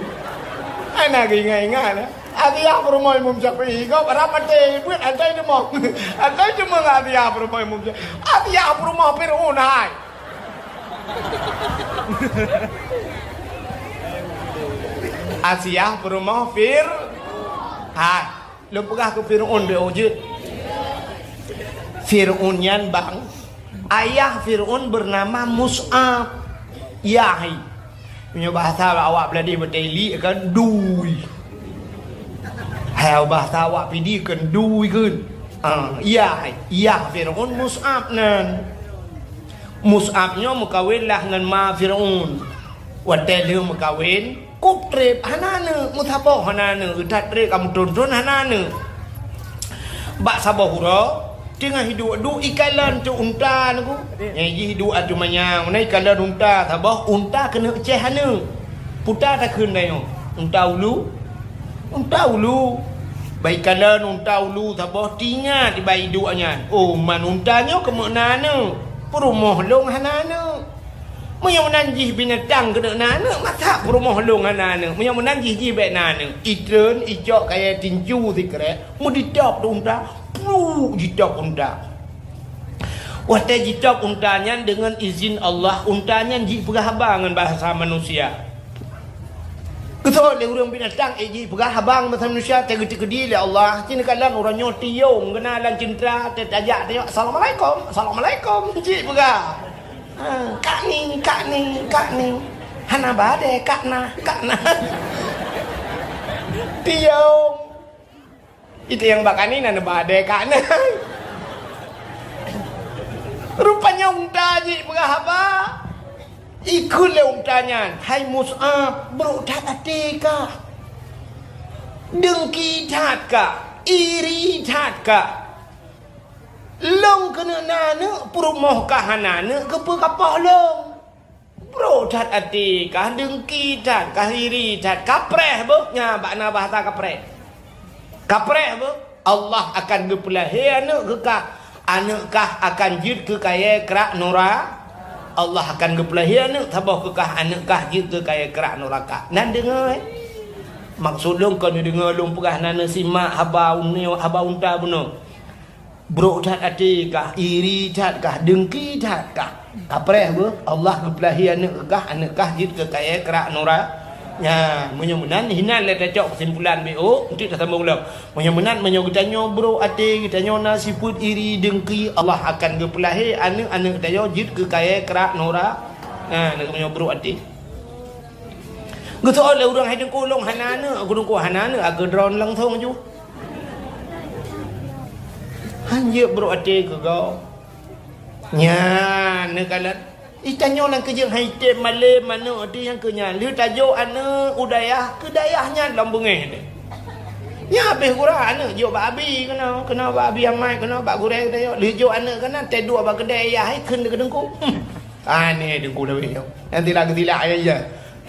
Hana geuingat-ingat, eh. Asiah peurumoh Imum Syafi'i, gob rab maté, buet asai teumoh. Asai teumoh ngon Asiah peurumoh Imum Syafi'i. Asiah peurumoh Fir'aun hai. Asiah peurumoh Fir-, hai. Lôn peugah keu Fir'aun beu jeuet. Fir'aun nyan bang, ayah Fir'aun bernama Mus'ab. Yah hai. Meunyoe bahasa awak Beuladeue beutôi li kan dui. Hai bahasa awak Pidie kan dui kan. Ah, yah hai. Yah Fir'aun Mus'ab nan. Mus'ab nyoe meukawen lah ngon ma Fir'aun. Watée lheueh meukawen, kub treb hana aneuk, meusaboh hana aneuk, that treb ka meuthon-thon hana aneuk. Bak saboh uroe, teungoh hiduek duek ikalon teuh unta nyoe. Nyang jih hiduek ateueh manyang, na ikalon unta saboh, unta keuneuk ceh aneuk. Puta takheun tanyoe, unta ulu, unta ulu. Bak ikalon unta ulu saboh, teuingat bak iduek nyan. Oh, man unta nyoe keumeuk na aneuk. Peurumoh lôn hana aneuk. Meunyoe meunan jih binatang keuneuk na aneuk, masa peurumoh lôn hana aneuk? Meunyoe meunan jih, jih bék na aneuk. Itreun, icok kayée tincu sikrek, meuditôb teuh unta, pluk jitôb unta. Watée jitôb unta nyan deungon izin Allah, unta nyan jipeugah haba ngon bahasa manusia. Geuseuôt lé ureuëng binatang, eh, jipeugah haba ngon bahasa manusia, teugeutikeudi lé Allah. Ci neukalon uroe nyoe tiong geunalan ceuntra, teutajak teunyok, "Assalamualaikum, assalamualaikum," jipeugah. Ha, "Kak ni, kak ni, kak ni." Hana badée, kak na, kak na. Tiong. Itu nyang bak kak ni na badée, kak na. Rupanya unta jipeugah haba. Ikheun lé unta nyan, "Hai Mus'ab, brok that até kah? Deungki that kah? Iri that kah?" Lôn keuneuk na aneuk, peurumoh kah hana aneuk, keupeue kapoh lôn? Brok that até kah, deungki that kah, iri that, kapreh beuh, nyan bak na bahasa kapreh. Kapreh beuh, Allah akan geupeulahé aneuk keu kah, aneuk kah akan jeuet keu kayée krak nura-, Allah akan geupeulahé aneuk saboh keu kah, aneuk kah jeuet keu kayée krak nuraka. Nan deungoe, eh? Maksud lôn kon deungoe lôn peugah, nan simak haba uni-, haba unta bunoe. Brok that até kah, iri that kah, deungki that kah. Kapreh beuh, Allah geupeulahé aneuk kah, aneuk kah jeuet keu kayée krak nura-, nyan, meunyoe meunan, hinan lé tacok keusimpulan B O, enteuk tasambong lom. Meunyoe meunan, meunyoe geutanyoe brok até, geutanyoe na sifeuet iri, deungki, Allah akan geupeulahé aneuk-aneuk geutanyoe jeuet keu kayée krak nura-, nyan, meunyoe brok até. Geuseuôt lé ureuëng, "Hai Teungku, lôn hana aneuk." "Aku Teungku hana aneuk, aku droen langsong ju." Han jeuet brok até keu gob. Nyan, neukalon. Itanyoe nyang keujeuet hai tem malém aneuk teuh nyang keu nyan. Lheueh tajok aneuk u dayah, keu dayah nyan lom beungéh teuh. Nyan habéh gura aneuk jok bak abi keunoe, keunoe bak abi amai, keunoe bak gurée geutanyoe. Lheueh jok aneuk keunan, teuduek bak keudée yah hai kheun keu Teungku. Hmm. Aneh Teungku lawét nyoe. Nyang tilak geutilak ayah.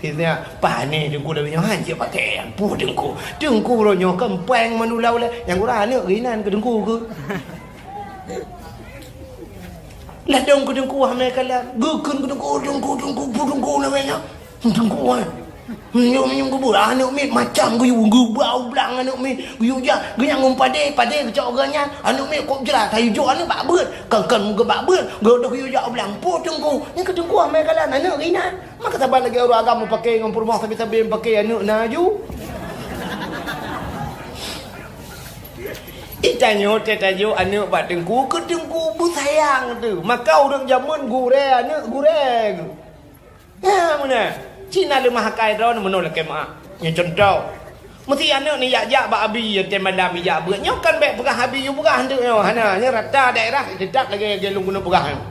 Sisnya, "Pane Teungku lawét nyoe han cit pakai nyang puih Teungku. Teungku uroe nyoe keumpeng meunula ulée." Nyang gura aneuk geuinan keu Teungku keu. Ladong keu Teungku hamé kalam. Geukheun keu Teungku, "Teungku, Teungku, puih Teungku lawét nyoe." Teungku, eh. Meunyoe, meunyoe geubeuet aneuk miet macam geuyue, geubau blang aneuk miet, geuyue jak, geuyue ngon padé, padé geucok geuh nyan. Aneuk miet kok jrat, hayeu jok aneuk bak beuet. Kan, kan geuh bak beuet, geuh geuyue jak u blang. Puih Teungku. Nyan keu Teungku hamé kalam aneuk geuinan. Maka saban lagée ureuëng agam meupaké ngon peurumoh sabe-sabe meupaké aneuk na aju. Itanyoe teutajok aneuk bak teungku, keu teungku beusayang teuh. Maka ureuëng jameun gurée aneuk gurée geuh. Nyan meunan. Cit na leumah akai droeneuh meunoe lakée meu'ah. Nyoe cuntoh. Meusi aneuk ni jak-jak bak abi, ya tem malam ijak beuet. Nyoe kan bék peugah abi yue peugah teuk nyoe. Hana, nyoe rata daerah teutap lagée, lagée lôn keuneuk peugah nyoe.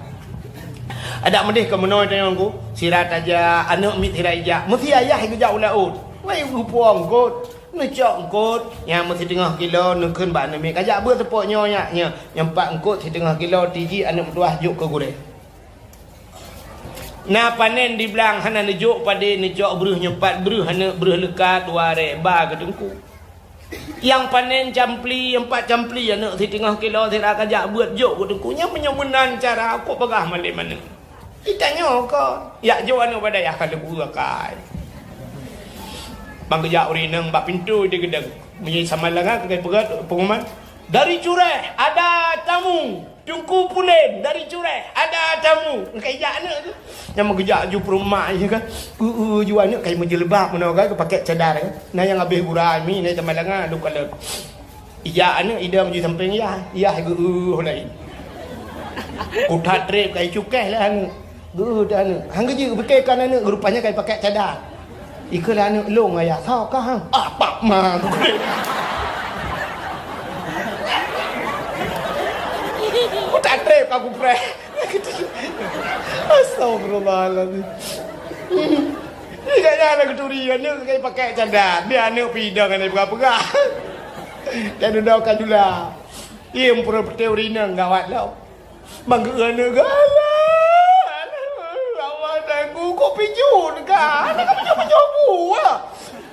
Adak meudeh keu meunoe tanyoe ku, sira tajak, aneuk miet sira ijak. Meusi ayah geujak u laôt. Ngai geupuwoe eungkôt, neucok eungkôt, nyang meusi teungoh kilo, neukheun bak aneuk miet. Kajak beuet seupôt nyoe nyak, nyoe. Nyang pat eungkôt siteungoh kilo, tiji aneuk meutuwah jok keu gurée. Na panen di blang hana neujok padé neucok breuh nyoe pat breuh aneuk breuh leuka dua ré ba keu teungku. Nyang panen campli, nyang pat campli aneuk siteungoh kilo sira kajak beuet jok keu teungku. Nyan meunyoe meunan cara kok peugah malém aneuk. Itanyoe kon, yak jok aneuk bak dayah ka leubu akai. Bang geujak ureuëng inong bak pintoe di geudang. Meunyoe sama langa keukai peugah pengumuman, "Dari Cureh ada tamu." Teungku Pulen dari Cureh, ada tamu. Kai jak aneuk tu. Nyang meugeujak ju peurumak je kan. Eu, eu, ju aneuk kai meujilbab meunoe kan, pakai cadar kan. Na nyang habéh gura mi, na teuma langa, duka lom. Ijak aneuk idong ju sampéng yah, yah geu, eu, laén. Kutat trép kai cukéh lah aneuk. Geuh dah aneuk. Hang geujeuet geupiké kan aneuk, rupanya kai pakai cadar. Ikeu lah aneuk lôn ayah, "Soe kah, ha?" "Ah, pak ma." Kutat trép ka kupreh. Astagfirullahaladzim. Ingat nyan aneuk geuturi, aneuk kai pakai cadar. Dia aneuk pidong, aneuk peugah-peugah. Dan udah ka jula. Im pura peuteu rineng gawat lom. Manggeu aneuk galak. Allah Tuhanku, kok pijut ka? Aneuk ka pajoh-pajoh bu lah.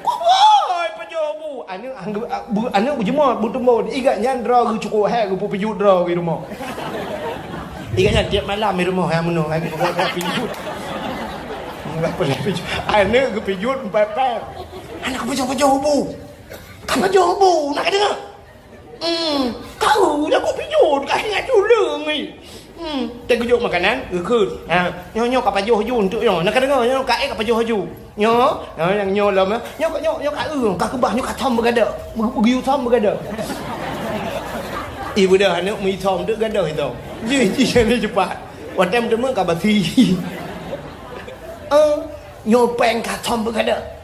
Kok boy pajoh bu? Aneuk, aneuk, bu, aneuk beujeumot, beutumbon. Igat nyan droe geuh cukôp hék geupeu pijut droe geuh rumoh. Igat nyan tiep malam di rumoh nyang meunoe lagi peugot pijut. Mula peureulèe pijut. Aneuk geupijut empat-empat. Aneuk ka pajoh-pajoh bu. Ka pajoh bu, na ka deungö? Hmm, kau dah kok pijut, ka ingat culeueng ni. Hmm, teugeujok makanan, geukheun. Ha, nyoe, nyoe ka pajoh ju untuk nyoe. Na ka deungö, nyoe ka ék ka pajoh ju. Nyoe, nyoe nyang nyoe lom, nyoe, nyoe, nyoe ka eu, ka keubah, nyoe ka thom beugadôh. Beu-, beugeuyue thom beugadôh. Ih, beudoh aneuk meuithom deuek gadôh ithom. Jih, jih, jih, cepat. Watèe meuteumé ka basi. Eh, nyoe péng ka thom beugadôh.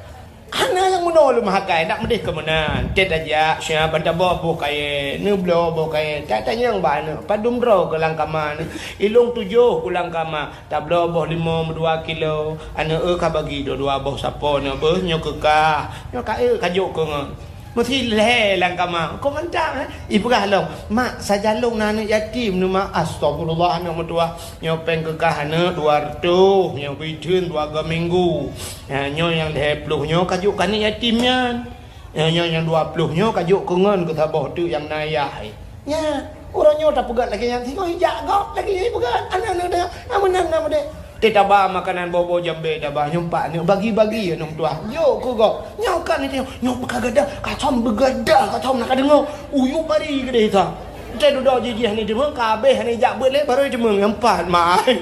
Hana nyang meunoe lôn meuhakai, dak meudeh keu meunan. Tét tajak, siap ban taboh boh kayèe, neubloe boh kayèe. That tanyong bak aneuk, padum droe keu lam kama nyoe. Ilông tujoh keu lam kama, tabloe boh limong meudua kilo. Aneuk eu ka bagi dua-dua boh sapo nyoe beuh, nyoe keu kah. Nyoe ka eu ka jok keu ngon. Meusi lhèe lam kama, kok mantap, eh? Ipeugah lom, "Mak, sajan lôn na aneuk yatim nyoe, Mak." Astagfirullah, aneuk meutuwah. Nyoe péng keu kah aneuk dua reutôh, nyoe beuitheun dua go minggu. Ha, nyoe nyang lhèe ploh nyoe ka jok keu aneuk yatim nyan. Nyoe, nyoe nyang dua ploh nyoe ka jok keu ngon keu saboh teuk nyang na yah. Nya, uroe nyoe tapeugöt lagèe nyan, singoh ijak gob lagèe nyan ipeugöt. Aneuk-aneuk teuh, na meunan na meudeh. Teuh taba makanan boh-boh jambé taba, nyoe pat aneuk bagi-bagi aneuk tuah. Jok keu gob. Nyoe kan itu, nyoe ka gadoh, ka thom beugadoh, ka thom na ka deungö. Uyup bari keudeh tha. Teuh dudoe jih-jih ni deungoe, ka abéh ni jak beuet lé, barô deungoe nyang pat mai.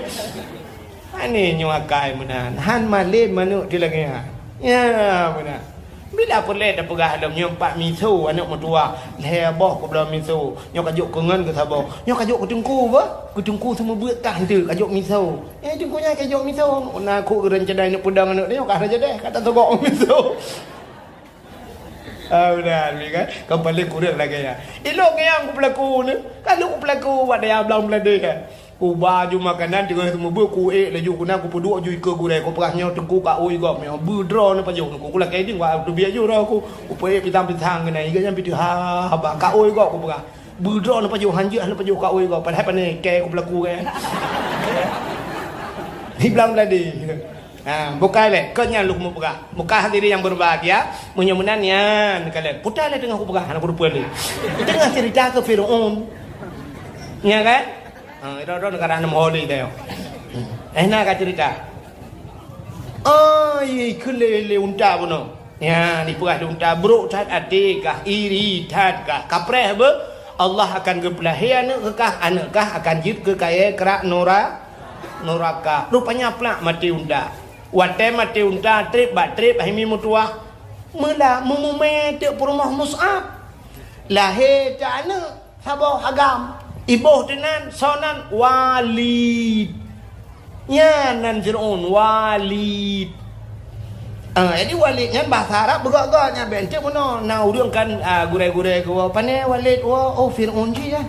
Aneuk nyoe akai meunan, han malém aneuk di lagèe nyan. Ya, meunan. Bila peureulèe tapeugah lom nyoe pat miso aneuk meutuwah, lhèe boh keubloe miso. Nyoe ka jok keu ngon keu saboh. Nyoe ka jok keu teungku beuh. Keu teungku seumeubeuet kah enteuk ka jok miso. Eh, teungku nyan ka jok miso. Na keu ureueng cadai neuk peudong aneuk nyoe ka rajadeh, ka tatogok miso. Ah, meunan, kan? Kan paléng kureueng lagèe nyan. Ilông nyang kupeulaku ni, kan lôn kupeulaku bak dayah blang Beuladeh, kan? Kuba ju makanan, teungoh seumeubeuet, kuék laju keunan, kupeuduek ju ikeue gurèe, kupeugah nyoe teungku ka ui gob, nyoe beudroe neupajoh, ku lakèe ding, wah, teubiet ju droe ku, kupeuék pisang-pisang keunan, iga nyan pih teuh ha, haba, ka ui gob, kupeugah. Beudroe neupajoh, hanjeuet neupajoh, ka ui gob, padahai pane kèe kupeulaku, kan? Di blang Beuladeh. Ha, bukai lé, kon nyan lôn keuneuk peugah. Bukai hadirin yang berbahagia, meunyoe meunan nyan, kalon. Puta lé teungoh kupeugah, hana kuteupeu lé. Teungoh cerita keu Firaun. Nya kan? Ha, droe-droe neugara nam holi teuh. Eh, na ka cerita. Oh, ye, keu lé, lé unta bunoe. Nyan, ipeugah lé unta, brok that até kah, iri that kah. Kapreh beuh, Allah akan geupeulahé aneuk keu kah, aneuk kah akan jeuet keu kayèe krak nura-, nuraka. Rupanya plak maté unta. Watèe maté unta, trép bak trép, hai mi meutuwah. Meula meumumé teuk peurumoh Mus'ab. Lahé teuk aneuk. Saboh agam. Iboh teunan, soe nan? Walid. Nyan nan Fir'aun, Walid. Ah, jadi Walid nyan bahasa Arab beugok-gok nyan, bèk enteuk meunoe. Na ureueng kan, ah, gurèe-gurèe geuwoe, "Pane Walid woe?" "Oh, Fir'aun jih, ya."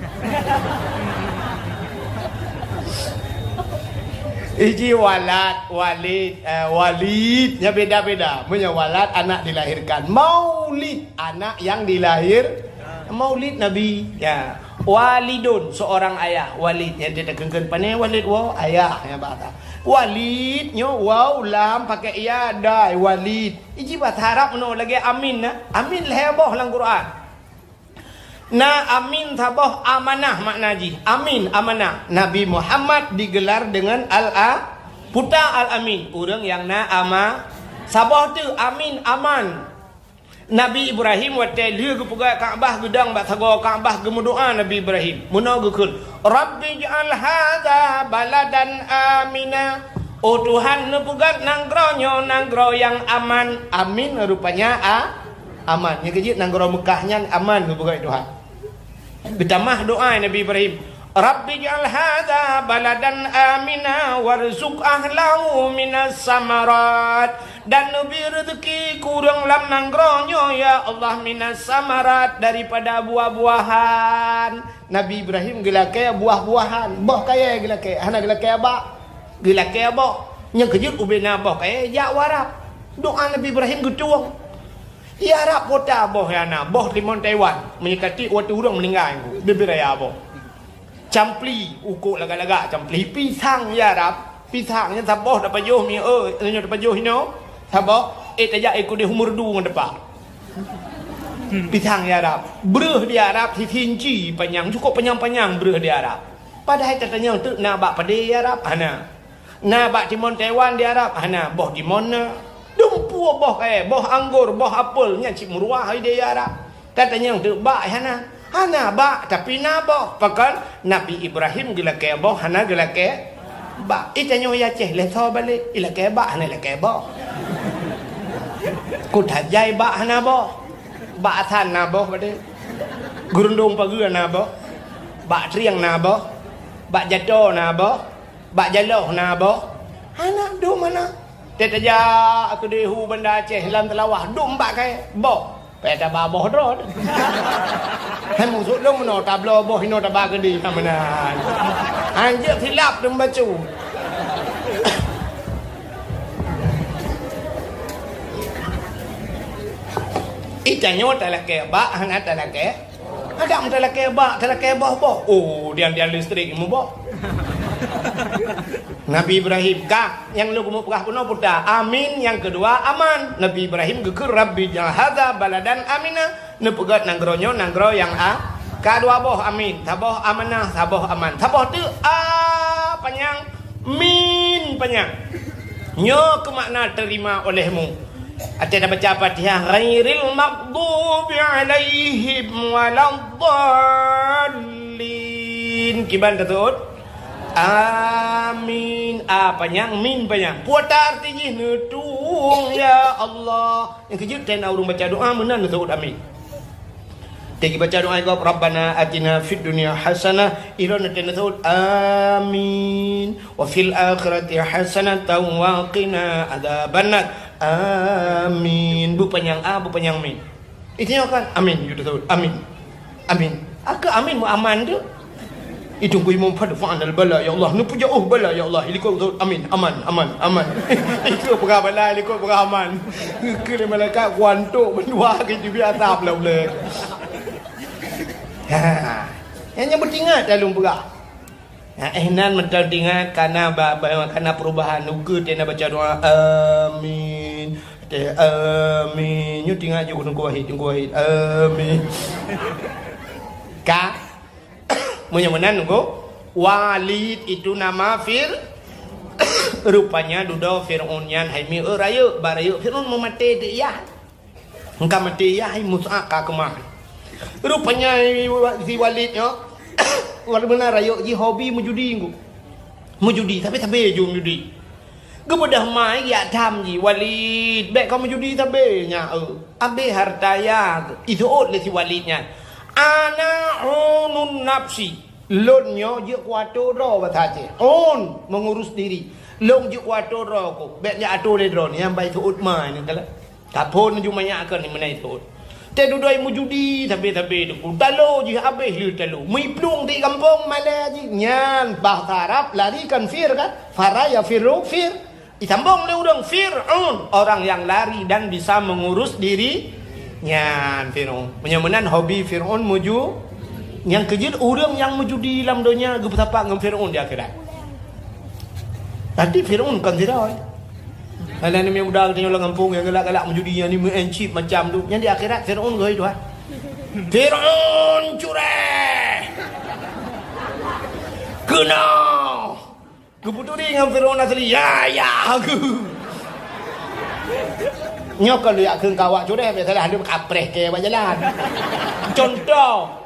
Iji Walad, Walid, eh, Walid, nyan beda-beda. Meunyoe Walad, anak dilahirkan. Maulid, anak yang dilahir-, Maulid Nabi. Ya. Walidun, seorang ayah. Walid, nyan teukeun-keun, "Pane Walid woe?" Ayah, nyan bahasa. Walid, nyoe waw lam pakai ya, dai, Walid. Iji bahasa Arab meunoe lagèe amin na. Amin lhèe boh lam Quran. Na amin saboh, amanah makna jih. Amin, amanah. Nabi Muhammad digelar dengan Al-A-, Puta Al-Amin. Ureueng nyang na ama-, saboh teuk amin, aman. Nabi Ibrahim watèe lheueh geupeugöt Ka'bah, geudong bak sagoe Ka'bah, geumeudoa Nabi Ibrahim. Meunoe geukheun, "Rabbi ij'al hadza baladan amina." "Oh Tuhan, neupeugöt nanggroe nyoe nanggroe nyang aman." Amin rupanya a-, aman. Nyang keujeuet nanggroe Meukah nyan aman geupeugöt Tuhan. Geutamah doa Nabi Ibrahim, "Rabbi ij'al hadza baladan amina warzuq ahlahu minas samarat." Dan neubri reuzeuki keu ureueng lam nanggroe nyoe, ya Allah, minas samarat, daripada buah-buahan. Nabi Ibrahim geulakèe buah-buahan, boh kayèe geulakèe, hana geulakèe bak, geulakèe boh. Nyang keujeuet ubé na boh kayèe jak u Arab. Doa Nabi Ibrahim geutueng. Di Arab kota boh nyang na, boh limon Taiwan, meunyo ka tiek watèe ureueng meuninggai, bibir raya boh. Campli, ukok lagak-lagak campli, pisang di Arab, pisang nyan saboh tapajoh mi, eh, nyoe tapajoh inoe, saboh, eh, tajak, eh, keudeh u Meureudu ngon teumpat. Pisang di Arab, breuh di Arab sisinci panyang, cukôp panyang-panyang breuh di Arab. Padahai tatanyong teuk na bak padé di Arab, hana. Na bak timon Taiwan di Arab, hana, boh timon na. Dumpeue boh kayèe, boh anggor, boh apel, nyan cit meuruah idéh Arab. Tatanyong teuk bak hana. Hana bak, tapi na boh. Pakon? Nabi Ibrahim geulakèe boh, hana geulakèe bak. Itanyoe di Aceh, lé tho balek, ilakèe bak, hana ilakèe boh. Kuta Jai bak hana boh. Bak Asan na boh padé. Geurundong Pageue na boh. Bak Trieng na boh. Bak Jato na boh. Bak Jaloh na boh? Hana, dum hana. Teuh tajak keudeh u Banda Aceh lam Teulawah, dum bak kayèe boh. Payah taba boh droe. Hai, maksud lôn meunoe tabloe boh inoe taba keudeh ka meunan. Anjeuet silap dum bacut. Itanyoe talakèe bak, hana talakèe Adak meutalakèe bak, talakèe boh-boh. Oh, dian-dian listrik ilmu boh. Nabi Ibrahim, ka, nyang lôn keumeung peugah bunoe puta. Amin, nyang keudua aman. Nabi Ibrahim geukheun, "Rabbi ij'al hadza baladan amina." Neupeugöt nanggroe nyoe nanggroe nyang a-, ka dua boh amin. Saboh amanah, saboh aman. Saboh teuk a panyang Min panyang. Nyoe keuh makna terima olehmu. Watèe tabaca Fatihah, ghairil maghdubi alaihim waladdallin. Kiban taseuôt? Amin. A panyang, min panyang. Peue arti jih? Neutueng, ya Allah. Nyang keujeuet teuh na ureueng baca doa meunan neuseuôt amin. Teuh jibaca doa gob, "Rabbana atina fid dunya hasanah," ilôn teuh neuseuôt amin. "Wa fil akhirati hasanatan wa qina adzabannar." Amin. Beupanyang a, beupanyang min. Itanyoe kan? Amin. Yue teuseuôt. Amin. Amin. Akhé amin meuaman tu. Itu ku imum, "Fadfa'nal bala, ya Allah." Neupeujauh bala, ya Allah. Ilikot beutôi. Amin. Aman, aman, aman. Itu peugah bala, ilikot peugah aman. Keu lé malaikat kuantok mendua ke jibi asap lah ulai. Ha. Nyang nyan beutingat lalu peugah. Ha, eh, nan meuteun tingat kana ba, ba, kana perubahan. Ukeue tena baca doa. Amin. Teh, amin. Nyu tingat ju Teungku Wahid, Teungku Wahid. Amin. Ka Meunyoe meunan nunggu, Walid itu nama Fir-, rupanya dudoe Fir'aun nyan hai mi, eh, rayeuk, bak rayeuk Fir'aun meumaté di iyah. Engka maté iyah hai Mus'ab ka keumah. Rupanya si Walid nyoe, walaupun na rayeuk jih hobi meujudi ngu. Meujudi, sabe-sabe ju meujudi. Geubeudôh mai geujak tham jih, "Walid, bèk kamoe judi sabe nyan, eu. Abéh hareuta ya," iseuôt lé si Walid nyan. Ana unun nafsi. Lôn nyoe jeuet kuato droe basa Aceh. Un, mengurus diri. Lôn jeuet kuato droe ku. Bék jak ato lé droe, nyang bai seuôt ma nyan kala. Taphon ju manyak keu ni meunai seuôt. Teuh dudoe meujudi sabe-sabe teungku. Talo jih habéh lé talo. Meuplueng di gampông malée jih. Nyan bahasa Arab lari kan fir kan? Fara yafirru fir. Disambong lé ureuëng Fir'aun, orang yang lari dan bisa mengurus diri. Nyan Fir'aun. Meunyoe meunan hobi Fir'aun meujudi. Nyang keujeuet ureuëng nyang meujudi lam donya geupeusapat ngon Fir'aun di akhirat. Tapi Fir'aun kon sidroe. Hana neumi muda geutanyoe lam gampông nyang galak-galak meujudi nyang ni meu'en cit macam tu. Nyang di akhirat Fir'aun geuhôi Tuhan. Fir'aun cureh. Keunoe. Geuputuri ngon Fir'aun asli, ya, ya, aku. Nyoe kon leuyak kheun keu awak cureh, biasalah leuem kapreh keu bak jalan. Contoh,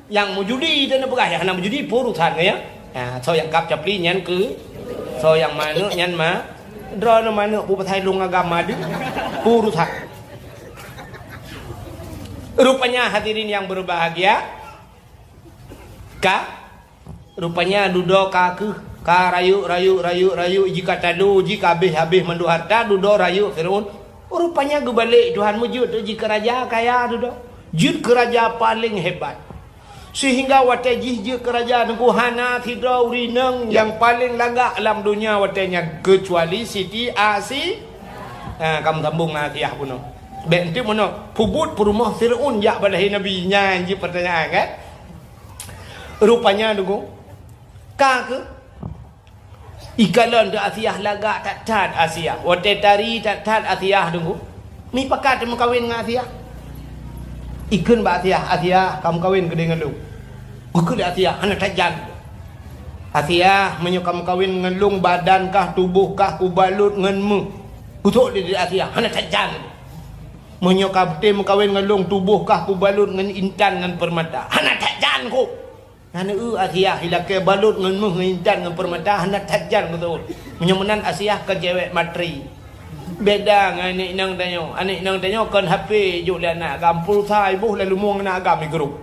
nyang meujudi teuh neupeugah, nyang hana meujudi peue urusan, ya. Ha, soe nyang kab capli nyan keu, soe nyang manok nyan ma, droeneuh manok peue pasai lôn agam madu, peue urusan. Rupanya hadirin yang berbahagia, ka Rupanya dudoe ka kheueh, ka rayeuk, rayeuk, rayeuk, rayeuk, jih ka talo, jih ka habéh-habéh mandum hareuta, dudoe rayeuk Fir'aun. Rupanya geubalek Tuhan meujeuet teuk jih keu raja kaya dudoe. Jeuet keu raja paleng hebat. Sehingga watée jih jeuet keu raja teungku hana sidroe ureuëng inong nyang paleng lagak lam donya watée nyan, keucuali Siti Asi-, ha, ka meusambong ngon Asiah bunoe. Bék enteuk meunoe, peubuet peurumoh Fir'aun jak bak lahé Nabi, nyan jih peurtanyaan, kan? Rupanya teungku, ka kheueh. Ikalon teuh Asiah lagak that-that Asiah. Watée tari that-that Asiah teungku. Mipakat teumeukawen ngon Asiah. Ikheun bak Asiah, "Asiah, kameukawen keudeh ngon lôn." Geukheun lé Asiah, "Hana that jan." "Asiah, meunyoe kameukawen ngon lôn, badan kah, tuboh kah kubalot ngon méuh." Geusok lé Asiah, "Hana that jan." "Meunyoe ka beutôi meukawen ngon lôn, tuboh kah kubalot ngon intan ngon peurmata." "Hana that jan kôh." Nyan eu Asiah ilakée balot ngon méuh, ngon intan, ngon peurmata, hana that jan beutôi. Meunyoe meunan Asiah kon cewek materi. Beda ngon aneuk inong tanyoe. Aneuk inong tanyoe kon H P jok lé aneuk agam, pulsa iboh lalu mueng aneuk agam igrop.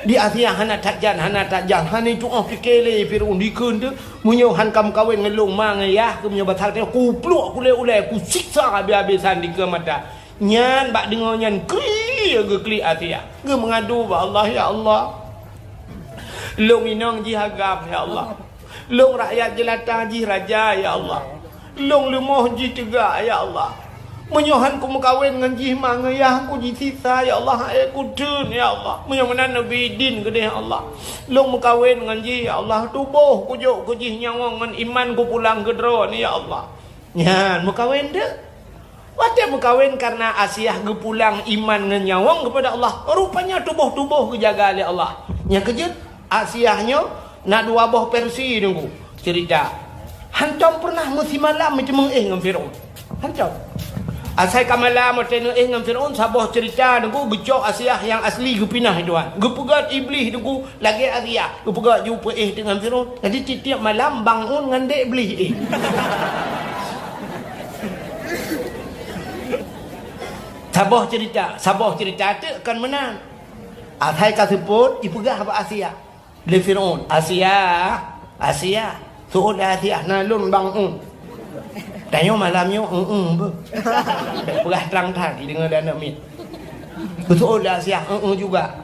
Di Asiah hana that jan, hana that jan. Hana tuoh pike lé Fir'aun dikeue teuh. Meunyoe han kameukawen ngon lôn ma ngon yah keuh, meunyoe batal tanyoe, kupluek kulée ulée, kusiksa habéh-habésan dikeue mata. Nyan bak deungoe nyan kri geuklik Asiah. Geumeungadu bak Allah, "Ya Allah, lôn inong jih agam, ya Allah. Lôn rakyat jeulata jih raja, ya Allah. Lôn leumoh jih teuga, ya Allah. Meunyoe han kumeukawen ngon jih ma ngon yah, ku jisisa, ya Allah, hai kuteun, ya Allah. Meunyoe meunan neubi idin keudeh, ya Allah. Lôn meukawen ngon jih, ya Allah. Tuboh kujok keu jih nyawöng ngon iman kupulang keu Droeneuh, ya Allah." Nyan meukawen teuh. Watée meukawen kareuna Asiah geupulang iman ngon nyawöng keupada Allah, rupanya tuboh-tuboh geujaga lé Allah. Nyang keujeuet, Asiah nyoe na dua boh versi teungku ceurita. Hantom peureunah meusimalam meuteumeuéh ngon Fir'aun. Hantom. Asai ka malam watée neuéh ngon Fir'aun, saboh ceurita teungku geucok Asiah nyang asli geupinah Tuhan. Geupeugét Iblih teungku lagée Asiah. Geupeugah ju peuéh teungoh Fir'aun. Jadi tiep-tiep malam bangun ngon dék Iblih éh. Saboh ceurita, saboh ceurita teuk kon meunan. Asai ka seupôt ipeugah bak Asiah. Lé Fir'aun, "Asiah, Asiah." Seuôt lé Asiah, "Na lôn bangun." Tanyoe malam nyoe, "Heeh, beuh." Bék peugah trang that, jideungoe lé aneuk miet. Beutôi lé Asiah, "Heeh juga."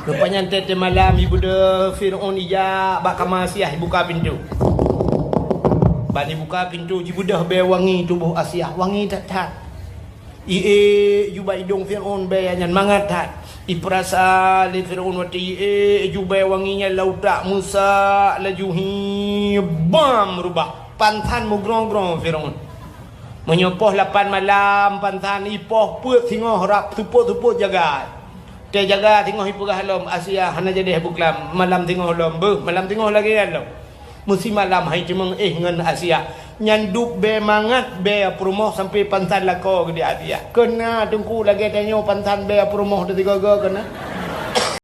Rupanya teuh malam, ibeudôh Fir'aun ijak bak kama Asiah, ibuka pintoe. Ban ibuka pintoe, jibeudôh bée wangi tuboh Asiah, wangi that-that. Iék ju bak idong Fir'aun bée nyan mangat that. Ipeurasa lé Fir'aun watée iék ju bée wangi nyan lam utak Musa, laju hi bam reubah. Pansan meugrong-grong Fir'aun. Meunyoe poh lapan malam pansan ipoh peuet singoh rab seupôt-seupôt jaga. Teuh jaga singoh ipeugah lom, "Asiah hana jadeh beuklam, malam singoh lom beuh, malam singoh lagée nyan lom." Meusimalam hai teumeuéh ngon Asiah. Nyan dub bée mangat bée peurumoh sampoe pansan lakoe geude Asiah. Keuna teungku lagée tanyoe pansan bée peurumoh teusigoe-goe keuna.